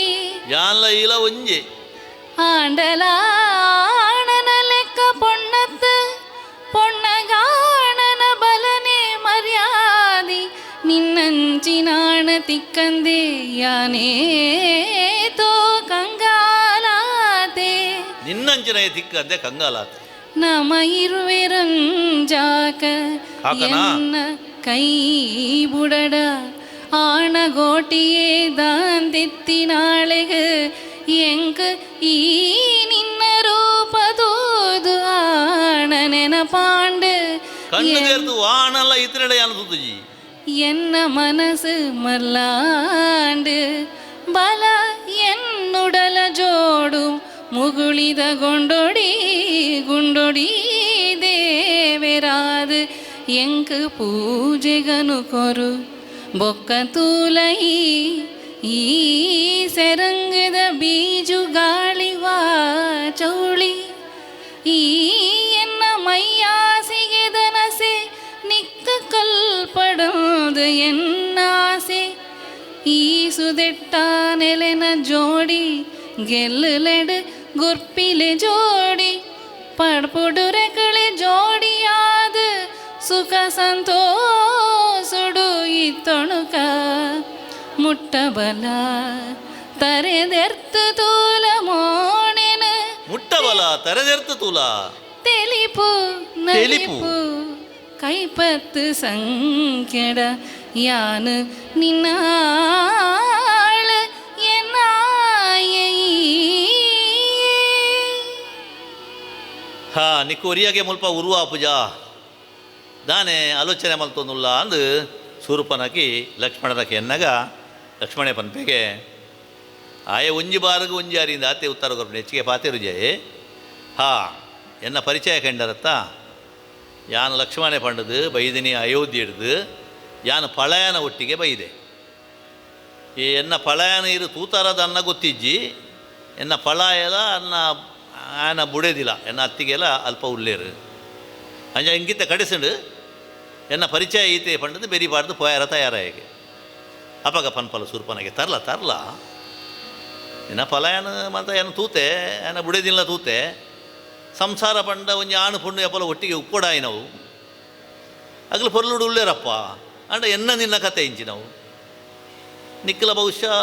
ಯಾನ್ಲ ಈಲ ಒಂಜೆ ಆಂಡಲಾಣನ ಲೆಕ್ಕ ಪೊಣ್ಣತ್ತು ಪೊಣ್ಣಗಾಣನ ಬಲನೆ ಮರ್ಯಾದಿ ನಿನ್ನಂಚಿನಾಣ ತಿಕ್ಕಂದೆ ಯಾನೇ ತೋ ಕಂಗಾಲಾತೆ ನಿನ್ನಂಚಿನ ತಿಕ್ಕಂದೆ ಕಂಗಾಲಾತೆ ನಮ ಇರುವೆರಂಜಾಕ ಕಾಕನಾ? ಎನ್ನ ಕೈ ಬುಡಡ ಆಣಗೋಟಿಯೇ ದಾಂದಿತ್ತಿನಾಳೆಗ ಎಂಕ್ ಈ ನಿನ್ನ ರೂಪದೋದು ಆಣ ನೆನಪಾಂಡು ಕಣ್ಣು ದೇರ್ದು ವಾಣಲ್ಲ ಇತರೆಡೆ ಯಾನ ತುತ್ತುಜಿ ಎನ್ನ ಮನಸ್ಸು ಮಲ್ಲಾಂಡು ಬಲ ಎನ್ನುಡಲ ಜೋಡು ಮುಗುಳಿದ ಗೊಂಡೊಡಿ ಗುಂಡೊಡಿ ದೇವೆರಾದು ಎಂಕ್ ಪೂಜೆಗನು ಕೊರು ಬೊಕ್ಕ ತೂಲೈ ಈ ಸೆರಂಗದ ಬೀಜು ಗಾಳಿವಾ ಚೌಳಿ ಈ ಎನ್ನ ಮೈಯಾಸಿಗೆ ದನಸೆ ನಿಕ್ಕ ಕಲ್ಪಡೋದು ಎನ್ನಾಸೆ ಈ ಸುದೆಟ್ಟ ನೆಲೆನ ಜೋಡಿ ಗೆಲ್ಲಲೆಡು ಗುರ್ಪಿಲೆ ಜೋಡಿ ಪಡ್ಪುಡುರೆಕಳೆ ಜೋಡಿಯಾದ ಸುಖ ಸಂತೋಷುಡು ಇತ್ತೊಣುಕ ಮುಟ್ಟಬಲ ತರೆದೆರ್ತು ತೂಲ ಮೋಣೆನ ಮುಟ್ಟಬಲ ತರೆದೆರ್ತು ತೂಲ ತೆಲಿಪು ತೆಲಿಪು. ನಲಿಪು ಕೈಪತ್ತು ಸಂಕೆಡ ಯಾನು ನಿನ್ನಾಳ ಎನ್ನಾಯೆ. ಹಾ ನಿಕ್ಕು ಒರಿಯಾಗೆ ಮುಲ್ಪ ಉರುವ ಪೂಜಾ ದಾನೆ ಆಲೋಚನೆ ಮಲ್ತೊಂದುಲ್ಲ ಅಂದು ಸೂರ್ಪನಕಿ ಲಕ್ಷ್ಮಣನಕಿ ಎನ್ನಗ ಲಕ್ಷ್ಮಣೆ ಪನ್ಪೆಗೆ ಆಯೆ ಒಂಜಿ ಬಾರಗು ಒಂಜಿ ಅರಿಂದ ಆತೆ ಉತ್ತರ ಕೊರ್ಪುಂಡು ಹೆಚ್ಚಿಗೆ ಪಾತೆರು ಜಯೆ. ಹಾ ಎನ್ನ ಪರಿಚಯ ಕಂಡರತ್ತ ಯಾನು ಲಕ್ಷ್ಮಣೆ ಪಂಡದು ಬೈದಿನಿ ಅಯೋಧ್ಯೆ ಹಿಡ್ದು ಯಾನು ಪಳಯನ ಒಟ್ಟಿಗೆ ಬೈದೆ. ಈ ಎನ್ನ ಪಳಯನ ಇರು ತೂತಾರದ ಅನ್ನ ಗೊತ್ತಿಜ್ಜಿ ಎನ್ನ ಪಳಯಲ ಅನ್ನ ಆಯನ ಬುಡೇದಿಲ್ಲ ಎನ್ನ ಅತ್ತಿಗೆಲ್ಲ ಅಲ್ಪ ಉಲ್ಲೇರು ಅಂಜ ಇಂಗಿತ ಕಡಿಸಂಡು ಎನ್ನ ಪರಿಚಯ ಈತೆ ಪಂಡದು ಬೆರಿಬಾರ್ದು ಪೋಯಾರ ತಯಾರಾಯಗೆ. ಅಪಗ ಪನ್ಪಲ ಸೂರ್ಪನಗೆ ತರ್ಲ ತರ್ಲ ಎನ್ನ ಪಲಾಯನ ಮತ್ತು ಏನ ತೂತೆ ಏನ ಬುಡೇದಿಲ್ಲ ತೂತೆ ಸಂಸಾರ ಪಂಡ ಒಂಜಿ ಆಣು ಪುಣ್ಣು ಎಪ್ಪಲ ಒಟ್ಟಿಗೆ ಉಪ್ಪೊಡಾಯಿನವು ಅಗಲು ಪೊರ್ಲುಡು ಉಲ್ಲೇರಪ್ಪ ಅಂಡ ಎನ್ನ ನಿನ್ನ ಕತೆ ಇಂಚಿನವು ನಿಕ್ಕಲ ಬಹುಶಃ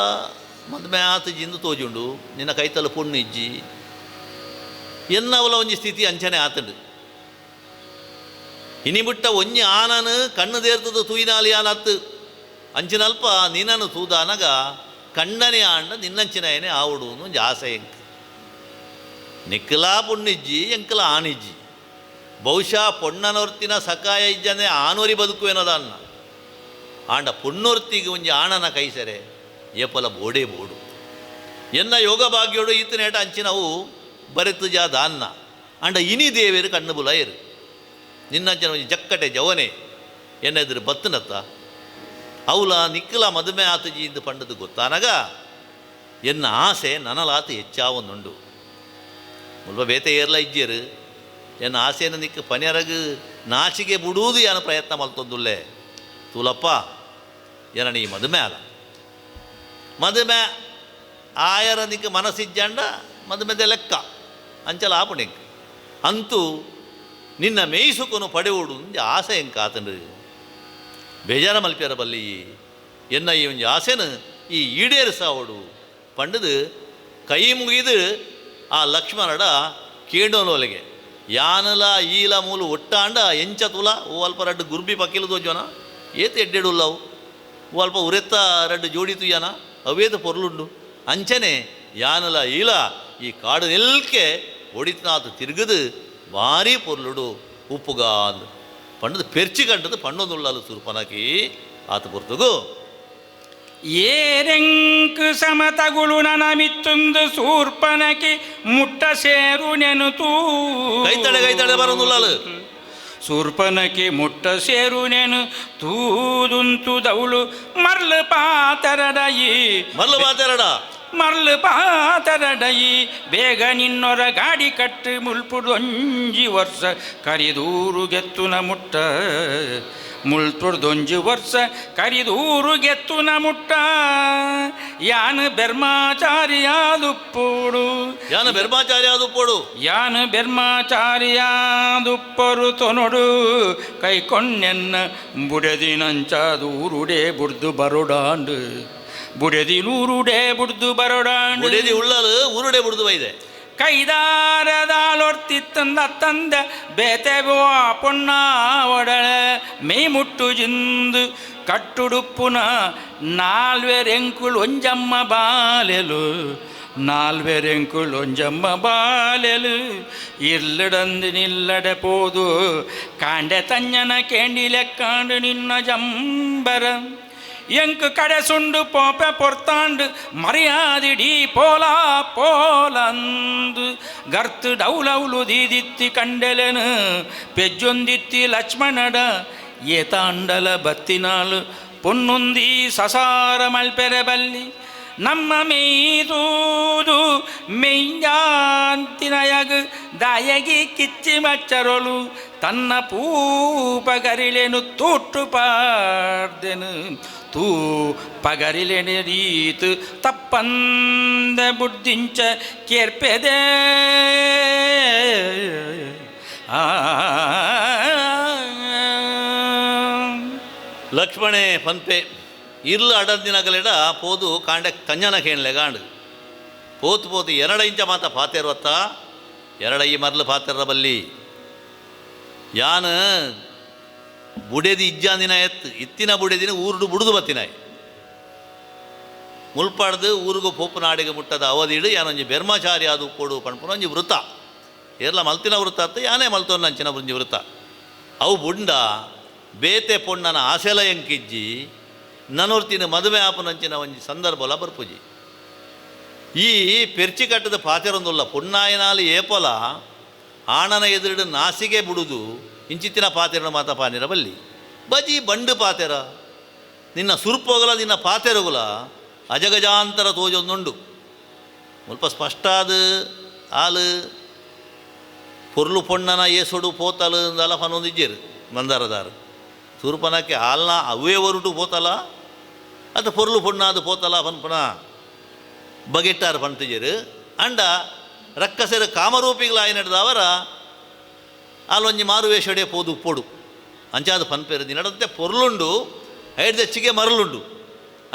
ಮದ್ಮೆ ಆತ ಜಿಂದು ತೋಜುಂಡು ನಿನ್ನ ಕೈತಲ ಪೊಣ್ಣು ಇಜ್ಜಿ ಎನ್ನವಲ ಒಂಜಿ ಸ್ಥಿತಿ ಅಂಚನೆ ಆತಂಡು ಇನಿ ಬಿಟ್ಟ ಒಂಜಿ ಆನನು ಕಣ್ಣು ದೇರ್ತದ ತೂಯಿನಾಲಿ ಆನತ್ತು ಅಂಚಿನಲ್ಪ ನಿನ್ನನು ತೂದಾನಗ ಕಣ್ಣನೆ ಆಂಡ ನಿನ್ನಂಚಿನಯನೆ ಆವಡು ಒಂಜಿ ಆಸೆ ಎಂಕ್ ನಿಕ್ಕಲಾ ಪೊಣ್ಣಿಜ್ಜಿ ಎಂಕಲ ಆಣಿಜ್ಜಿ ಬಹುಶಃ ಪೊಣ್ಣನೊರ್ತಿನ ಸಕಾಯ ಇಜ್ಜನೆ ಆನೋರಿ ಬದುಕುವೆನೋದನ್ನ ಆಂಡ ಪೊಣ್ಣೊರ್ತಿಗೆ ಒಂಜಿ ಆಣನ ಕೈಸರೆ ಏಪಲ ಬೋಡೇ ಬೋಡು ಎನ್ನ ಯೋಗ ಭಾಗ್ಯೋಡು ಈತನೇಟ ಅಂಚಿನವು ಬರೆತು ಜಾ ದಾನ್ನ ಆಂಡ ಇನಿ ದೇವೇರು ಕಣ್ಣು ಬುಲಾಯರು ನಿನ್ನಂಚಿನ ಒಂಜಿ ಜಕ್ಕಟೆ ಜವನೆ ಎನ್ನ ಎದುರು ಬತ್ತನತ್ತ ಅವಲ ನಿಕ್ಕಲ ಮದುವೆ ಆತಜಿ ಇಂದು ಪಂಡದು ಗೊತ್ತಾನಗ ಎನ್ನ ಆಸೆ ನನಲಾತು ಹೆಚ್ಚಾವೊಂದುಂಡು ಮುಲ್ಪ ಬೇತೆ ಏರ್ಲ ಇಜ್ಜೇರು ಎನ್ನ ಆಸೆಯನ್ನು ನಿಕ್ಕ ಪನಿಯರಗು ನಾಚಿಗೆ ಬಿಡುವುದು ಯಾನ ಪ್ರಯತ್ನ ಮಲ್ತೊಂದುಲ್ಲೆ ತೂಲಪ್ಪ ಏನ ನೀ ಮದುವೆ ಅಲ್ಲ ಮದುವೆ ಆಯರ ನಿಕ್ಕ ಮನಸ್ಸಿಜ್ಜಂಡ ಮದುಮೆದೆ ಲೆಕ್ಕ ಅಂಚಲ ಆಪುಣೆಂಕ್ ಅಂತೂ ನಿನ್ನ ಮೇಯಿಸುಕೊನು ಪಡೆವುಡು ಒಂಜಿ ಆಸೆ ಎಂಕ ಆತಂಡು ಬೇಜಾರ ಮಲ್ಪಿಯರ ಬಲ್ಲಿ ಎನ್ನ ಈ ಒಂಜಿ ಆಸೆನು ಈ ಈಡೇರಿಸಾವಡು ಪಂಡದು ಕೈ ಮುಗಿದು ಆ ಲಕ್ಷ್ಮಣಡ ಕೇಂಡೋನೊಲೆಗೆ ಯಾನಲ ಈಲ ಮೂಲು ಒಟ್ಟಾಂಡ ಎಂಚ ತುಲ ಓ ಅಲ್ಪ ರಡ್ಡು ಗುರ್ಬಿ ಪಕ್ಕಿಲು ದೋಜೋನ ಏತ್ ಎಡ್ಡೆಡುಲ್ಲವು ಓ ಅಲ್ಪ ಉರೆತ್ತ ರಡ್ಡು ಜೋಡಿ ತುಯ್ಯನ ಅವೇತ ಪೊರ್ಲುಂಡು ಅಂಚನೆ ಯಾನಲ ಈಲ ಈ ಕಾಡು ನೆಲ್ಕೆ ಒಡಿತ್ನಾತು ತಿರುಗದು ಭಾರಿ ಪೊರ್ಲುಡು ಉಪ್ಪುಗ ಅಂದು ಪಂಡದು ಪೆರ್ಚಿ ಕಂಡದು ಪಣ್ಣೊಂದುಳ್ಳಲು ಸುರ್ಪನಕಿ ಆತ ಪೊರ್ತುಗು ಏರೆಂಕ್ ಸಮತಗುಳು ನನಮಿತ್ತೊಂದು ಸೂರ್ಪನಕಿ ಮುಟ್ಟ ಸೇರು ನೆನುತೂ ಕೈತಡೆ ಕೈತಡೆ ಬರೋದುಳ್ಳಲು ಸೂರ್ಪನಕಿ ಮುಟ್ಟ ಸೇರು ನೆನು ತೂದುಂತು ದೌಳು ಮರ್ಲು ಪಾತರಡಯಿ ಮರ್ಲು ಮಾತಾರಡ ಮರ್ಲು ಪಾತರಡಯಿ ಬೇಗ ನಿನ್ನೊರ ಗಾಡಿ ಕಟ್ಟು ಮುಲ್ಪುಡೊಂಜಿ ವರ್ಷ ಕರಿದೂರು ಗೆತ್ತುನ ಮುಟ್ಟ ಮುಳ್ತುಡ್ದೊಂಜಿ ವರ್ಷ ಕರಿದೂರು ಗೆತ್ತುನ ಮುಟ್ಟ ಯಾನು ಬೆರ್ಮಾಚಾರ್ಯಾದುಪ್ಪುಡು ಯಾನ ಬೆರ್ಮಾಚಾರ್ಯ ಅದು ಪೋಡು ಯಾನು ಬೆರ್ಮಾಚಾರ್ಯಾದುಪ್ಪರು ತೊನೊಡು ಕೈಕೊಂಡೆನ್ನ ಬುಡದಿನಂಚಾದೂರುಡೆ ಬುಡ್ದು ಬರೋಡಾಂಡು ಬುಡದಿನೂರುಡೆ ಬುಡ್ದು ಬರೋಡಾಂಡು ಬುಡದಿ ಉಳ್ಳಲು ಊರುಡೆ ಬುಡ್ದು ಬೈದೆ ಕೈದಾರದಾಳೊರ್ತಿತ್ತಂದ ತಂದ ಬೇತೆ ಪೊಣ್ಣ ಒಡಳೆ ಮೇ ಮುಟ್ಟು ಜಿಂದು ಕಟ್ಟುಡುಪ್ಪುನ ನಾಲ್ವೆರೆಂಕುಳು ಒಂಜಮ್ಮ ಬಾಲೆಲು ನಾಲ್ವೆರೆಂಕುಳು ಒಂಜಮ್ಮ ಬಾಲೆಲು ಇರ್ಲಡಂದು ನಿಲ್ಲಡೆ ಪೋದು ಕಾಂಡೆ ತಂಜನ ಕೇಂಡಿಲೆಕ್ಕಾಂಡು ನಿನ್ನ ಜಂಬರ ಎಂಕ್ ಕಡೆ ಸುಂಡು ಪೋಪೆ ಪೊರ್ತಾಂಡು ಮರ್ಯಾದಿಡಿ ಪೋಲ ಪೋಲಂದು ಗರ್ತು ಡೌಲೌಲು ದೀದಿತ್ತಿ ಕಂಡೆಲೆನು ಪೆಜ್ಜೊಂದಿತ್ತಿ ಲಕ್ಷ್ಮಣಡ ಏತಾಂಡಲ ಬತ್ತಿನಾಳು ಪೊನ್ನುಂದಿ ಸಸಾರ ಮಲ್ಪೆರೆ ಬಲ್ಲಿ ನಮ್ಮ ಮೇಯ್ದೂದು ಮೆಯ್ಯಾಂತಿನಯಗ್ ದಾಯಗಿ ಕಿಚ್ಚಿ ಮಚ್ಚರೊಳು ತನ್ನ ಪೂಪಗರಿಲೆನು ತೂಟು ಪಾಡ್ದೆನು. ತೂ ಪಗರಿಲೆನೆ ರೀತ್ ತಪ್ಪಂದ ಬುದ್ಧಿಂಚ ಕೇರ್ಪೆದೆ. ಆ ಲಕ್ಷ್ಮಣೆ ಪನ್ಪೆ ಇರ್ಲು ಅಡರ್ದಿನಗಲೆಡ ಪೋದು ಕಾಂಡೆ ಕಂಜನ ಕೇಣಲೆಗಾಂಡು ಪೋತು ಪೋತು ಎರಡ ಇಂಚ ಮಾತ ಪಾತೆರ್ವತ್ತ ಎರಡ ಈ ಮರ್ಲು ಪಾತೆರ್ರ ಬಲ್ಲಿ ಯಾನ್ ಬುಡೆದಿ ಇಜ್ಜಾಂದಿನ ಎತ್ತು ಇತ್ತಿನ ಬುಡೆದಿನ ಊರುಡು ಬುಡುದು ಬತ್ತಿನಾಯ್ ಮುಲ್ಪಾಡ್ದು ಊರುಗು ಪೋಪು ನಾಡಿಗೆ ಮುಟ್ಟದ ಅವಧಿಡು ಯಾನೊಂಜಿ ಬೆರ್ಮಾಚಾರಿ ಅದು ಕೊಡು ಪಣ್ಪುನ ಒಂಜಿ ವೃತ್ತ ಏರ್ಲ ಮಲ್ತಿನ ವೃತ್ತ ಅತ್ತ ಯಾನೇ ಮಲ್ತೊನ್ನಂಚಿನ ಒಂಜಿ ವೃತ್ತ ಅವು ಬುಂಡ ಬೇತೆ ಪೊಣ್ಣನ ಆಸೆಲ ಎಂಕಿಜ್ಜಿ ನನೊರ್ತಿನ ಮದುವೆ ಆಪುನಂಚಿನ ಒಂಜಿ ಸಂದರ್ಭಲ ಬರ್ಪುಜಿ. ಈ ಪೆರ್ಚಿ ಕಟ್ಟದ ಪಾತೆರೊಂದುಲ್ಲ ಪೊಣ್ಣಾಯನಾಲು ಏಪೊಲ ಆಣನ ಎದುರುಡು ನಾಸಿಗೆ ಬುಡುದು ಇಂಚಿತ್ತಿನ ಪಾತೆರನ ಮಾತ ಪಾನಿರ ಬಲ್ಲಿ ಬಜಿ ಬಂಡು ಪಾತೆರ ನಿನ್ನ ಸುರ್ಪೋಗಲ ನಿನ್ನ ಪಾತೆರಗುಲ ಅಜಗಜಾಂತರ ತೋಜೊಂದುಂಡು. ಮುಲ್ಪ ಸ್ಪಷ್ಟಾದ ಆಲು ಪೊರ್ಲು ಪೊಣ್ಣನ ಏಸೊಡು ಪೋತಲು ಅಂದಲ ಪನೊಂದಿಜ್ಜೇರು ಮಂದಾರದಾರು ಸುರ್ಪನಕ್ಕೆ ಆಲ್ನ ಅವೇ ಒರುಟು ಪೋತಲ ಅತ ಪೊರ್ಲು ಪೊಣ್ಣಾದ ಪೋತಲ ಪನ್ಪನ ಬಗೆಟ್ಟಾರು ಪಂತಿಜರು. ಅಂಡ ರಕ್ಕಸೆರ ಕಾಮರೂಪಿಗಳಾಯಿನಡ್ದವರ ಆಲೊಂಜಿ ಮಾರುವೇಷಡೆ ಪೋದು ಪೊಡು ಅಂಚಾದ ಪನ್ಪೇರು ನಿನ್ನಡಂತೆ ಪೊರ್ಲುಂಡು ಐಡ್ದೆಚ್ಚಿಗೆ ಮರಳುಂಡು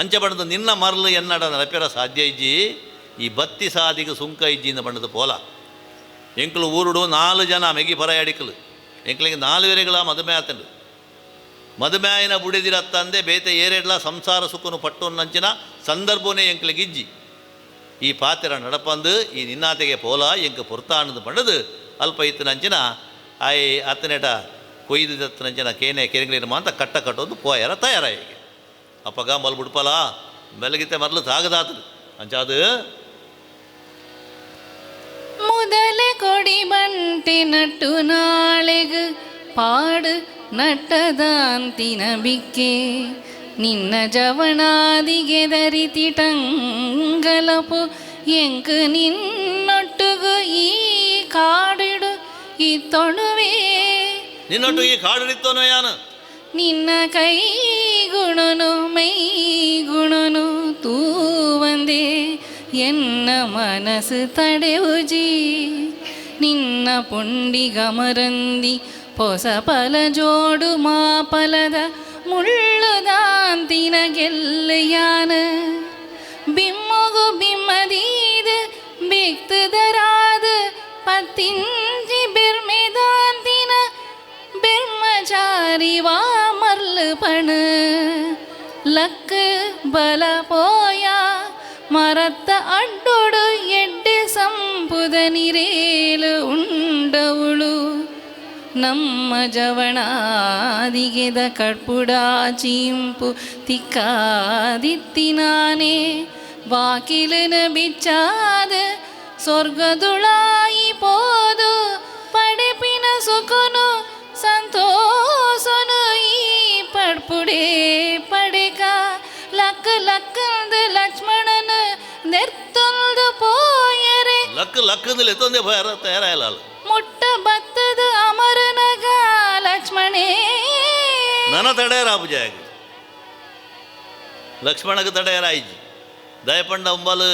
ಅಂಚೆ ಬಣ್ಣದ ನಿನ್ನ ಮರಳು ಎನ್ನಡ ನಡಪೆರ ಸಾಧ್ಯ ಇಜ್ಜಿ ಈ ಬತ್ತಿ ಸಾದಿಗೆ ಸುಂಕ ಇಜ್ಜಿಂದ ಬಣ್ಣದ ಪೋಲ. ಎಂಕಲು ಊರುಡು 4 ಜನ ಮೆಗಿ ಪರಾಯಡಿಕಲು ಎಂಕ್ಲಿಗೆ 4 ವೆರೆಗಳ ಮದುವೆ ಆತಂಡು ಮದುವೆ ಆಯಿನ ಬುಡಿದಿರತ್ತಂದೆ ಬೇತೆ ಏರೆಡ್ಲ ಸಂಸಾರ ಸುಖನು ಪಟ್ಟೊನ್ನಂಚಿನ ಸಂದರ್ಭನೇ ಎಂಕ್ಲಿಗೆ ಇಜ್ಜಿ. ಈ ಪಾತೆರ ನಡಪಂದು ಈ ನಿನ್ನಾತೆಗೆ ಪೋಲ ಎಂಕ ಪೊರ್ತಾಣದು ಬಣ್ಣದು ಅಲ್ಪ ಇತ್ತನಂಚಿನ ಆಯ್ ಅತ್ತನೇಟ ಕೊಯ್ದತ್ತನಂಚಿನ ಕೇನೆ ಕೆರೆಂಗ್ಲಿನ ಮಾಂತ ಕಟ್ಟ ಕಟ್ಟೋದು ಪೋಯರ ತಯಾರಾಯಿ ಅಪ್ಪಗ ಮಲ್ ಬಿಡ್ಪಲ ಮೆಲಗಿತೆ ಮರಲು ತಾಗದಾತದು ಅಂಚಾದು முதல கொடி ಬಂಟೆ ನಟ್ಟು ನಾಳೆಗು ಪಾಡು ನಟ್ಟದಾಂತಿನ ಬಿಕ್ಕೆ ನಿನ್ನ ಜವನಾದಿಗೆ ದರಿತಿ ಟಂಗಲಪು ಎಂಕು ನಿನ್ನೊಟ್ಟುಗು ಈ ಕಾಡಿಡು ಇತ್ತೊಣುವೆ ನಿನ್ನೊಟ್ಟು ಈ ಕಾಡಿತ್ತೋನು ಯಾನು ನಿನ್ನ ಕೈಗುಣನು ಮೈಗುಣನು ತೂವಂದೆ ಎನ್ನ ಮನಸ್ಸು ತಡೆಯುಜಿ ನಿನ್ನ ಪುಂಡಿಗಮರಂದಿ ಪೊಸ ಪಲ ಜೋಡು ಮಾಪಲದ ಮುಳ್ಳುದಾಂತಿನ ಗೆಲ್ಲಯಾನ ಬಿಮ್ಮಗು ಬಿಮ್ಮದೀದ ಬಿಕ್ತದರಾದ ಪತ್ತಿಂಜಿ ಬಿರ್ಮೆದಾಂತಿನ ಬಿರ್ಮಚಾರಿ ವಾ ಮರ್ಲು ಪಣ ಲಕ್ ಬಲ ಪೋಯ ಮರತ್ತ ಅಡ್ಡೊಡು ಎಡ್ಡೆ ಸಂಪುದ ನಿರೇಲು ಉಂಡವುಳು ನಮ್ಮ ಜವಣಾದಿಗೆದ ಕಡ್ಪುಡ ಚೀಂಪು ತಿಕ್ಕಾದಿತ್ತಿನಾನೆ ಬಾಕಿಲನ ಬಿಚ್ಚಾದ ಸ್ವರ್ಗದುಳಾಯಿ ಪೋದು ಪಡೆಪಿನ ಸುಖನು ಸಂತೋಷನು ಈ ಪಡ್ಪುಡೇ ಪಡೆಕ ಲಕ್ಕ ಲಕ್ಕಂದು ಲಕ್ಷ್ಮಣನ ನೆರ್ತೊಂದು ಪೋಯರೆ ಲಕ್ಕ ಲಕ್ಕಂದು ಎತ್ತೊಂದೇ ಪೋಯರ ತಯಾರಾಯಲ್ಲ ಮುಟ್ಟ ಬತ್ತದ ಅಮರನಗ ಲಕ್ಷ್ಮಣೇ ನನ್ನ ತಡೆಯರ ಪೂಜಾಗ ಲಕ್ಷ್ಮಣಗೆ ತಡೆಯರ ಆಯ್ಜಿ ದಯಪಂಡ ಅಂಬಲು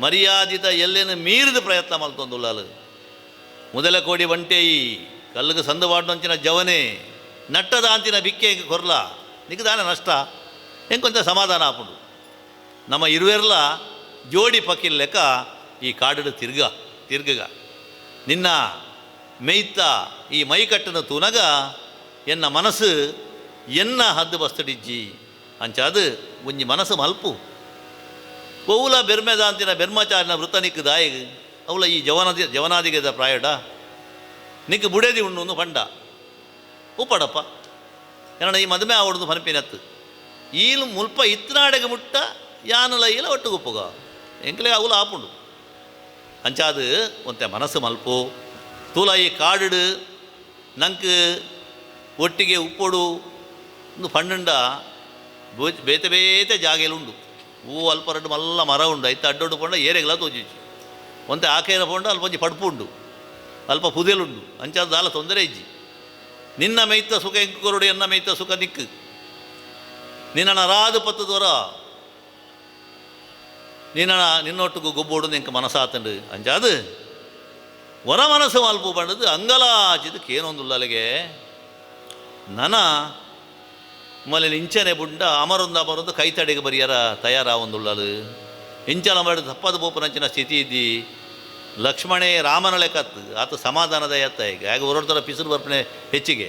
ಮರ್ಯಾದಿತ ಎಲ್ಲೇನು ಮೀರಿದ ಪ್ರಯತ್ನ ಮಲ್ತೊಂದುಲ್ಲಾಲು ಮೊದಲ ಕೋಡಿ ಒಂಟೇಯಿ ಕಲ್ಲುಗೆ ಸಂದವಾಡ್ನಂಚಿನ ಜವನೆ ನಟ್ಟದಾಂತಿನ ಬಿಕ್ಕೆ ಕೊರ್ಲ ನಿಕ್ ದಾನೆ ನಷ್ಟ ಎಂಕೊಂಚ ಸಮಾಧಾನ ಆಪುಂಡು ನಮ್ಮ ಇರುವೆರ್ಲ ಜೋಡಿ ಪಕ್ಕಿಲ್ ಲೆಕ್ಕ ಈ ಕಾಡು ತಿರ್ಗ ತಿರ್ಗಗ ನಿನ್ನ ಮೇಯ್ತ ಈ ಮೈಕಟ್ಟನ ತೂನಗ ಎನ್ನ ಮನಸ್ಸು ಎನ್ನ ಹದ್ದು ಬಸ್ತಡಿಜ್ಜಿ ಅಂಚಾದು ಒಂಜಿ ಮನಸ್ಸು ಮಲ್ಪು ಒವುಲ ಬೆರ್ಮೆದಾಂತಿನ ಬೆರ್ಮಚಾರಿನ ವೃತ್ತ ನಿಕ್ಕು ದಾಯಿಗ್ ಅವಲ ಈ ಜವನಾದಿ ಜವನಾದಿಗೆದ ಪ್ರಾಯಡ ನಿಕ್ಕು ಬುಡೇದಿ ಉಂಡು ಪಂಡ ಉಪ್ಪಡಪ್ಪ ಎನ್ನ ಈ ಮದುವೆ ಆವಡ್ದು ಪನಪಿನತ್ತು ಈಲು ಮುಲ್ಪ ಇತ್ನಾಡೆಗೆ ಮುಟ್ಟ ಯಾನುಲ ಈಲ ಒಟ್ಟು ಗುಪ್ಪುಗ ಎಂಕ್ಲೆ ಅವಲು ಆಪುಂಡು ಅಂಚಾದು ಒಂತೆ ಮನಸ್ಸು ಮಲ್ಪು ತೂಲ ಈ ಕಾಡುಡು ನಂಕ್ ಒಟ್ಟಿಗೆ ಉಪ್ಪೊಡು ಒಂದು ಪಂಡುಂಡ ಬೇತೆ ಬೇತೆ ಜಾಗೆಲು ಉಂಡು ಹೂ ಅಲ್ಪ ರಡ್ಡು ಮಲ್ಲ ಮರ ಉಂಡು ಐತ ಅಡ್ಡೊಡ್ಡು ಪಂಡ ಏರೆಗ್ಲ ತೋಜಿಚ್ಚು ಒಂತೆ ಆಕೇರ ಪಂಡ ಅಲ್ಪ ಒಂಜಿ ಪಡ್ಪು ಉಂಡು ಅಲ್ಪ ಪುದೆಲುಂಡು ಅಂಚಾದ ದಾಲ ತೊಂದರೆ ಇಜ್ಜಿ ನಿನ್ನ ಮೈತ ಸುಖ ಎಂಕು ಕೊರಡು ಎನ್ನ ಮೈತ ಸುಖ ನಿಕ್ಕು ನಿನ್ನ ರಾದು ಪತ್ತದವರ ನಿನ್ನ ನಿನ್ನೊಟ್ಟಿಗೂ ಗೊಬ್ಬೋಡು ನಿಂಕ ಮನಸ್ಸಾತಂಡು ಅಂಚಾದು ವರ ಮನಸ್ಸು ಮಲ್ಪು ಪಂಡದು ಅಂಗಲಾಚಿದು ಕೇನೊಂದುಲ್ಲಲಿಗೆ ನನ ಮಲೆ ಇಂಚನೆ ಬುಂಡ ಅಮರೊಂದು ಅಮರೊಂದು ಕೈತಡೆಗೆ ಬರಿಯರ ತಯಾರಾವೊಂದುಳ್ಳಲು ಇಂಚಲ ಮಾಡಿ ತಪ್ಪದ ಪೋಪನಂಚಿನ ಸ್ಥಿತಿ ಇದ್ದಿ ಲಕ್ಷ್ಮಣೇ ರಾಮನ ಲೆಕ್ಕತ್ತು ಆತ ಸಮಾಧಾನದ ಎತ್ತ ಈಗ ಯಾಕೆ ಹೊರಡ್ತಾರ ಪಿಸುರು ಬರ್ಪಣೆ ಹೆಚ್ಚಿಗೆ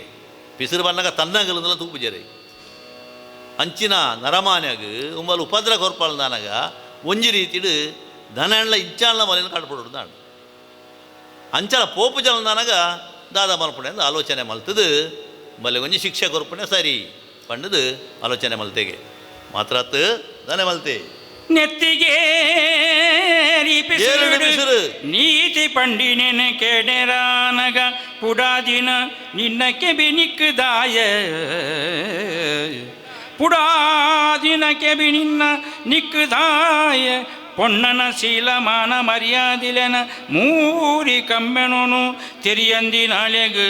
ಪಿಸುರು ಬಂದಾಗ ತನ್ನಗಲಂದಲ ತೂಪುಜರೆ ಅಂಚಿನ ನರಮಾನ್ಯಾಗ ಉಮ್ಮಲ್ ಉಪದ್ರ ಕೊರ್ಪಾಲ್ ನಾನಗ ಒಂಜಿ ರೀತಿಡು ಧನಣ್ಣ ಇಂಚಾಲ ಮಲೆಯನ್ನು ಕಾಡ್ಪಡೋದು ನಾನು ಅಂಚಲ ಪೋಪು ಜಲ ನಾನಗ ದಾದ ಮಲ್ಪಣೆ ಅಂದ್ ಆಲೋಚನೆ ಮಲ್ತದು ಮಲೆ ಒಂಜಿ ಶಿಕ್ಷೆ ಕೊರ್ಪಣೆ ಸರಿ ಪಂಡದು ಆಲೋಚನೆ ಮಲ್ತೆಗೆ ಮಾತ್ರ ಧನೆ ಮಲ್ತೆ ನೆತ್ತಿಗೆ ಬಿಸಿರು. ನೀತಿ ಪಂಡಿನೆನ ಕೆಡೆರಾನಗ ಪುಡಾದಿನ ನಿನ್ನ ಕೆಬಿ ನಿಕ್ಕದಾಯ ಪುಡಾದಿನ ಕೆಬಿ ನಿನ್ನ ನಿಕ್ಕದಾಯ ಪೊಣ್ಣನ ಶೀಲಮಾನ ಮರ್ಯಾದಿಲೆನ ಮೂರಿ ಕಮ್ಮೆಣನು ತೆರಿಯಂದಿನಾಳೆಗ್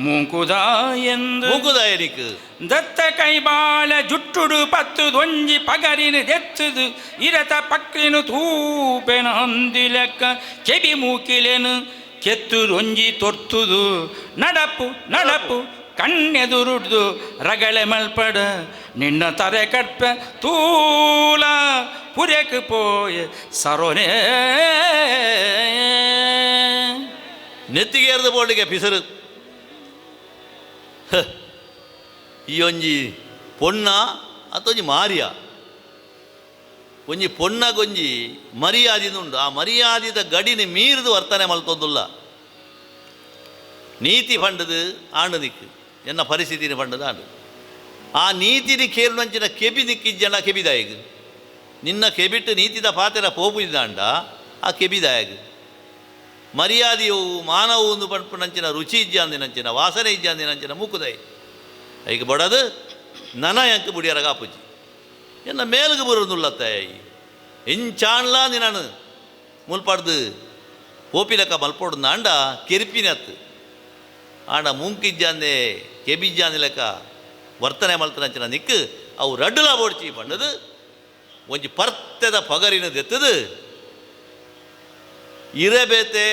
ಮೂಕುದಾಯೆಂದು ಮೂಕುದಾಯನಿಕ್ ದತ್ತ ಕೈಬಾಲ ಜುಟ್ಟುಡು ಪತ್ತು ದೊಂಜಿ ಪಗರಿನ ದೆತ್ತದು ಇರತ ಪಕ್ರಿನು ತೂಪೆನ ಹೊಂದಿಲೆಕ್ಕ ಕೆಬಿ ಮೂಕಿಲೆನು ಕೆತ್ತುದೊಂಜಿ ತೊರ್ತುದು ನಡಪು ನಡಪು ಕಣ್ಣೆದುರುಡ್ದು ರಗಳೆ ಮಲ್ಪಡ ನಿನ್ನ ತರೆ ಕಟ್ಪ ತೂಲ ಪುರೆಕ್ ಪೋಯ ಸರೋನೇ. ನೆತ್ತಿಗೇರ್ದ ಬೋರ್ಡಿಗೆ ಪಿಸರು ಈ ಒಂಜಿ ಪೊಣ್ಣ ಅತ್ತೊಂಜಿ ಮಾರಿಯ ಒಂಜಿ ಪೊಣ್ಣಗೊಂಜಿ ಮರ್ಯಾದಿನುಂಡು ಆ ಮರ್ಯಾದಿದ ಗಡಿನ ಮೀರಿದು ವರ್ತನೆ ಮಲ್ತೊಂದುಲ್ಲ ನೀತಿ ಪಂಡದು ಆಂಡು ನಿಕ್ಕು ಎನ್ನ ಪರಿಸ್ಥಿತಿನ ಪಂಡದು ಆಂಡು ಆ ನೀತಿನಿ ಕೇರುನಂಚಿನ ಕೆಬಿ ನಿಕ್ಕಿಜ್ಜಂಡ ಕೆಬಿದಾಯಗ್ ನಿನ್ನ ಕೆಬಿಟ್ಟು ನೀತಿದ ಪಾತೆರ ಪೋಪುಜಿದಾಂಡ ಆ ಕೆಬಿದಾಯಗ್ ಮರ್ಯಾದೆಯು ಮಾನವು ಒಂದು ಪಂಪುನಂಚಿನ ರುಚಿ ಇಜ್ಜಾಂದಿನಂಚಿನ ವಾಸನೆ ಇಜ್ಜಾಂದಿನಂಚಿನ ಮೂಕುದೈ ಐಕ್ ಬಡದು ನನ ಎಂಕ್ ಬುಡಿಯರ ಕಾಪುಜಿ ಎನ್ನ ಮೇಲ್ಗ್ ಬರುದುಲ್ಲತ್ತಾಯಿ ಇಂಚಾಣ್ಲ ನಿನನು ಮುಲ್ಪಾಡ್ದು ಪೋಪಿಲಕ್ಕ ಮಲ್ಪೊಡು ನಾಂಡ ಕೆರಿಪಿನತ್ತು ಆಂಡ ಮೂಂಕಿಜ್ಜಾಂದೆ ಕೆಬಿಜ್ಜಾಂದೆ ಲೆಕ್ಕ ವರ್ತನೆ ಮಲ್ತನಂಚಿನ ನಿಕ್ಕು ಅವು ರಡ್ಡುಲ ಬೋಡ್ಚಿ ಪಂಡದು ಒಂಜಿ ಪರ್ತೆದ ಪಗರಿನ ದೆತ್ತದು ಇರೆ ಬೇತೆ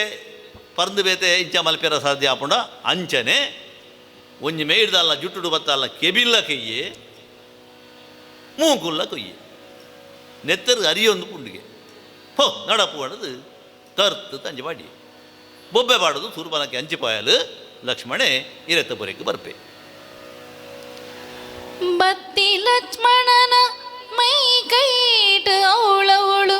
ಪರ್ಂದು ಬೇತೆ ಇಂಚ ಮಲ್ಪೆರ ಸಾಧ್ಯ ಆಪುಂಡ ಅಂಚನೆ ಒಂಜಿ ಮೇಯ್ದಲ್ಲ ಜುಟ್ಟುಡು ಬತ್ತಲ್ಲ ಕೆಬಿಲ್ಲ ಕೈಯೆ ಮೂಕುಲ್ಲ ಕೊಯ್ಯೆ ನೆತ್ತರು ಅರಿಯೊಂದು ಪುಂಡಿಗೆ ಹೋ ನಡಪು ಅನ್ನೋದು ತರ್ತು ತಂಜಿ ಮಾಡಿ ಬೊಬ್ಬೆ ಬಾಡೋದು ಸೂರ್ಬನಕ್ಕೆ ಅಂಚಿಪಾಯಲು ಲಕ್ಷ್ಮಣೆ ಇರೆತ್ತ ಬೊರೆಗೆ ಬರ್ಪೆ. ಬತ್ತಿ ಲಕ್ಷ್ಮಣನ ಮೈ ಕೈಟ್ ಅವಳವಳು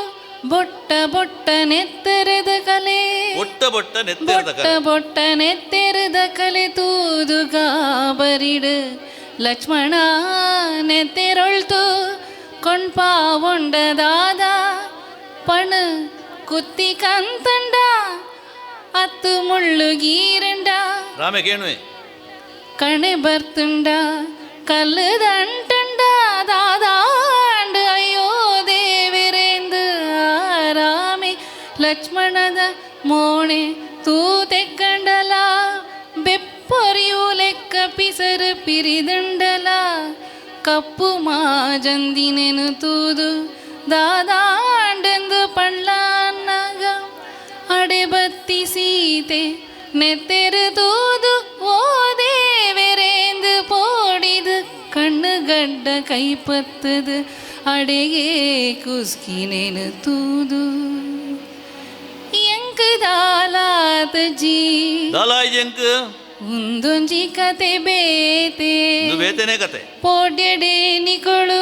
ಬೊಟ್ಟ ಬೊಟ್ಟ ನೆತ್ತರದ ಕಲೆ ಬೊಟ್ಟ ಬೊಟ್ಟ ನೆತ್ತೆರದ ಬೊಟ್ಟ ಕಲೆ ಬೊಟ್ಟ ನೆತ್ತೆರದ ಕಲೆ ತೂದು ಗಾಬರಿಡು ಲಕ್ಷ್ಮಣ ನೆತ್ತೆರೊಳ್ತು ಕೊಂಡ್ಪಾವೊಂಡ ದಾದ ಪಣ ಕುತ್ತಿ ಕಂತಂಡ ಅತ್ತು ಮುಳ್ಳು ಗೀರಂಡ ರಾಮೆ ಕೇಣುವೆ ಕಣೆ ಬರ್ತುಂಡ ಕಲ್ಲುದಂಟಂಡ ದಾದಾಂಡು ಅಯ್ಯೋ ದೇವಿರೇಂದು ಆರಾಮೆ ಲಕ್ಷ್ಮಣದ ಮೋಣೆ ತೂತೆಕ್ಕಂಡಲ ಬೆಪ್ಪೊರಿಯು ಲೆಕ್ಕ ಪಿಸರು ಪಿರಿದಂಡಲ ಕಪ್ಪು ಮಾಜಂದಿನೆನು ತೂದು ದಾದಾಂಡೆಂದು ಪಳ್ಳಾನ್ನಗ ಅಡೆಬತ್ತಿ ಸೀತೆ ನೆತ್ತೆರು ತೂದು ಓ ದೇವೆರೇಂದು ಪೋಡಿದು ಕಣ್ಣು ಗಡ್ಡ ಕೈಪತ್ತದು ಅಡೆಗೆ ಕುಸ್ಕಿನೇನು ತೂದು ಎಂಕ್ ದಾಲಾತ ಜೀ ದಾಲಾಯ್ ಎಂಕ್ ಉಂದೊಂಜಿ ಕತೆ ಬೇತೆ ಇದು ಬೇತೆನೇ ಕತೆ ಪೋಡ್ಯಡೆ ನಿಕೊಳು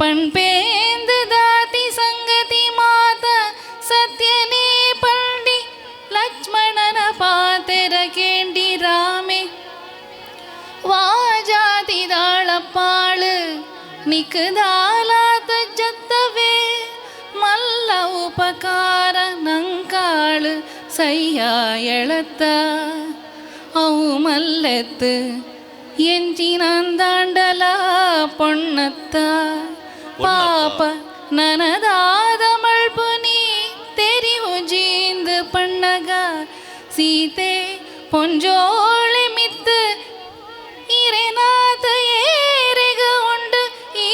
ಪಣ್ಪೇಂದು ದಾತಿ ಸಂಗತಿ ಮಾತ ಸತ್ಯನೇ ಪಂಡಿ ಲಕ್ಷ್ಮಣನ ಪಾತೆರ ಕೇಂಡಿ ರಾಮೆ ವಾಜಾತಿದಾಳಪ್ಪಾಳು ನಿಕದಾಲಾತ ಜತ್ತವೇ ಮಲ್ಲ ಉಪಕಾರ ನಂಕಾಳು ಸಯ್ಯ ಎಳತ್ತ ಅವು ಮಲ್ಲೆತ್ತು ಎಂಚಿನಂದಾಂಡಲ ಪೊಣ್ಣತ್ತ ಪಾಪ ನನದಾದ ಮಳ್ಪುನಿ ತೆರಿವು ಜೀಂದು ಪಣ್ಣಗ ಸೀತೆ ಪೊಂಜೋಳೆ ಮಿತ್ತು ಇರೆನಾಥ ಏರೆಗ ಉಂಡು ಈ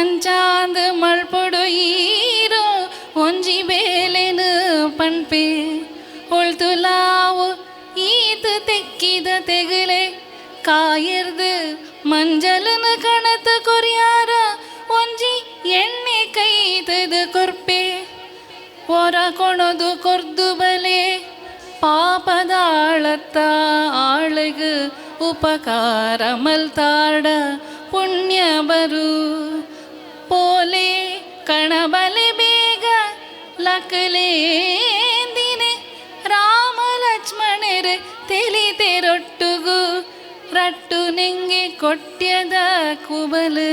ಅಂಚಾಂದ್ ಮಳ್ಪೊಡು ಈರೋ ಒಂಜಿ ಬೇಲೆನು ಪಣ್ಪೆ ಒಳ್ತುಲಾವು ಈತ ತೆಕ್ಕಿದ ತೆಗಲೆ ಕಾಯಿರ್ದು ಮಂಜಲನ ಕಣತ ಕೊರ್ಯಾರ ಒಂಜಿ ಎಣ್ಣೆ ಕೈತದ ಕೊರ್ಪೆ ಒರ ಕೊಣದು ಕೊರ್ದು ಬಲೆ ಪಾಪದಾಳತ್ತ ಆಳಗ್ ಉಪಕಾರ ಮಲ್ತಾಡ ಪುಣ್ಯ ಬರು ಪೋಲೆ ಕಣಬಲೆ ಬೇಗ ಲಕಲೇಂದಿನೆ ರಾಮ ಲಕ್ಷ್ಮಣರು ತೆಲಿತೆರೊಟ್ಟುಗು ರಟ್ಟು ನೆಂಗೆ ಕೊಟ್ಯದ ಕುಬಲು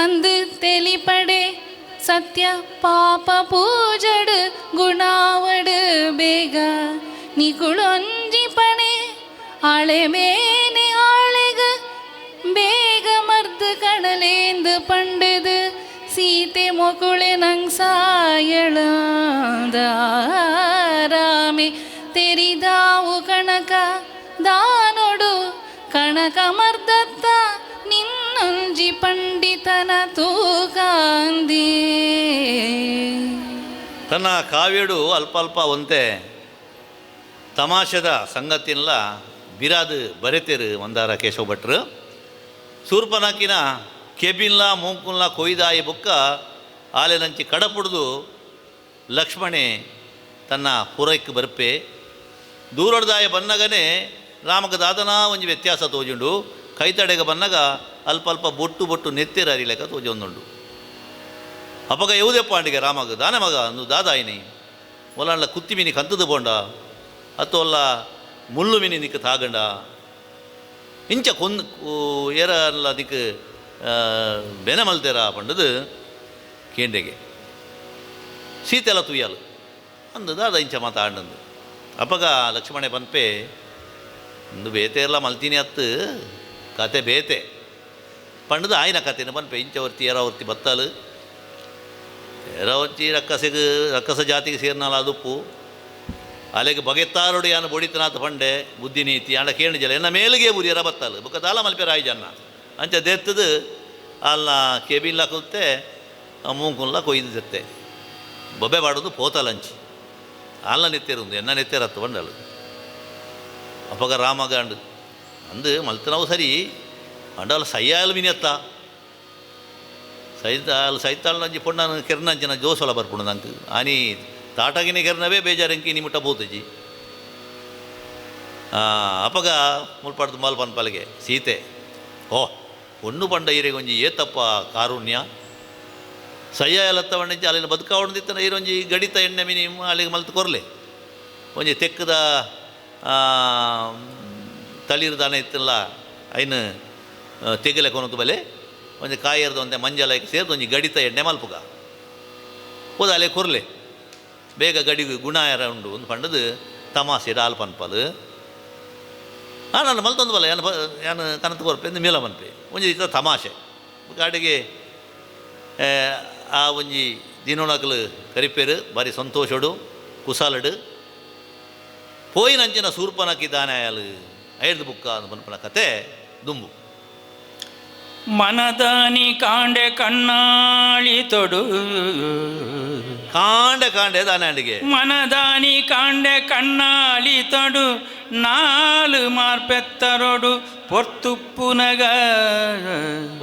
ಅಂದು ತೆಲಿಪಡೆ ಸತ್ಯ ಪಾಪ ಪೂಜಡು ಗುಣಾವಡು ಬೇಗ ನಿಕುಳೊಂಜಿ ಪಣೆ ಆಳೆ ಮೇನೆ ಆಳೆಗ ಬೇಗ ಮರ್ದು ಕಣಲೇಂದು ಪಂಡದು ಸೀತೆ ಮೊಕುಳೆ ನಂಗ್ ಸಾಯಳಾದ ರಾಮೆ ತೆರಿದಾವು ಕಣಕ ದಾನೊಡು ಕಣಕ ಮರ್ದತ್ತ ನಿನ್ನೊಂಜಿ ಪಂಡಿತನ ತೂಕಾಂದಿ. ತನ್ನ ಕಾವ್ಯಡು ಅಲ್ಪ ಅಲ್ಪ ಒಂತೆ ತಮಾಷೆದ ಸಂಗತಿನ್ಲ ಬಿರಾದು ಬರೆತೇರು ಮಂದಾರ ಕೇಶವ ಭಟ್ರು. ಸೂರ್ಪನಾಕಿನ ಕೆಬಿನ್ಲ ಮೂಂಕುನ್ಲ ಕೊಯ್ದಾಯಿ ಬೊಕ್ಕ ಆಲೆನಂಚಿ ಕಡಪುಡ್ದು ಲಕ್ಷ್ಮಣೆ ತನ್ನ ಪುರಕ್ಕೆ ಬರ್ಪೆ. ದೂರಡ್ದಾಯ ಬನ್ನಗನೇ ರಾಮಕ ದಾದನಾ ಒಂಜಿ ವ್ಯತ್ಯಾಸ ತೋಜುಂಡು. ಕೈತಡೆಗ ಬನ್ನಗ ಅಲ್ಪ ಅಲ್ಪ ಬೊಟ್ಟು ಬೊಟ್ಟು ನೆತ್ತಿರ ಅರಿಲೆಕ್ಕ ತೋಜೊಂದುಂಡು. ಅಪಗ ಯೌದೆಪ್ಪ ಅಂಡಿಗೆ ರಾಮಗ ದಾನೆ ಮಗ ಅಂದು ದಾದಾಯಿನಿ ಒಲಂಡ್ಲ ಕುತ್ತಿ ಮೀನಿ ಕಂತದು ಬೋಂಡ ಅತ್ತೊಲ್ಲ ಮುಳ್ಳು ಮೀನಿ ನಿಕ್ಕ ತಾಗಂಡ ಇಂಚ ಕೊಂದು ಏರ ಅಲ್ಲ ದಿಕ್ಕ ಬೆನೆ ಮಲ್ತೇರ ಪಂಡದು ಕೇಂಡೆಗೆ ಸೀತೆಲ್ಲ ತುಯ್ಯಾಲು ಅಂದು ದಾದ ಇಂಚ ಮಾತಾಂಡಂದು. ಅಪಗ ಲಕ್ಷ್ಮಣೆ ಪನ್ಪೆ ಅಂದು ಬೇತೆ ಎಲ್ಲ ಮಲ್ತೀನಿ ಅತ್ತು ಕತೆ ಬೇತೆ ಪಂಡದು ಆಯ್ನ ಕತೆನ ಪನ್ಪೆ ಇಂಚ ವರ್ತಿ ಏರ ವರ್ತಿ ಬತ್ತಾಲು ಏರ ಒಂಚಿ ರಕ್ಕಸೆಗೆ ರಕ್ಕಸ ಜಾತಿಗೆ ಸೇರ್ನಾಲ ಅದುಪ್ಪು ಅಲೆಗೆ ಬಗೆತ್ತಾರುಡು ಯಾನು ಬೊಡಿತನಾಥ ಪಂಡೆ ಬುದ್ಧಿ ನೀತಿ ಅಂಡ ಕೇಳಿಜಲ ಎನ್ನ ಮೇಲಿಗೆ ಬುರಿಯರ ಬತ್ತಾಲು ಬೊಕ್ಕ ದಾಲ ಮಲ್ಪೆರ ಆಯ್ ಜನ ಅಂಚ ದೆತ್ತದು ಅಲ್ಲ ಕೆಬಿನ್ಲ ಕೂತೆ ಮೂಂಕುನ್ಲ ಕೊಯ್ದು ದೆತ್ತೆ ಬೊಬ್ಬೆ ಬಾಡೋದು ಪೋತಲಂಚಿ ಅಲ್ಲ ನೆತ್ತೇರುಂದು ಎನ್ನ ನೆತ್ತೇರತ್ತು ಬಂಡಳು. ಅಪಗ ರಾಮಗ ಅಂಡು ಅಂದು ಮಲ್ತನವು ಸರಿ ಅಂಡಲ್ಲ ಸಯ್ಯಾಲು ಮಿನಿಯತ್ತ ಸೈತಾಲ್ ಸೈತಾಳ್ ನಂಜಿ ಪೊಣ್ಣನ ಕೆರ್ನಂಚಿನ ಜೋಸೊಲ ಬರ್ಪುಂಡು ನಂಗೆ ಆನಿ ತಾಟಗಿನ ಕೆರ್ನವೇ ಬೇಜಾರಂಕಿ ನಿಮುಟ್ಟ ಪೋತುಜಿ. ಅಪಗ ಮುಲ್ಪಾಡ್ದು ಮಲ್ಪನ್ ಪಲಗೆ ಸೀತೆ ಓ ಪೊಣ್ಣು ಪಂಡ ಈರೆಗೊಂಜಿ ಏತಪ್ಪ ಕಾರುಣ್ಯ ಸಯ್ಯ ಲತ್ತವಣ್ಣಂಚಿ ಅಲ್ಲಿನ ಬದುಕಾವಣದಿತ್ತನ ಈರೊಂಜಿ ಗಡಿತ ಎಣ್ಣೆ ಮಿನಿ ಅಲ್ಲಿಗೆ ಮಲ್ತು ಕೊರ್ಲೆ ಒಂಜಿ ತೆಕ್ಕದ ತಳಿರು ದಾನ ಇತ್ತಲ್ಲ ಐನು ತೆಗಲೆ ಕೊನತು ಬಲೆ ಒಂಜಿ ಕಾಯರ್ದ ಒಂತೆ ಮಂಜಲ ಸೇರ್ದು ಒಂಜಿ ಗಡಿತ ಎಣ್ಣೆ ಮಲ್ಪುಗ ಹೋದ ಅಲ್ಲೇ ಕೊರ್ಲೆ ಬೇಗ ಗಡಿ ಗುಣ ಯಾರ ಉಂಡು ಒಂದು ಪಂಡದು ತಮಾಸೆ ಡಾಲ್ ಪನ್ಪಲು ನಾನು ಮಲ್ತೊಂದು ಬಲ್ಲ ಯಾನು ಯಾನು ಕನತು ಕೊರ್ಪೆ ಅಂದು ಮೇಲ ಮನ್ಪೆ ಒಂಜಿ ಇತ್ತ ತಮಾಷೆ ಗಾಡಿಗೆ ಆ ಒಂಜಿ ದಿನೊಣಕಲು ಕರಿಪೇರು ಬಾರಿ ಸಂತೋಷಡು ಕುಸಾಲಡು ಪೋಯಿನಂಚಿನ ಸೂರ್ಪನಕಿ ದಾನಾಯಲು ಐದು ಬುಕ್ಕ ಅಂದ್ ಪನ್ಪನ ಕತೆ ದುಂಬು. ಮನದಾನಿ ಕಾಂಡೆ ಕಣ್ಣಾಳಿ ತೊಡು ಕಾಂಡೆ ಕಾಂಡೆ ದಾನಾಂಡಿಗೆ ಮನದಾನಿ ಕಾಂಡೆ ಕಣ್ಣಾಳಿ ತೊಡು ನಾಲು ಮಾರ್ಪೆತ್ತರೊಡು ಪೊರ್ತುಪ್ಪುನಗ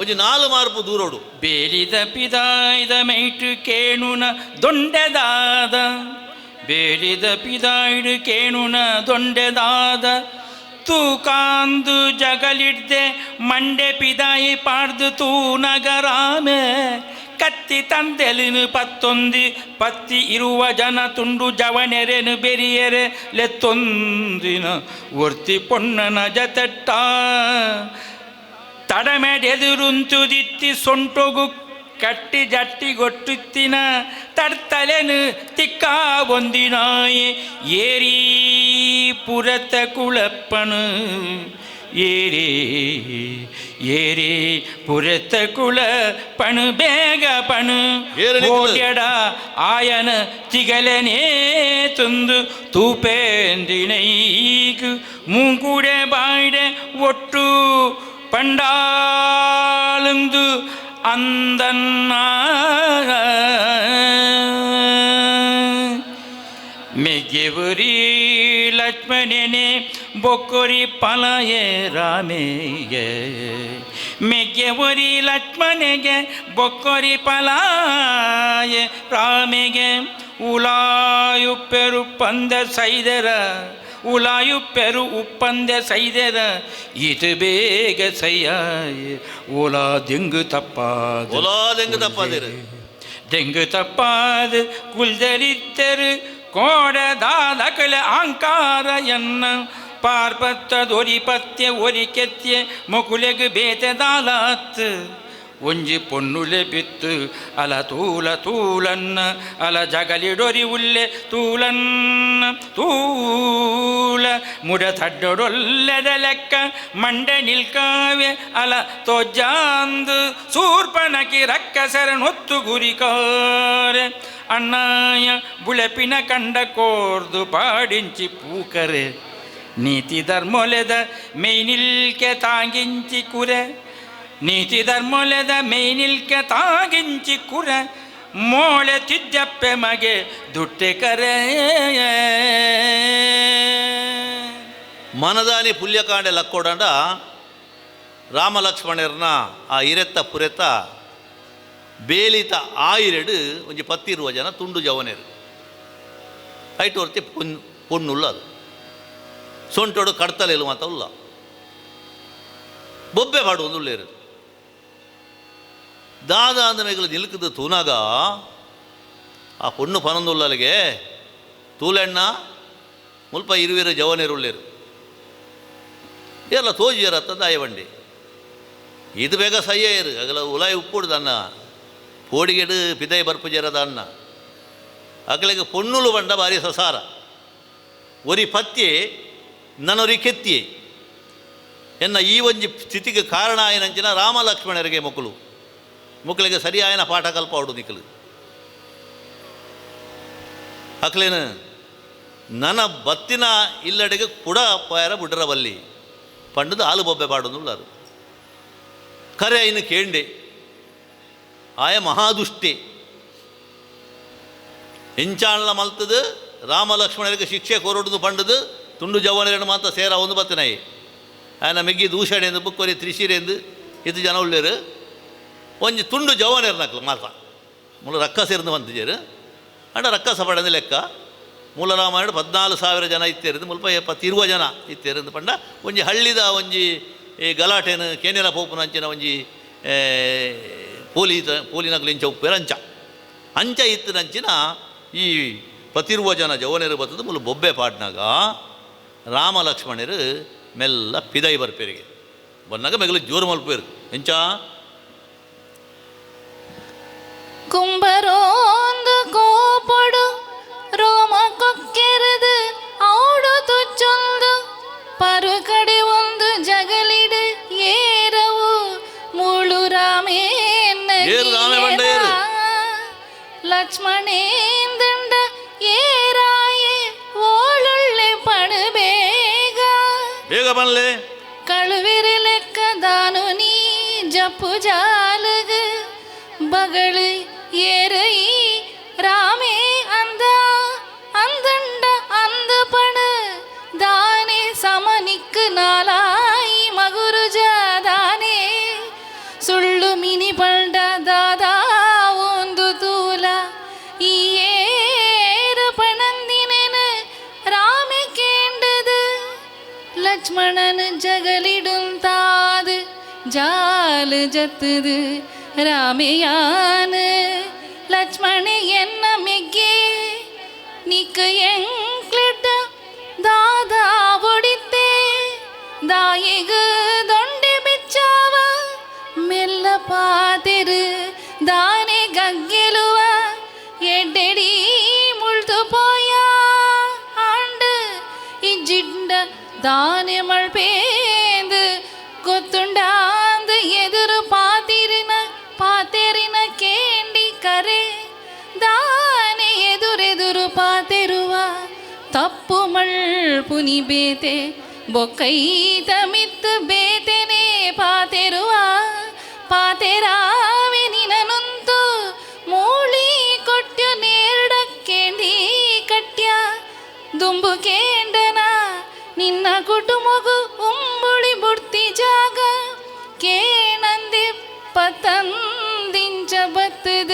ಒಂಜಿ ನಾಲು ಮಾರ್ಪು ದೂರೋಡು ಬೇಲಿದ ಪಿದಾಯ್ದ ಮೈಟು ಕೇಣುನ ದೊಂಡೆದಾದ ಬೇಲಿದ ಪಿದಾಯ್ಡು ಕೇಣುನ ದೊಂಡೆದಾದ ತೂಕಾಂದು ಜಗಲಿಡ್ದೆ ಮಂಡೆ ಪಿದಾಯಿ ಪಾಡ್ದು ತೂನಗರಾಮೆ ಕತ್ತಿ ತಂದೆಲಿನು ಪತ್ತೊಂದಿ ಪತ್ತಿ ಇರುವ ಜನ ತುಂಡು ಜವನೆರೆನು ಬೆರಿಯರೆ ಲೆತ್ತೊಂದಿನ ಒರ್ತಿ ಪೊಣ್ಣನ ಜತೆಟ್ಟ ತಡಮೆಡೆದುರುಂತುದಿತ್ತಿ ಸೊಂಟೊಗು ಕಟ್ಟಿ ಜಟ್ಟಿ ಗೊಟ್ಟುತ್ತಿನ ತಡ್ತಲೆನು ತಿಕ್ಕ ಒಂದಿನಾಯೆ ಏರಿ ಪುರತ ಕುಳಪ್ಪನು ಏರಿ ಏರಿ ಪುರತ ಕುಳ ಪಣು ಬೇಗ ಪಣು ಓಡ್ಯಡ ಆಯನ ತಿಗಲನೇ ತುಂದು ತೂಪೇಂದಿನೈಕು ಮೂಂಕುಡೆ ಬಾಯ್ಡೆ ಒಟ್ಟು ಪಂಡಾಲುಂದು ಅಂದನ್ನ ಮೆಗ್ಗೆವುರಿ ಲಕ್ಷ್ಮಣನೆ ಬೊಕ್ಕೊರಿ ಪಲಯೆ ರಾಮೆಗೆ ಮೆಗ್ಗೆವುರಿ ಲಕ್ಷ್ಮಣಗೆ ಬೊಕ್ಕೊರಿ ಪಲಾಯೆ ರಾಮೆಗೆ ಉಲಾಯುಪ್ಪೆರು ಪಂದ ಸೈದರ ಉಲಾಯುಪ್ಪೆರು ಉಪ್ಪಂದೆ ಸೈದರ ಇದು ಬೇಗ ಸೈಯಾಯ ಓಲಾ ದೆಂಗು ತಪ್ಪಾದ ಓಲಾ ದೆಂಗು ತಪ್ಪಾದಿರು. ದೆಂಗು ತಪ್ಪಾದ ಕುಲ್ದರಿತ್ತರು ಕೋಡದಾದಕಲ ಆಂಕಾರ ಎನ್ನ ಪಾರ್ಪತ್ತದೊರಿ ಪತ್ಯ ಒರಿ ಕೆತ್ಯ ಮೊಕುಲೆಗು ಬೇತೆದಾಲಾತ್ ಒಂಜಿ ಪೊನ್ನುಲೆ ಬಿತ್ತು ಅಲ ತೂಲ ತೂಲನ್ನ ಅಲ ಜಗಲಿಡೊರಿ ಉಲ್ಲೆ ತೂಲನ್ನ ತೂಲ ಮುಡ ತಡ್ಡೊಡೊಲ್ಲೆದ ಲೆಕ್ಕ ಮಂಡೆ ನಿಲ್ಕಾವೆ ಅಲ ತೋಜಾಂದು ಸೂರ್ಪನಕಿ ರಕ್ಕಸರನೊತ್ತು ಗುರಿಕಾರೆ ಅಣ್ಣಾಯ ಬುಳೆಪಿನ ಕಂಡ ಕೋರ್ದು ಪಾಡಿಂಚಿ ಪೂಕರೆ ನೀತಿ ಧರ್ಮೊಲೆದ ಮೇಯ್ನಿಲ್ಕೆ ತಾಂಗಿಂಚಿ ಕುರೆ ನೀತಿ ಧರ್ಮೊಲೆದ ಮೇಯ್ನಿಲ್ಕೆ ತಾಗಿಂಚಿ ಕುರೆ ಮೋಳೆ ತಿದ್ದಪ್ಪೆ ಮಗೆ ದುಟ್ಟೆ ಕರೆ. ಮನದಾನಿ ಪುಲ್ಯಕಾಂಡೆ ಲಕ್ಕೋಡಂಡ ರಾಮಲಕ್ಷ್ಮಣರ್ನ ಆ ಇರೆತ್ತ ಪುರೆತ ಬೇಲಿತ ಆಯಿರೆಡು ಒಂಜಿ ಪತ್ತಿರುವ ಜನ ತುಂಡು ಜವನೇರು ಐಟು ವರ್ತಿ ಪೊಣ್ಣುಲ್ಲ ಅದು ಸೊಂಟೋಡು ಕಡ್ತಲೇಲು ಮಾತ ಉಲ್ಲ ಬೊಬ್ಬೆ ಪಾಡುವುದು ಉಳ್ಳೇರು ದಾದ ಅಂದ ಮೇಗಲು ನಿಲ್ಕದ ತೂನಾಗ ಆ ಪೊಣ್ಣು ಪನೊಂದುಲ್ಲಲಿಗೆ ತೂಲೆಣ್ಣ ಮುಲ್ಪ ಇರುವಿರು ಜವನೇರು ಉಳ್ಳೇರು ಎಲ್ಲ ತೋಜಿಯರತ್ತ ದಾಯವಂಡಿ ಇದು ಬೇಗ ಸಯ್ಯ ಇರು ಅಗಲ ಉಲಾಯಿ ಉಪ್ಪುಡು ದನ್ನ ಪೋಡಿಗೆಡು ಪಿದೈ ಬರ್ಪುಜೇರದ ಅನ್ನ ಅಗಲಿಗೆ ಪೊಣ್ಣುಲು ಬಂಡ ಭಾರಿ ಸಸಾರ ಒರಿ ಪತ್ಯೆ ನನೊರಿ ಕೆತ್ತಿಯೆ ಎನ್ನ ಈ ಒಂಜಿ ಸ್ಥಿತಿಗೆ ಕಾರಣ ಆಯನಂಚಿನ ರಾಮ ಲಕ್ಷ್ಮಣರಿಗೆ ಮೊಕಲು ಮುಕ್ಕಲಿಗೆ ಸರಿಯಾಯನ ಪಾಠ ಕಲ್ಪಾಡು ನಿಕ್ಕಲು ಅಕ್ಲೇನು ನನ್ನ ಬತ್ತಿನ ಇಲ್ಲಡೆಗೆ ಕುಡ ಪಾಯರ ಬುಡ್ರ ಬಲ್ಲಿ ಪಂಡದು ಆಲು ಬೊಬ್ಬೆ ಪಾಡೋದು ಕರೆ ಇನ್ನು ಕೇಂಡೆ ಆಯ ಮಹಾದುಷ್ಟಿ ಎಂಚಾಣ್ಲ ಮಲ್ತದು ರಾಮ ಲಕ್ಷ್ಮಣರಿಗೆ ಶಿಕ್ಷೆ ಕೋರೊಡುದು ಪಂಡದು ತುಂಡು ಜವನರನ್ನು ಮಾತ್ರ ಸೇರ ಒಂದು ಬತ್ತನಾಯಿ ಆಯನ ಮೆಗ್ಗಿ ದೂಷಣೆಂದು ಬುಕ್ಕೊರಿ ತ್ರಿಶಿರೆಂದು ಇದು ಜನ ಉಳ್ಳೇರು ಒಂಜಿ ತುಂಡು ಜವನರು ನಕ್ಲು ಮಾತ್ರ ಮೂಲ ರಕ್ಕಸೇರ್ದು ಬಂತಿಜೇರು ಅಂಡ ರಕ್ಕಸ ಪಡೆದ ಲೆಕ್ಕ ಮೂಲ ರಾಮಾಯಣ 14,000 ಜನ ಇತ್ತೇರಿದ್ದು ಮುಲ್ಪ 20 ಜನ ಇತ್ತೇರಿಂದು ಪಂಡ ಒಂಜಿ ಹಳ್ಳಿದ ಒಂಜಿ ಈ ಗಲಾಟೆನು ಕೇನೆರ ಪೋಪುನ ಅಂಚಿನ ಒಂಜಿ ಪೋಲಿ ಪೋಲಿನಕ್ಲು ಇಂಚ ಉಪ್ಪೇರು ಅಂಚ ಅಂಚ ಇತ್ತಿನಂಚಿನ ಈ ಪತಿರುವ ಜನ ಜವನರು ಬತ್ತದ ಮುಲು ಬೊಬ್ಬೆ ಪಾಡ್ನಾಗ ರಾಮ ಲಕ್ಷ್ಮಣರು ಮೆಲ್ಲ ಪಿದೈ ಬರ್ಪೇರಿಗೆ ಬನ್ನಾಗ ಮೆಗಲು ಜೋರು ಮಲ್ಪೇರು ಎಂಚ ಕುಂಬರೋಂದು ಕೋಪಡು ರೋಮ ಕೊಕ್ಕೆರೆದು ಔಡು ತುಚ್ಚೊಂದು ಪರುಕಡೆ ಒಂದು ಜಗಲಿಡು ಏರವು ಮುಳು ರಾಮೇನ್ನ ಏರು ರಾಮೇ ಬಂಡ ಏರು. ಲಕ್ಷ್ಮಣೇಂದಂಡ ಏರಾಯೆ ಓಳುಳ್ಳೆ ಪಡು ಬೇಗ ಬೇಗ ಬನ್ಲೆ ಕಳುವಿರಿ ಲೆಕ್ಕದಾನು ನೀ ಜಪ್ಪು ಜಾಲಗ ಬಗಳು ಏರೈ ರಾಮೇ ಅಂದ ಅಂದಂಡ ಅಂದ ಪಣ ದಾನೆ ಸಮನಿಕ್ಕು ನಾಲಾಯಿ ಮಗುರು ಜಾದಾನೆ ಸುಳ್ಳು ಮಿನಿ ಪಂಡ ದಾದಾ ಒಂದು ತೂಲ ಈ ಏರ ಪಣಂದಿನೆನ ರಾಮೆ ಕೇಂಡದು ಲಕ್ಷ್ಮಣನ ಜಗಲಿಡುಂತಾದು ಜಾಲು ಜತ್ತದು ರಾಮೆಯಾನ ಲಕ್ಷ್ಮಣ ಎನ್ನ ಮೆಗ್ಗೆ ನಿಕ್ಕ ಎಂಕ್ಲಿಟ್ಟ ದಾದಾ ಒಡಿತೆ ದಾಯಿಗ ದೊಂಡೆ ಬಿಚ್ಚಾವ ಮೆಲ್ಲ ಪಾತೆರು ದಾನೆ ಗಗ್ಗೆಲುವ ಎಡ್ಡೆಡಿ ಮುಳ್ತು ಪೋಯ ಆಂಡು ಇಜ್ಜಿಂಡ ದಾನೆ ಮಳ್ಪೇಂದು ಗೊತ್ತುಂಡಾಂದು ಎದುರು ಪಾತಿರಿನ ಪಾತೆರಿನ ಕೇಂಡಿ ಕರೆ ದಾನೆ ಎದುರೆದುರು ಪಾತೆರುವ ತಪ್ಪು ಮಳ್ಪುನಿ ಬೇತೆ ಬೊಕ್ಕೈತ ಮಿತ್ತು ಬೇತೆನೆ ಪಾತೆರುವ ಪಾತೆರಾವಿನ ಕುಟುಮಗು ಉಂಬುಳಿ ಬುಡ್ತಿ ಜಾಗ ಕೇಣಂದೆ ಪತಂದಿಂಚ ಬತ್ತದ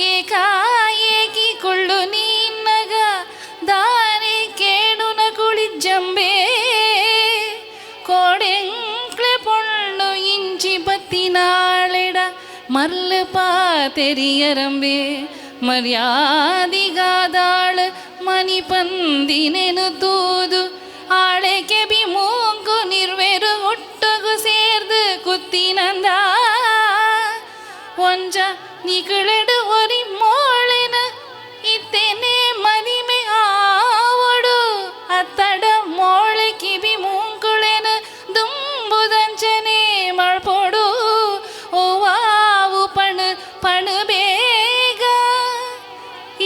ಏಕಾಏಕಿ ಕೊಳ್ಳು ನೀನ್ನಗ ದಾನೆ ಕೇಣುನ ಕುಳಿ ಜಂಬೆ ಕೋಡೆಂಕ್ಲೆ ಪೊಣ್ಣು ಇಂಚಿ ಬತ್ತಿನಾಳೆಡ ಮರ್ಲು ಪಾತೆರಿಯರಂಬೆ ಮರ್ಯಾದಿಗಾದಾಳು ಮನಿ ಪಂದಿನೆನು ತೂದು ಆಳೆ ಕೆಬಿ ಮೂಂಗು ನಿರ್ವೆರು ಒಟ್ಟಗು ಸೇರ್ದು ಕುತ್ತಿನಂದ ಒಂಜ ನಿಕಳೆಡು ಒರಿ ಮೋಳೆನ ಇತ್ತೇನೆ ಮದಿಮೆ ಆವಡು ಅತ್ತಡ ಮೋಳೆ ಕಿಬಿ ಮೂಂಕುಳೆನ ದುಂಬುದಂಚನೆ ಮಳ್ಪೊಡು ಓವಾವು ಪಣು ಪಣು ಬೇಗ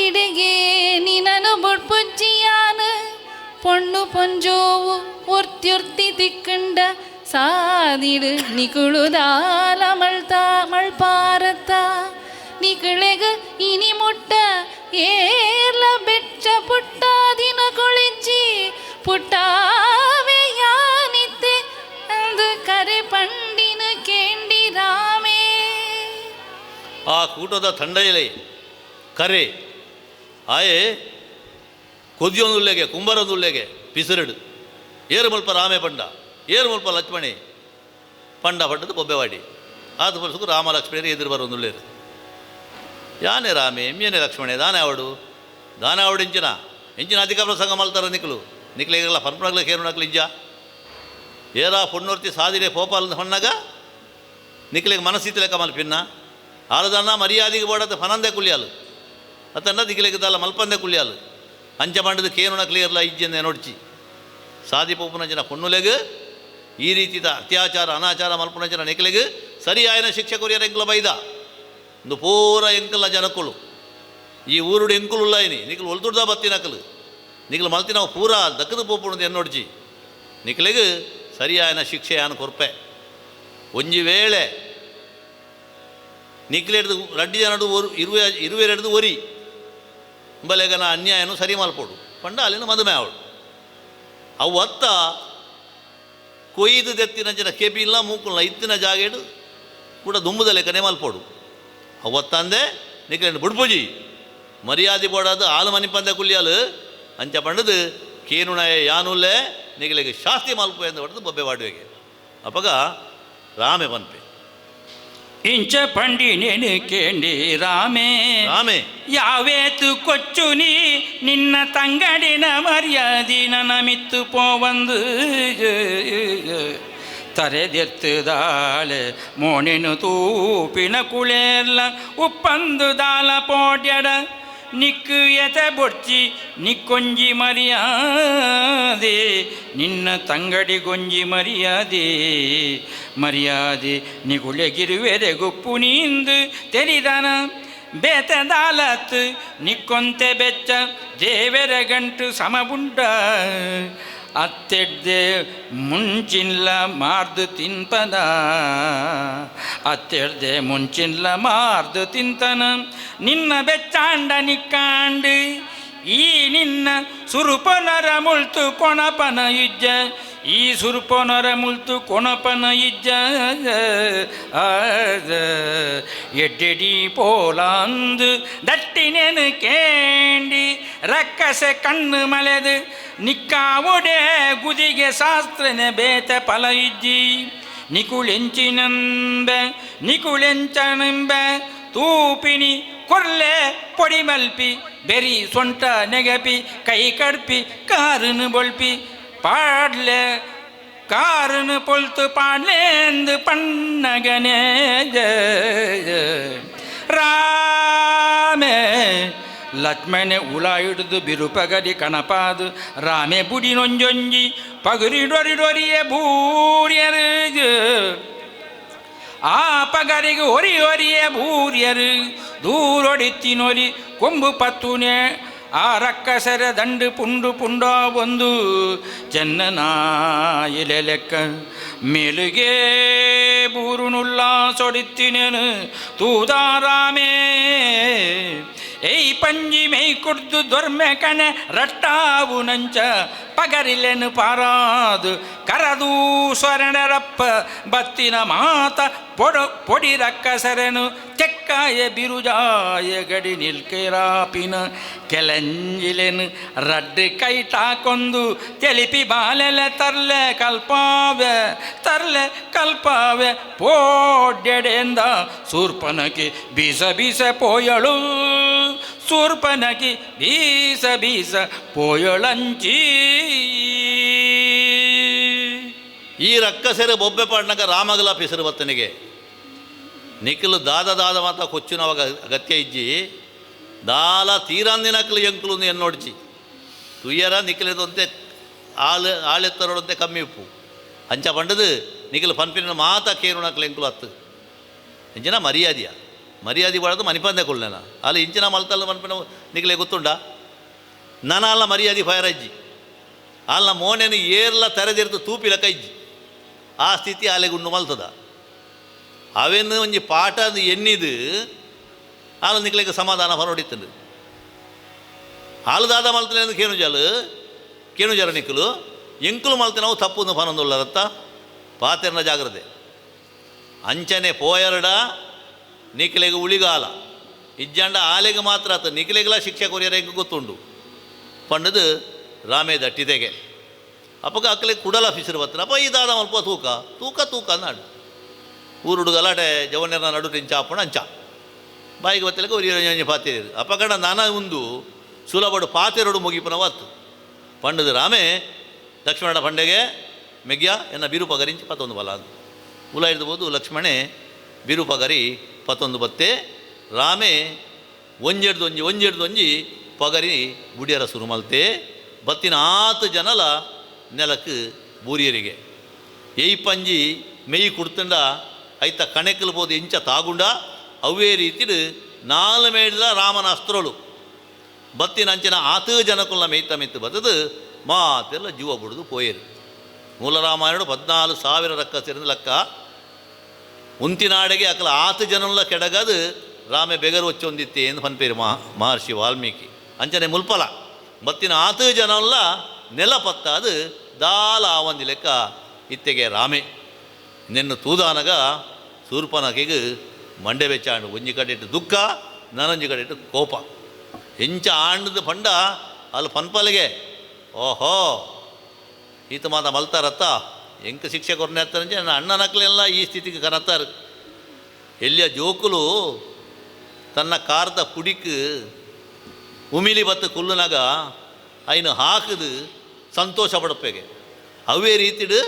ಇಡಿಗೆ ನಿನನು ಬುಡ್ಪುಜ್ಜಿಯಾನ பொண்ணு பொஞ்சோவு ஒர்த்தியொர்த்தி திக்குண்ட சாதிடு நிகுழுதால் அமழ்தா மழ்பாரத்தா நிகிழகு இனி முட்ட ஏர்ல பெற்ற புட்டாதின குளிச்சி புட்டாவே யானித்து அந்த கரை பண்டின கேண்டி ராமே. ಆ ಕೂಟದ ತಂಡೈಲೆ ಕರೆ ಆಯೆ ಕೊದ್ಯೊಂದುಲ್ಲೆಗೆ ಕುಂಬರದುಲ್ಲೆಗೆ ಪಿಸಿರಡು ಏರು ಮುಲ್ಪ ರಾಮೆ ಪಂಡ ಏರು ಮುಲ್ಪ ಲಕ್ಷ್ಮಣೆ ಪಂಡ ಪಂಡದು ಬೊಬ್ಬೆವಾಡಿ ಆತ ಪರ್ಸಕು ರಾಮ ಲಕ್ಷ್ಮಣರು ಎದುರು ಬರೋದುಲ್ಲೇರು ಯಾನೆ ರಾಮೆ ಎಮ್ಮಿಯನೆ ಲಕ್ಷ್ಮಣೆ ದಾನೆ ಅವಡು ದಾನೆ ಅವಡು ಇಂಚಿನ ಇಂಚಿನ ಅಧಿಕ ಪ್ರಸಂಗ ಮಲ್ತಾರ ನಿಕ್ಲು ನಿಕ್ಲೆಗೆಲ್ಲ ಪರ್ಪನಗ್ಲ ಕೇರು ನಕ್ಲು ಇಂಜ ಏರಾ ಪೊಣ್ಣೊರ್ತಿ ಸಾದಿರೆ ಪೋಪಾಲ ಹೊನ್ನಾಗ ನಿಕ್ಲೆಗೆ ಮನಸ್ಸಿತ್ತು ಲೆಕ್ಕ ಮಲ್ಪಿನ್ನ ಆಲದನ್ನ ಮರ್ಯಾದೆಗೆ ಬೋಡತ್ತ ಫನಂದೆ ಕುಲ್ಯಾಲು ಅತ್ತನ್ನ ದಿಕ್ಲೆಗೆ ದಾಲ ಮಲ್ಪಂದೆ ಕುಲ್ಯಾಲು ಅಂಚ ಮಂಡದ ಕೇನುನ ಕ್ಲಿಯರ್ಲ ಇಜ್ಜೆಂದೆ ನೋಡ್ಚಿ ಸಾದಿ ಪೋಪುನಂಚಿನ ಪೊಣ್ಣುಲೆಗ್ ಈ ರೀತಿದ ಅತ್ಯಾಚಾರ ಅನಾಚಾರ ಮಲ್ಪುನಂಚಿನ ನೆಕ್ಲೆಗ್ ಸರಿಯಾಯನ ಶಿಕ್ಷೆ ಕೊರಿಯರ ಎಂಕುಲ ಬೈದ ಇಂದು ಪೂರ ಎಂಕಲ್ಲ ಜನಕ್ಕುಲು ಈ ಊರುಡು ಎಂಕುಲುಲ್ಲಾಯಿನಿ ನಿಕ್ಲು ಒಲ್ತುಡ್ದ ಬತ್ತಿ ನಕಲು ನಿಕ್ಲು ಮಲ್ತಿ ನಾವು ಪೂರ ದಕ್ಕದ ಪೋಪುಣದು ಎನ್ನೊಡ್ಚಿ ನಿಕ್ಲೆಗ್ ಸರಿಯಾಯನ ಶಿಕ್ಷೆ ಯಾನು ಕೊರ್ಪೆ ಒಂಜಿ ವೇಳೆ ನಿಕ್ಲೆಡ್ದು ರಡ್ಡಿ ಜನಡು ಒರು ಇರುವೆ ಇರುವೆರೆಡ್ದು ಒರಿ ಬಲೆಗನ ಅನ್ಯಾಯನು ಸರಿ ಮಲ್ಪೋಡು ಪಂಡ ಅಲ್ಲಿನ ಮದುವೆ ಅವಳು ಅವು ಅತ್ತ ಕೊಯ್ದು ದೆತ್ತಿನಂಚಿನ ಕೆಬಿ ಇಲ್ಲ ಮೂಕುಲ್ನ ಇತ್ತಿನ ಜಾಗೇಡು ಕೂಡ ದುಂಬುದ ಲೆಕ್ಕನೆ ಮಲ್ಪೋಡು ಅವತ್ತಂದೆ ನಿಕ್ಲೆಂಡು ಬುಡ್ಪುಜಿ ಮರ್ಯಾದೆ ಬೋಡಾದು ಆಲು ಮನಿಪಂದೆ ಕುಲ್ಯಾಲು ಅಂಚ ಪಂಡದು ಕೇನುಣಯ ಯಾನುಲ್ಲೆ ನಿಗಲಿಗೆ ಶಾಸ್ತಿ ಮಲ್ಪು ಎಂದು ಪಡೆದು ಬೊಬ್ಬೆ ವಾಡುವೆಗೆ ಅಪಗ ರಾಮೆ ಪನ್ಪೆ ಇಂಚ ಪಂಡಿನೇನು ಕೇಂಡಿ ರಾಮೇ ರಾಮೆ ಯಾವೇತು ಕೊಚ್ಚು ನೀ ನಿನ್ನ ತಂಗಡಿನ ಮರ್ಯಾದಿ ನನ್ನ ಮಿತ್ತು ಪೋವಂದು ತರೆದೆತ್ತುದಾಳೆ ಮೋನೆನು ತೂಪಿನ ಕುಳೆಲ್ಲ ಉಪ್ಪಂದು ದಾಲ ಪೋಡ್ಯಡ ನಿಕ್ಕು ಎತ ಬೊಡ್ಚಿ ನಿಕ್ಕೊಂಜಿ ಮರ್ಯಾದೆ ನಿನ್ನ ತಂಗಡಿ ಗೊಂಜಿ ಮರ್ಯಾದೆ ಮರ್ಯಾದೆ ನಿಗುಳೆಗಿರುವೆರೆ ಗುಪ್ಪು ನೀಂದು ತೆರಿದನ ಬೇತದಾಲತ್ ನಿಕ್ಕೊಂತೆ ಬೆಚ್ಚ ದೇವೆರ ಗಂಟು ಸಮಬುಂಡ ಅತ್ತೆಡ್ದೆ ಮುಂಚಿನ್ಲ ಮಾರ್ದು ತಿನ್ಪದ ಅತ್ತೆಡ್ದೆ ಮುಂಚಿನ್ಲ ಮಾರ್ದು ತಿಂತನ ನಿನ್ನ ಬೆಚ್ಚಾಂಡ ನಿಕ್ಕಾಂಡು ಈ ನಿನ್ನ ಸುರುಪನರ ಮುಳ್ತು ಕೊಣಪನ ಇಜ್ಜ ಈ ಸುರುಪನರ ಮುಳ್ತು ಕೊಣಪನ ಇಜ್ಜ ಎಡ್ಡೆಡಿ ಪೋಲಾಂದು ದಟ್ಟಿನೇನು ಕೇಂಡಿ ರಕ್ಕಸೆ ಕಣ್ಣು ಮಲೆದು ನಿಕ್ಕಾವುಡೆ ಗುದಿಗೆ ಶಾಸ್ತ್ರನೆ ಬೇತ ಫಲ ಇಜ್ಜಿ ನಿಕುಳೆಂಚಿನಂಬೆ ನಿಕುಳೆಂಚನೆಂಬೆ ತೂಪಿನಿ ಕೊರ್ಲೆ ಪೊಡಿ ಮಲ್ಪಿ ಬೆರಿ ಸೊಂಟ ನೆಗಪಿ ಕೈ ಕಡ್ಪಿ ಕಾರನು ಬೊಳ್ಪಿ ಪಾಡ್ಲೆ ಕಾರನು ಪೊಲ್ತು ಪಾಡ್ಲೇಂದು ಪಣ್ಣಗನೇ ರಾಮೇ ಲಕ್ಷ್ಮಣೆ ಉಳ ಹಿಡಿದು ಬಿರುಪಗರಿ ಕಣಪಾದು ರಾಮೆ ಬುಡಿ ನೊಂಜೊಂಜಿ ಪಗುರಿ ಡೊರಿ ಡೊರಿಯ ಬೂರ್ಯರು ಆ ಪಗರಿಗೆ ಒರಿ ಒರಿಯ ಬೂರ್ಯರು ದೂರೊಡಿತ್ತಿನೊರಿ ಕೊಂಬು ಪತ್ತುನೆ ಆ ರಕ್ಕಸರ ದಂಡು ಪುಂಡು ಪುಂಡ ಒಂದು ಚೆನ್ನನಾಯಿಲೆ ಲೆಕ್ಕ ಮೇಲುಗೆ ಬೂರುನುಲ್ಲ ಸೊಡಿತ್ತಿನೇನು ತೂದಾರಾಮೇ ಏಯ್ ಪಂಜಿ ಮೈ ಕುಡ್ದು ದೊರ್ಮೆ ಕಣೆ ರಟ್ಟಾವು ನಂಚ ಪಗರಿಲೆನು ಪಾರಾದು ಕರದೂ ಸ್ವರಣರಪ್ಪ ಬತ್ತಿನ ಮಾತ ಪೊಡ ಪೊಡಿ ರಕ್ಕಸರೆನು ತೆಕ್ಕಾಯ ಬಿರುಜಾಯ ಗಡಿ ನಿಲ್ಕೆರಾಪಿನ ಕೆಲಂಜಿಲೆನು ರಡ್ಡು ಕೈಟಾಕೊಂದು ತೆಲಿಪಿ ಬಾಲೆಲೆ ತರ್ಲೆ ಕಲ್ಪಾವೆ ತರ್ಲೆ ಕಲ್ಪಾವೆ ಪೋಡ್ಯಡೆಂದ ಸೂರ್ಪನಕಿ ಬೀಸ ಬೀಸ ಪೋಯಳು ಸೂರ್ಪನಕಿ ಬೀಸ ಬೀಸ ಪೋಯಳಂಚಿ. ಈ ರಕ್ಕಸೆರೆ ಬೊಬ್ಬೆ ಪಾಡ್ನಗ ರಾಮಗಲ ಪಿಸರು ಬತ್ತನಿಗೆ ನಿಖಲು ದಾದ ದಾದ ಮಾತ ಕೊಚ್ಚುನವಾಗ ಅಗತ್ಯ ಇಜ್ಜಿ ದಾಲ ತೀರಾಂದಿನಕ್ಲು ಎಂಕುಲು ಎನ್ನೋಡ್ಚಿ ತುಯ್ಯರ ನಿಖಲಿದಂತೆ ಆಳು ಆಳೆತ್ತರೋಡಂತೆ ಕಮ್ಮಿ ಉಪ್ಪು ಅಂಚ ಪಂಡದು ನಿಖಲು ಪನ್ಪಿನ ಮಾತ ಕೇರುಣಕ್ಲು ಎಂಕುಲು ಅತ್ತು ಇಂಚಿನ ಮರ್ಯಾದೆಯ ಮರ್ಯಾದೆ ಬಾಳದು ಮನಿಪಂದೆ ಕೊಲ್ಲೆನ ಅಲ್ಲಿ ಇಂಚಿನ ಮಲ್ತಲ್ಲ ಮನ್ಪಿನ ನಿಖಲೆ ಗೊತ್ತುಂಡ ನನ ಅಲ್ಲ ಮರ್ಯಾದೆ ಫೈರ್ ಅಜ್ಜಿ ಅಲ್ಲ ಮೋನೆನು ಏರ್ಲ ತೆರೆದಿರ್ತು ತೂಪಿಲ ಕೈಜ್ಜಿ ಆ ಸ್ಥಿತಿ ಆಲೆಗುಂಡು ಮಲ್ತದ ಅವೆನ್ನು ಒಂಜಿ ಪಾಠ ಅದು ಎನ್ನಿದು ಆಲ ನಿಕ್ಲೆಗ್ ಸಮಾಧಾನ ಹೊರಡಿತ್ತಂಡು ಹಾಲು ದಾದ ಮಲ್ತನೆ ಕೇನು ಜಾಲು ಕೇನು ಜಾರ ನಿಕ್ಕಲು ಎಂಕುಲು ಮಲ್ತಿನವು ತಪ್ಪು ಫನೊಂದುಳ್ಳರತ್ತ ಪಾತೆರ್ನ ಜಾಗ್ರತೆ ಅಂಚನೆ ಪೋಯರಡ ನಿಕ್ಲೆಗ್ ಉಳಿಗಾಲ ಇಜ್ಜಂಡ ಆಲೆಗ್ ಮಾತ್ರ ಆತ ನಿಕ್ಲೆಗ್ಲ ಶಿಕ್ಷೆ ಕೊರಿಯರ ಎಂಕ್ ಗೊತ್ತುಂಡು ಪಂಡದು ರಾಮೇ ದಟ್ಟಿದೆಗೆ ಅಪ್ಪಗ ಅಕ್ಕಲೆ ಕುಡಲ ಫಿಸಿರು ಬತ್ತನ ಅಪ್ಪ ಈ ದಾದ ಮಲ್ಪ ತೂಕ ತೂಕ ತೂಕ ನಾಡು ಊರುಡು ಗಲಾಟೆ ಜವನ್ಯರ ನಡು ಟಿಂಚ ಆಪುಣ ಅಂಚ ಬಾಯಿಗೆ ಬತ್ತಲಕ್ಕೆ ಒರಿ ಪಾತೇರು ಅಪ್ಪಗಡ ನಾನ ಒಂದು ಸುಲಭಡು ಪಾತೆರಡು ಮುಗಿಪುನ ವತ್ತು ಪಂಡದು ರಾಮೇ ಲಕ್ಷ್ಮಣ ಪಂಡೆಗೆ ಮೆಗ್ಯ ಎನ್ನ ಬಿರುಪಗರಿಂಚಿ ಪತ್ತೊಂದು ಬಲ ಉಲ ಹಿಡ್ದಬೋದು ಲಕ್ಷ್ಮಣೆ ಬಿರುಪಗರಿ ಪತ್ತೊಂದು ಬತ್ತೆ ರಾಮೇ ಒಂಜೆಡ್ದು ಒಂಜಿ ಒಂಜೆಡ್ದು ಒಂಜಿ ಪಗರಿ ಬುಡಿಯರ ಸುರು ಮಲ್ತೆ ಬತ್ತಿನ ಆತು ಜನಲ ನೆಲಕ್ಕೆ ಬೂರಿಯರಿಗೆ ಎಯ್ ಪಂಜಿ ಮೆಯ್ ಕುಡ್ತಂಡ ಐತ ಕಣೆಕಲು ಬೋದು ಇಂಚ ತಾಗುಂಡ ಅವೇ ರೀತಿಡು ನಾಲ್ ಮೇಡ್ಲ ರಾಮನ ಅಸ್ತ್ರಳು ಬತ್ತಿನ ಅಂಚಿನ ಆತು ಜನಕುಲ ಮೇಯ್ತ ಮೆತ್ತು ಬತ್ತದು ಮಾತೆಲ್ಲ ಜೀವ ಬುಡುದು ಪೋಯರು. ಮೂಲ ರಾಮಾಯಣಡು 14,000 ರಕ್ಕ ಸೇರಿದ ಲಕ್ಕ ಉಂತಿನಾಡೆಗೆ ಅಕಲ ಆತು ಜನಲ ಕೆಡಗದು ರಾಮೆ ಬೆಗರು ಒಚ್ಚೊಂದಿತ್ತೆ ಎಂದು ಪನ್ಪೇರು ಮಹರ್ಷಿ ವಾಲ್ಮೀಕಿ. ಅಂಚನೆ ಮುಲ್ಪಲ ಬತ್ತಿನ ಆತು ಜನಲ್ಲ ನೆಲ ಪತ್ತಾದು ದಾಲ ಆವಂದಿ ಲೆಕ್ಕ ಇತ್ತೆಗೆ ರಾಮೆ ನಿನ್ನ ತೂದಾನಗ ಸೂರ್ಪನಕೆಗೆ ಮಂಡೆ ಬೆಚ್ಚಾಂಡು ಒಂಜಿ ಕಡೆಟ್ಟು ದುಃಖ ನಾನೊಂಜಿ ಕಡೆಟ್ಟು ಕೋಪ ಎಂಚ ಆಂಡದ ಪಂಡ ಅಲ್ಲಿ ಪನ್ಪಲಿಗೆ ಓಹೋ ಈತ ಮಾತ ಮಲ್ತಾರತ್ತ ಎಂಕ ಶಿಕ್ಷೆ ಕೊರ್ನೆ ನನ್ನ ಅಣ್ಣನಕ್ಲೆಲ್ಲ ಈ ಸ್ಥಿತಿಗೆ ಕನತ್ತಾರು. ಎಲ್ಲಿಯ ಜೋಕುಲು ತನ್ನ ಕಾರ್ದ ಪುಡಿಕ್ ಉಮಿಲಿ ಬತ್ತು ಕುಲ್ಲುನಾಗ ಐನು ಹಾಕದು ಸಂತೋಷ ಪಡಪ್ಪೆಗೆ ಅವೇ ರೀತಿಡು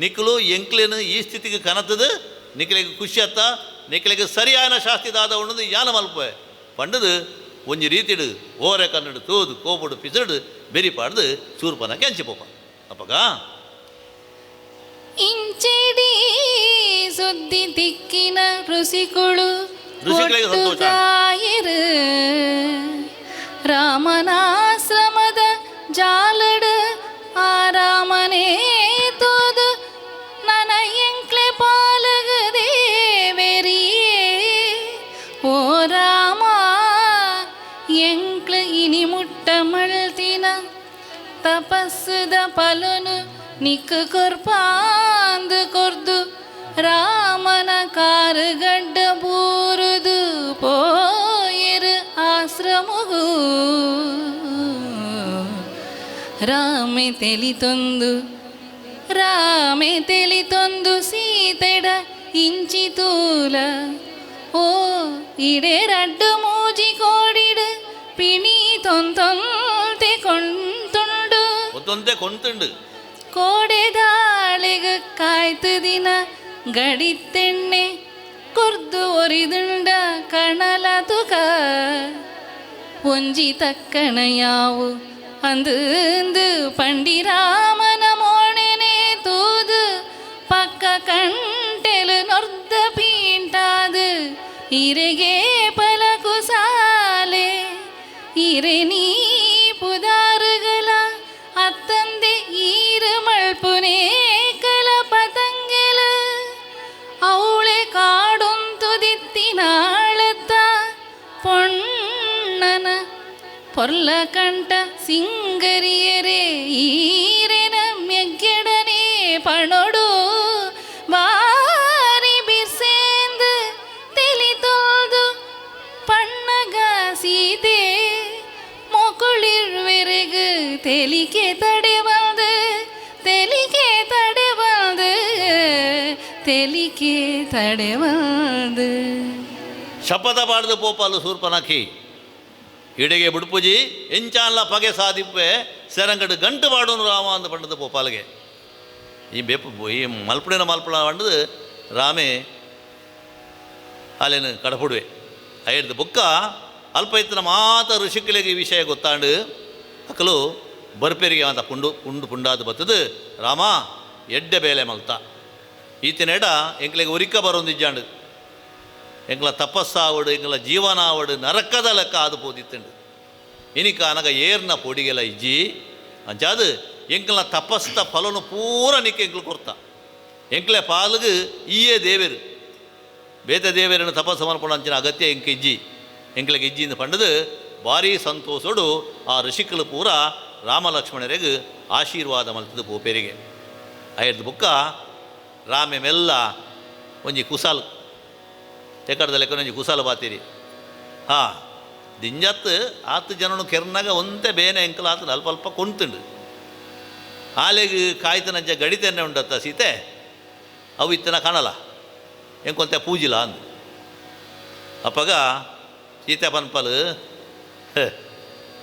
ನಿಕ್ಕಲು ಎಂಕ್ಲೇನು ಈ ಸ್ಥಿತಿಗೆ ಕನತದು ನಿಕ್ಲೆಗೆ ಖುಷಿ ಅತ್ತ ನಿಕ್ಲೆಗೆ ಸರಿಯಾನ ಶಾಸ್ತಿ ದಾದ ಉಣ್ಣದು ಯಾನ ಮಲ್ಪೆ ಪಂಡದು ಒಂಜಿ ರೀತಿಡು ಓರೆ ಕನ್ನಡು ತೋದು ಕೋಪಡು ಪಿಸಡು ಬೆರಿಪಾಡ್ದು ಚೂರ್ಪನ ಕೆಂಚಿ ಪೋಪ ಅಪ್ಪಗ ಇಂಚೆಡಿ ಸುದ್ದಿ ದಿಕ್ಕಿನ ಋಷಿಗಳು ಋಷಿಗಳಿಗೆ ಸಂತೋಷ. ಒಟ್ಟುಗಾಯಿರು. ರಾಮನಾಶ್ರಮದ ಜಾಲಡು ಆ ರಾಮನೇ ತೋದು ನನ ಎಂಕ್ಲೆ ಪಾಲಗ ದೇವೆರಿಯೇ ಓ ರಾಮ ಎಂಕ್ಲ ಇನಿ ಮುಟ್ಟ ಮಳ್ತಿನ ತಪಸ್ಸುದ ಪಲನು ನಿಕ್ಕ ಕೊರ್ಪಾಂದು ಕೊರ್ದು ರಾಮನ ಕಾರುಗಡ್ಡ ಬೂರುದು ಪೋಯಿರು ಆಶ್ರಮಗು ರಾಮೆ ತೆಲಿತೊಂದು ರಾಮೆ ತೆಲಿತೊಂದು ಸೀತೆಡ ಇಂಚಿ ತೂಲ ಓ ಇಡೆ ರಡ್ಡು ಮೂಜಿ ಕೋಡಿಡು ಪಿಣಿ ತೊಂತೊಂತೆ ಕೊಂತುಂಡು ಒತ್ತೊಂತೆ ಕೊಂತುಂಡು ಕೋಡೆದಾಳಿಗ ಕಾಯ್ತು ದಿನ ಗಡಿತ್ತೆಣ್ಣೆ ಕೊರ್ದು ಒರಿದುಂಡ ಕಣಲ ತುಕ ಒಂಜಿ ತಕ್ಕಣಯಾವು ಅಂದು ಪಂಡಿರಾಮನ ಮೋಣೆನೆ ತೂದು ಪಕ್ಕ ಕಂಟೆಲು ನೊರ್ದ ಪೀಂಟಾದು ಇರೆಗೆ ಪಲಕು ಸಾಲೆ ಇರೆ ನೀ ಪುದಾರುಗಳ ಅತ್ತಂದೆ ಈರು ಮಳ್ಪುನೇ ಕಲ ಪತಂಗೆಲ ಅವಳೆ ಕಾಡೊಂತುದಿತ್ತಿನಾಳತ್ತ ಪೊಣ್ಣನ ಪೊರ್ಲ ಕಂಠ ಸಿಂಗರಿಯರೇ ಈರೆನ ಮೆಗ್ಗೆಡನೆ ಪಣೊಡು ಬಾರಿ ಬಿರ್ಸೇಂದು ತೆಲಿತೋದು ಪಣ್ಣಗ ಸೀತೆ ಮೊಕುಳಿರ್ವೆರೆಗು ತೆಲಿಕೆ ತಡೆವಂದು ತೆಲಿಕೆ ತಡೆವಂದು ತೆಲಿಕೆ ತಡೆವಂದು. ಶಪಥ ಪಾಡ್ದು ಪೋಪಾಲು ಸೂರ್ಪನಖಿ ಇಡೆಗೆ ಬುಡ್ಪುಜಿ ಎಂಚಾನ್ಲ ಪಗೆ ಸಾಧಿಪ್ಪೆ ಸೆರಂಗಡು ಗಂಟು ಪಾಡೋನು ರಾಮ ಅಂದ ಪಂಡದು ಪೋಪಾಲ್ಗೆ. ಈ ಬೆಪ್ಪು ಈ ಮಲ್ಪುಡಿನ ಮಲ್ಪುಣ ಪಂಡದು ರಾಮೆ ಅಲ್ಲೇನು ಕಡಪುಡುವೆ. ಐಡ್ದು ಬೊಕ್ಕ ಅಲ್ಪ ಇತ್ತಿನ ಮಾತ ಋಷಿಕಲಿಗೆ ಈ ವಿಷಯ ಗೊತ್ತಾಂಡು ಅಕಲು ಬರ್ಪೆರಿಗೆ ಅಂತ ಪುಂಡು ಪುಂಡು ಪುಂಡಾದ ಬತ್ತದು ರಾಮ ಎಡ್ಡೆ ಬೇಲೆ ಮಲ್ತ ಈತಿನೆಡ ಎಂಕ್ಲೆಗೆ ಉರಿಕ ಬರೋಂದಿಜ್ಜಾಂಡು ಎಂಕ್ಲ ತಪಸ್ಸಾವಡು ಎಂಕ್ಲ ಜೀವನ ಆವಡು ನರಕದ ಲೆಕ್ಕ ಆದು ಪೋದಿತ್ತುಂಡು. ಇನಿಕ ಅನಗ ಏರ್ನ ಪೊಡಿಗೆಲ ಇಜ್ಜಿ ಅಂಚಾದು ಎಂಕ್ಲ ತಪಸ್ತ ಫಲನು ಪೂರ ನಿಕ್ಕ ಎಂಕ್ಲು ಕೊರ್ತ ಎಂಕ್ಲೆ ಪಾಲುಗು ಈಯೇ ದೇವೆರು ಬೇತೆ ದೇವೆರನ್ನು ತಪಸ್ಸು ಮಲ್ಪೊಂಡು ಅಂಚಿನ ಅಗತ್ಯ ಎಂಕ್ ಇಜ್ಜಿ ಎಂಕ್ಲೆಗ್ ಇಜ್ಜಿಂದು ಪಂಡದು ಭಾರೀ ಸಂತೋಷಡು ಆ ಋಷಿಕಲು ಪೂರ ರಾಮ ಲಕ್ಷ್ಮಣರಿಗೆ ಆಶೀರ್ವಾದ ಮಲ್ತದು ಪೋಪೇರಿಗೆ. ಐರ್ದು ಬುಕ್ಕ ರಾಮೆ ಮೆಲ್ಲ ಒಂಜಿ ಕುಸಾಲ್ ಎಕಡ್ದ ಲೆಕ್ಕ ಒಂಜಿ ಕುಸಾಲ ಬಾತೀರಿ ಹಾ ದಿಂಜತ್ ಆತು ಜನನು ಕೆರ್ನಾಗ ಒಂತೆ ಬೇನೆ ಎಂಕಲ ಆತು ಅಲ್ಪ ಅಲ್ಪ ಕೊಂತುಂಡು. ಆಲೆಗ್ ಕಾಯ್ತನಂಚ ಗಡಿತೆನ್ನೆ ಉಂಡತ್ತ ಸೀತೆ ಅವು ಇತ್ತನ ಕಾಣಲ್ಲ ಎಂಕೊಂತೆ ಪೂಜಿಲ ಅಂದು. ಅಪ್ಪಗ ಸೀತೆ ಪನ್ಪಲು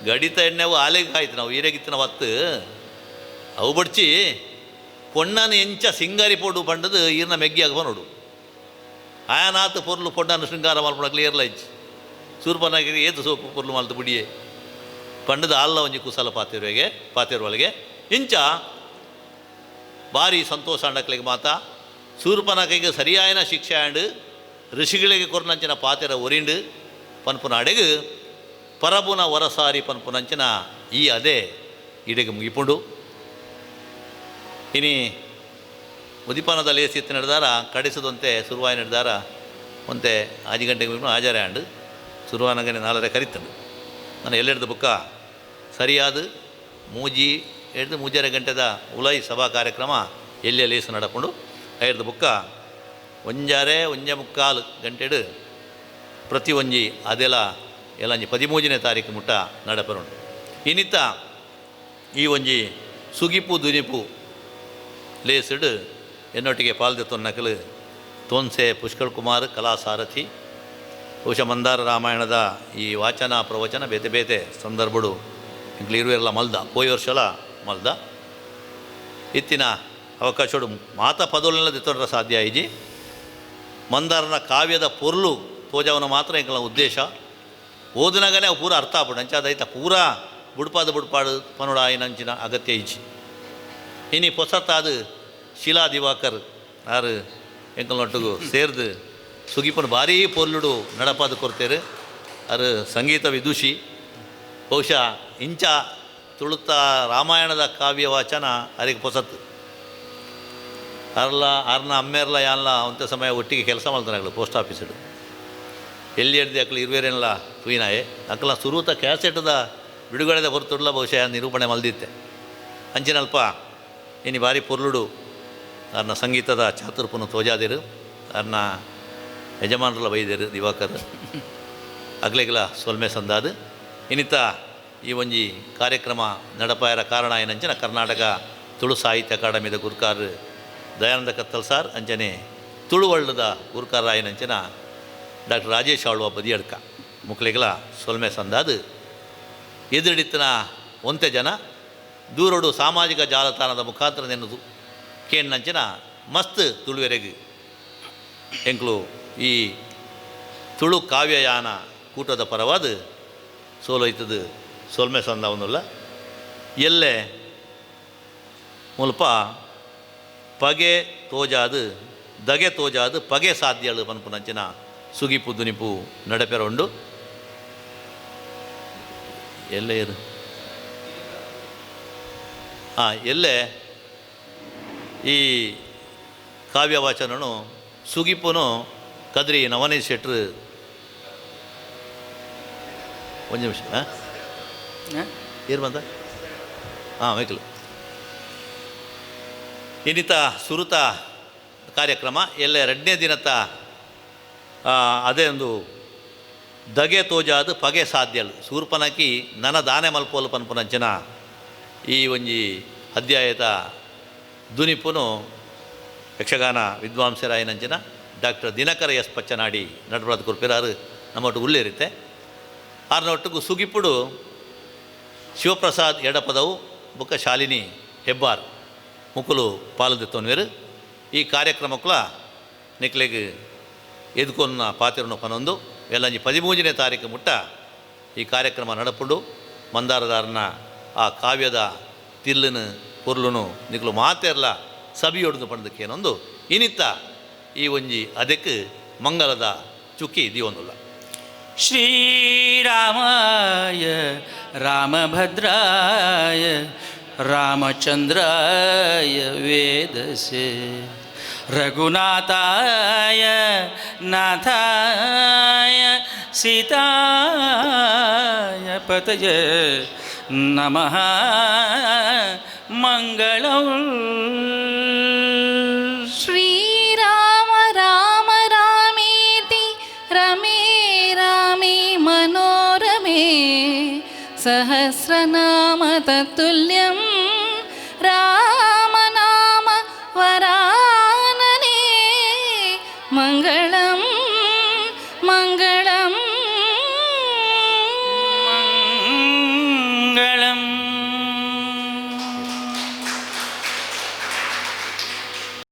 ಗಡಿತ ಎಣ್ಣೆವು ಆಲೆಗ್ ಕಾಯ್ತು ನಾವು ಈರೆಗಿತ್ತಿನ ಒತ್ತು ಅವು ಬಡ್ಚಿ ಪೊಣ್ಣನ ಎಂಚ ಸಿಂಗಾರಿ ಪೋಡು ಪಂಡದು ಈರ್ನ ಮೆಗ್ಗಿಯಾಗ ಬನೋಡು ಆಯನಾತ್ ಪೊರ್ಲು ಪೊಣ್ಣನ ಶೃಂಗಾರ ಮಲ್ಪುನ ಏರ್ಲ ಇಜ್ಜಿ ಸೂರ್ಪನಾಗಿ ಏತು ಸೋಪು ಪೊರ್ಲು ಮಲ್ತು ಬುಡಿಯೇ ಪಂಡದ ಆಲ್ಲ ಒಂಜಿ ಕುಸಲ ಪಾತಿರುವೆಗೆ ಪಾತಿರುವಳಿಗೆ ಇಂಚ ಭಾರಿ ಸಂತೋಷ ಅಂಡಕ್ಲಿಗೆ ಮಾತ ಸೂರ್ಪನಕೈಗೆ ಸರಿಯಾಯನ ಶಿಕ್ಷೆ ಆಂಡ್ ಋಷಿಗಳಿಗೆ ಕೊರ್ನಂಚಿನ ಪಾತೆರ ಒರಿಂಡು ಪನ್ಪುನ ಅಡೆಗು ಪರಬುನ ವರಸಾರಿ ಪನ್ಪುನಂಚಿನ ಈ ಅದೇ ಇಡೆಗೆ ಮುಗಿಪುಂಡು. ಇನಿ ಉದಿಪನದ ಲೇಸಿತ್ತು ನಡೆದಾರ ಕಡಿಸದಂತೆ ಸುರುವಾಯಿ ನಡೆದಾರ ಒಂತೆ ಆಜಿ ಗಂಟೆಗೆ ಮುಗಿಪುಂಡು ಆಜಾರೆ ಆಂಡು ಸುರುವಾನಗನೆ ನಾಲರೆ ಕರಿತಂಡು. ನಾನು ಎಲ್ಲೆಡ್ದು ಬುಕ್ಕ ಸರಿಯಾದ ಮೂಜಿ ಎಡ್ದು ಮೂಜರೆ ಗಂಟೆದ ಉಲೈ ಸಭಾ ಕಾರ್ಯಕ್ರಮ ಎಲ್ಲೆ ಲೇಸು ನಡಪುಂಡು. ಐರ್ದು ಬುಕ್ಕ ಒಂಜಾರೆ ಒಂಜೆ ಮುಕ್ಕಾಲು ಗಂಟೆಡು ಪ್ರತಿ ಒಂಜಿ ಅದೆಲ್ಲ ಎಲ್ಲಂಜಿ 13ನೇ ತಾರೀಕು ಮುಟ್ಟ ನಡಪರುಂಡು. ಇನ್ನಿತ್ತ ಈ ಒಂಜಿ ಸುಗಿಪು ದುನಿಪು ಲೇಸುಡು ಎನ್ನೊಟ್ಟಿಗೆ ಪಾಲ್ದೆ ತೊನ್ನಕಲು ತೋನ್ಸೆ ಪುಷ್ಕಳ್ ಕುಮಾರ್ ಕಲಾಸಾರಥಿ ಬಹುಶಃ ಮಂದಾರ ರಾಮಾಯಣದ ಈ ವಾಚನ ಪ್ರವಚನ ಬೇತೆ ಬೇತೆ ಸಂದರ್ಭಡು ಇಂಕ್ಲು ಇರುವೆಲ್ಲ ಮಲ್ದ ಪೋಯಿ ವರ್ಷಲ ಮಲ್ದ ಇತ್ತಿನ ಅವಕಾಶಡು ಮಾತ ಪದೋಲೆಲ್ಲ ದೆತ್ತೊಂಡ್ರ ಸಾಧ್ಯ ಇಜ್ಜಿ. ಮಂದಾರನ ಕಾವ್ಯದ ಪೊರ್ಲು ತೋಜವನ ಮಾತ್ರ ಎಂಕಲ್ನ ಉದ್ದೇಶ. ಓದಿನಾಗನೇ ಅವು ಪೂರ ಅರ್ಥ ಆಪುಂಡು ಅಂಚಾದ ಐತ ಪೂರ ಬುಡ್ಪಾದ ಬುಡ್ಪಾಡು ಪನುಡ ಆಯಿನಂಚಿನ ಅಗತ್ಯ ಇಜ್ಜಿ. ಇನಿ ಪೊಸತ್ತಾದ ಶೀಲಾ ದಿವಾಕರ್ ಆರು ಎಂಕಲ್ನೊಟ್ಟಿಗೆ ಸೇರ್ದು ಸುಗಿಪನ ಭಾರೀ ಪೊರ್ಲುಡು ನಡಪಾದ ಕೊರ್ತೇರು. ಆರು ಸಂಗೀತ ವಿದುಷಿ ಬಹುಶಃ ಇಂಚ ತುಳುತ ರಾಮಾಯಣದ ಕಾವ್ಯ ವಾಚನ ಅರಿಗೆ ಪೊಸತ್ತು. ಅರ್ಲ ಅರ್ನ ಅಮ್ಮೇರ್ಲ ಯಾನ್ಲ ಅಂಥ ಸಮಯ ಒಟ್ಟಿಗೆ ಕೆಲಸ ಮಾಡ್ತಾನೆ ಪೋಸ್ಟ್ ಆಫೀಸುಡು ಎಲ್ಲಿ ಹಿಡ್ದು ಅಕ್ಲು ಇರುವೇರೇನಲ್ಲ ತೂಯಿನಾಯೆ ಅಕ್ಲ ಸುರೂತ ಕ್ಯಾಸೆಟ್ದ ಬಿಡುಗಡೆದ ಹೊರತುಡ್ಲ ಬಹುಶಃ ನಿರೂಪಣೆ ಮಲ್ದಿತ್ತೆ. ಅಂಚಿನಲ್ಪ ಇನಿ ಭಾರಿ ಪೊರ್ಲುಡು ಅರ್ನ ಸಂಗೀತದ ಚಾತುರ್ಪುನು ತೋಜಾದಿರು ಅರ್ನ ಯಜಮಾನರಲ್ಲ ಬೈದೇರು ದಿವಾಕರ್ ಅಗ್ಲೆಗ್ಲ ಸೊಲ್ಮೆ ಸಂದಾದು. ಇನ್ನಿತ ಈ ಒಂಜಿ ಕಾರ್ಯಕ್ರಮ ನಡಪಾಯರ ಕಾರಣ ಏನಂಚಿನ ಕರ್ನಾಟಕ ತುಳು ಸಾಹಿತ್ಯ ಅಕಾಡೆಮಿದ ಗುರ್ಕಾರ್ ದಯಾನಂದ ಕತ್ತಲ್ ಸಾರ್ ಅಂಚನೆ ತುಳುವಳ್ಳದ ಗುರ್ಕಾರ ಆಯನಂಚಿನ ಡಾಕ್ಟರ್ ರಾಜೇಶ್ ಆಳ್ವ ಬದಿಯಡ್ಕ ಮುಕ್ಲೆಗ್ಲ ಸೊಲ್ಮೆ ಸಂದಾದು. ಎದುರಿಡಿತ್ತನ ಒಂತೆ ಜನ ದೂರೋಡು ಸಾಮಾಜಿಕ ಜಾಲತಾಣದ ಮುಖಾಂತರ ನೆನ್ನದು ಕೇಣ್ಣಂಚಿನ ಮಸ್ತ್ ತುಳುವೆರೆಗ್ ಎಂಕ್ಲು ಈ ತುಳು ಕಾವ್ಯಯಾನ ಕೂಟದ ಪರವಾದ ಸೋಲೋಯ್ತದು ಸೋಲ್ಮೆ ಸಂದವನ್ನುಲ್ಲ. ಎಲ್ಲೆ ಮುಲ್ಪ ಪಗೆ ತೋಜಾದು ದಗೆ ತೋಜಾದು ಪಗೆ ಸಾಧ್ಯಳು ಪನ್ಪುನಂಚಿನ ಸುಗಿಪು ದುನಿಪು ನಡಪೆರ ಉಂಡು. ಎಲ್ಲೆ ಇರು ಹಾಂ ಎಲ್ಲೆ ಈ ಕಾವ್ಯವಾಚನನು ಸುಗಿಪುನು ಕದ್ರಿ ನವನೀತ್ ಶೆಟ್ರು ಒಂದು ನಿಮಿಷ. ಏರ್ ಬಂದ? ಹಾಂ, ವೆಹಿಕಲ್. ಇನ್ನಿತ ಸುರುತ ಕಾರ್ಯಕ್ರಮ ಎಲ್ಲ ಎರಡನೇ ದಿನತ ಅದೇ ಒಂದು ದಗೆ ತೋಜಾದ ಪಗೆ ಸಾಧ್ಯಲ್ ಸೂರ್ಪನಕಿ ನನ ದಾನೆ ಮಲ್ಪೋಲು ಪನ್ಪುನಂಚಿನ ಈ ಒಂಜಿ ಅಧ್ಯಾಯದ ದುನಿಪುನು ಯಕ್ಷಗಾನ ವಿದ್ವಾಂಸರಾಯನಂಚಿನ ಡಾಕ್ಟರ್ ದಿನಕರ ಎಸ್ ಪಚ್ಚನಾಡಿ ನಟರಾಜ್ ಕೊರ್ಪಿರಾರು ನಮ್ಮೊಟ್ಟು ಉಲ್ಲೇರಿತ್ತೆ. ಆರ್ನೊಟ್ಟಿಗೂ ಸುಗಿಪುಡು ಶಿವಪ್ರಸಾದ್ ಎಡಪದವು ಬುಕ್ಕ ಶಾಲಿನಿ ಹೆಬ್ಬಾರ್ ಮುಕುಲು ಪಾಲುದೆತ್ತೊನ್ವೇರು. ಈ ಕಾರ್ಯಕ್ರಮಕ್ಕಲ ನಿಕ್ಲೆಗ್ ಎದ್ಕೊನ್ನ ಪಾತಿರನು ಪನೊಂದು ಎಲ್ಲಂಜಿ 13ನೇ ತಾರೀಕು ಮುಟ್ಟ ಈ ಕಾರ್ಯಕ್ರಮ ನಡಪುಂಡು. ಮಂದಾರದಾರನ ಆ ಕಾವ್ಯದ ತಿಲ್ಲುನು ಪೊರ್ಲುನು ನಿಕ್ಲು ಮಾತೆರ್ಲ ಸಬಿಯೊಡ್ದು ಪಂಡದಕ್ಕೇನೊಂದು ಇನಿತ್ತ ಈ ಒಂಜಿ ಅದಕ್ಕೆ ಮಂಗಲದ ಚುಕ್ಕಿ ದಿಯೊಂದುಲ್ಲ. ಶ್ರೀರಾಮಾಯ ರಾಮಭದ್ರಾಯ ರಾಮಚಂದ್ರಾಯ ವೇದಸೆ ರಘುನಾಥಾಯ ನಾಥಾಯ ಸೀತಾಯ ಪತಯೇ ನಮಃ. ಮಂಗಳಂ. ಶ್ರೀರಾಮ ರಾಮ ರಾಮೇತಿ ರಮೇ ರಾಮೇ ಮನೋರಮೇ ಸಹಸ್ರನಾಮ ತತ್ತುಲ್ಯಂ.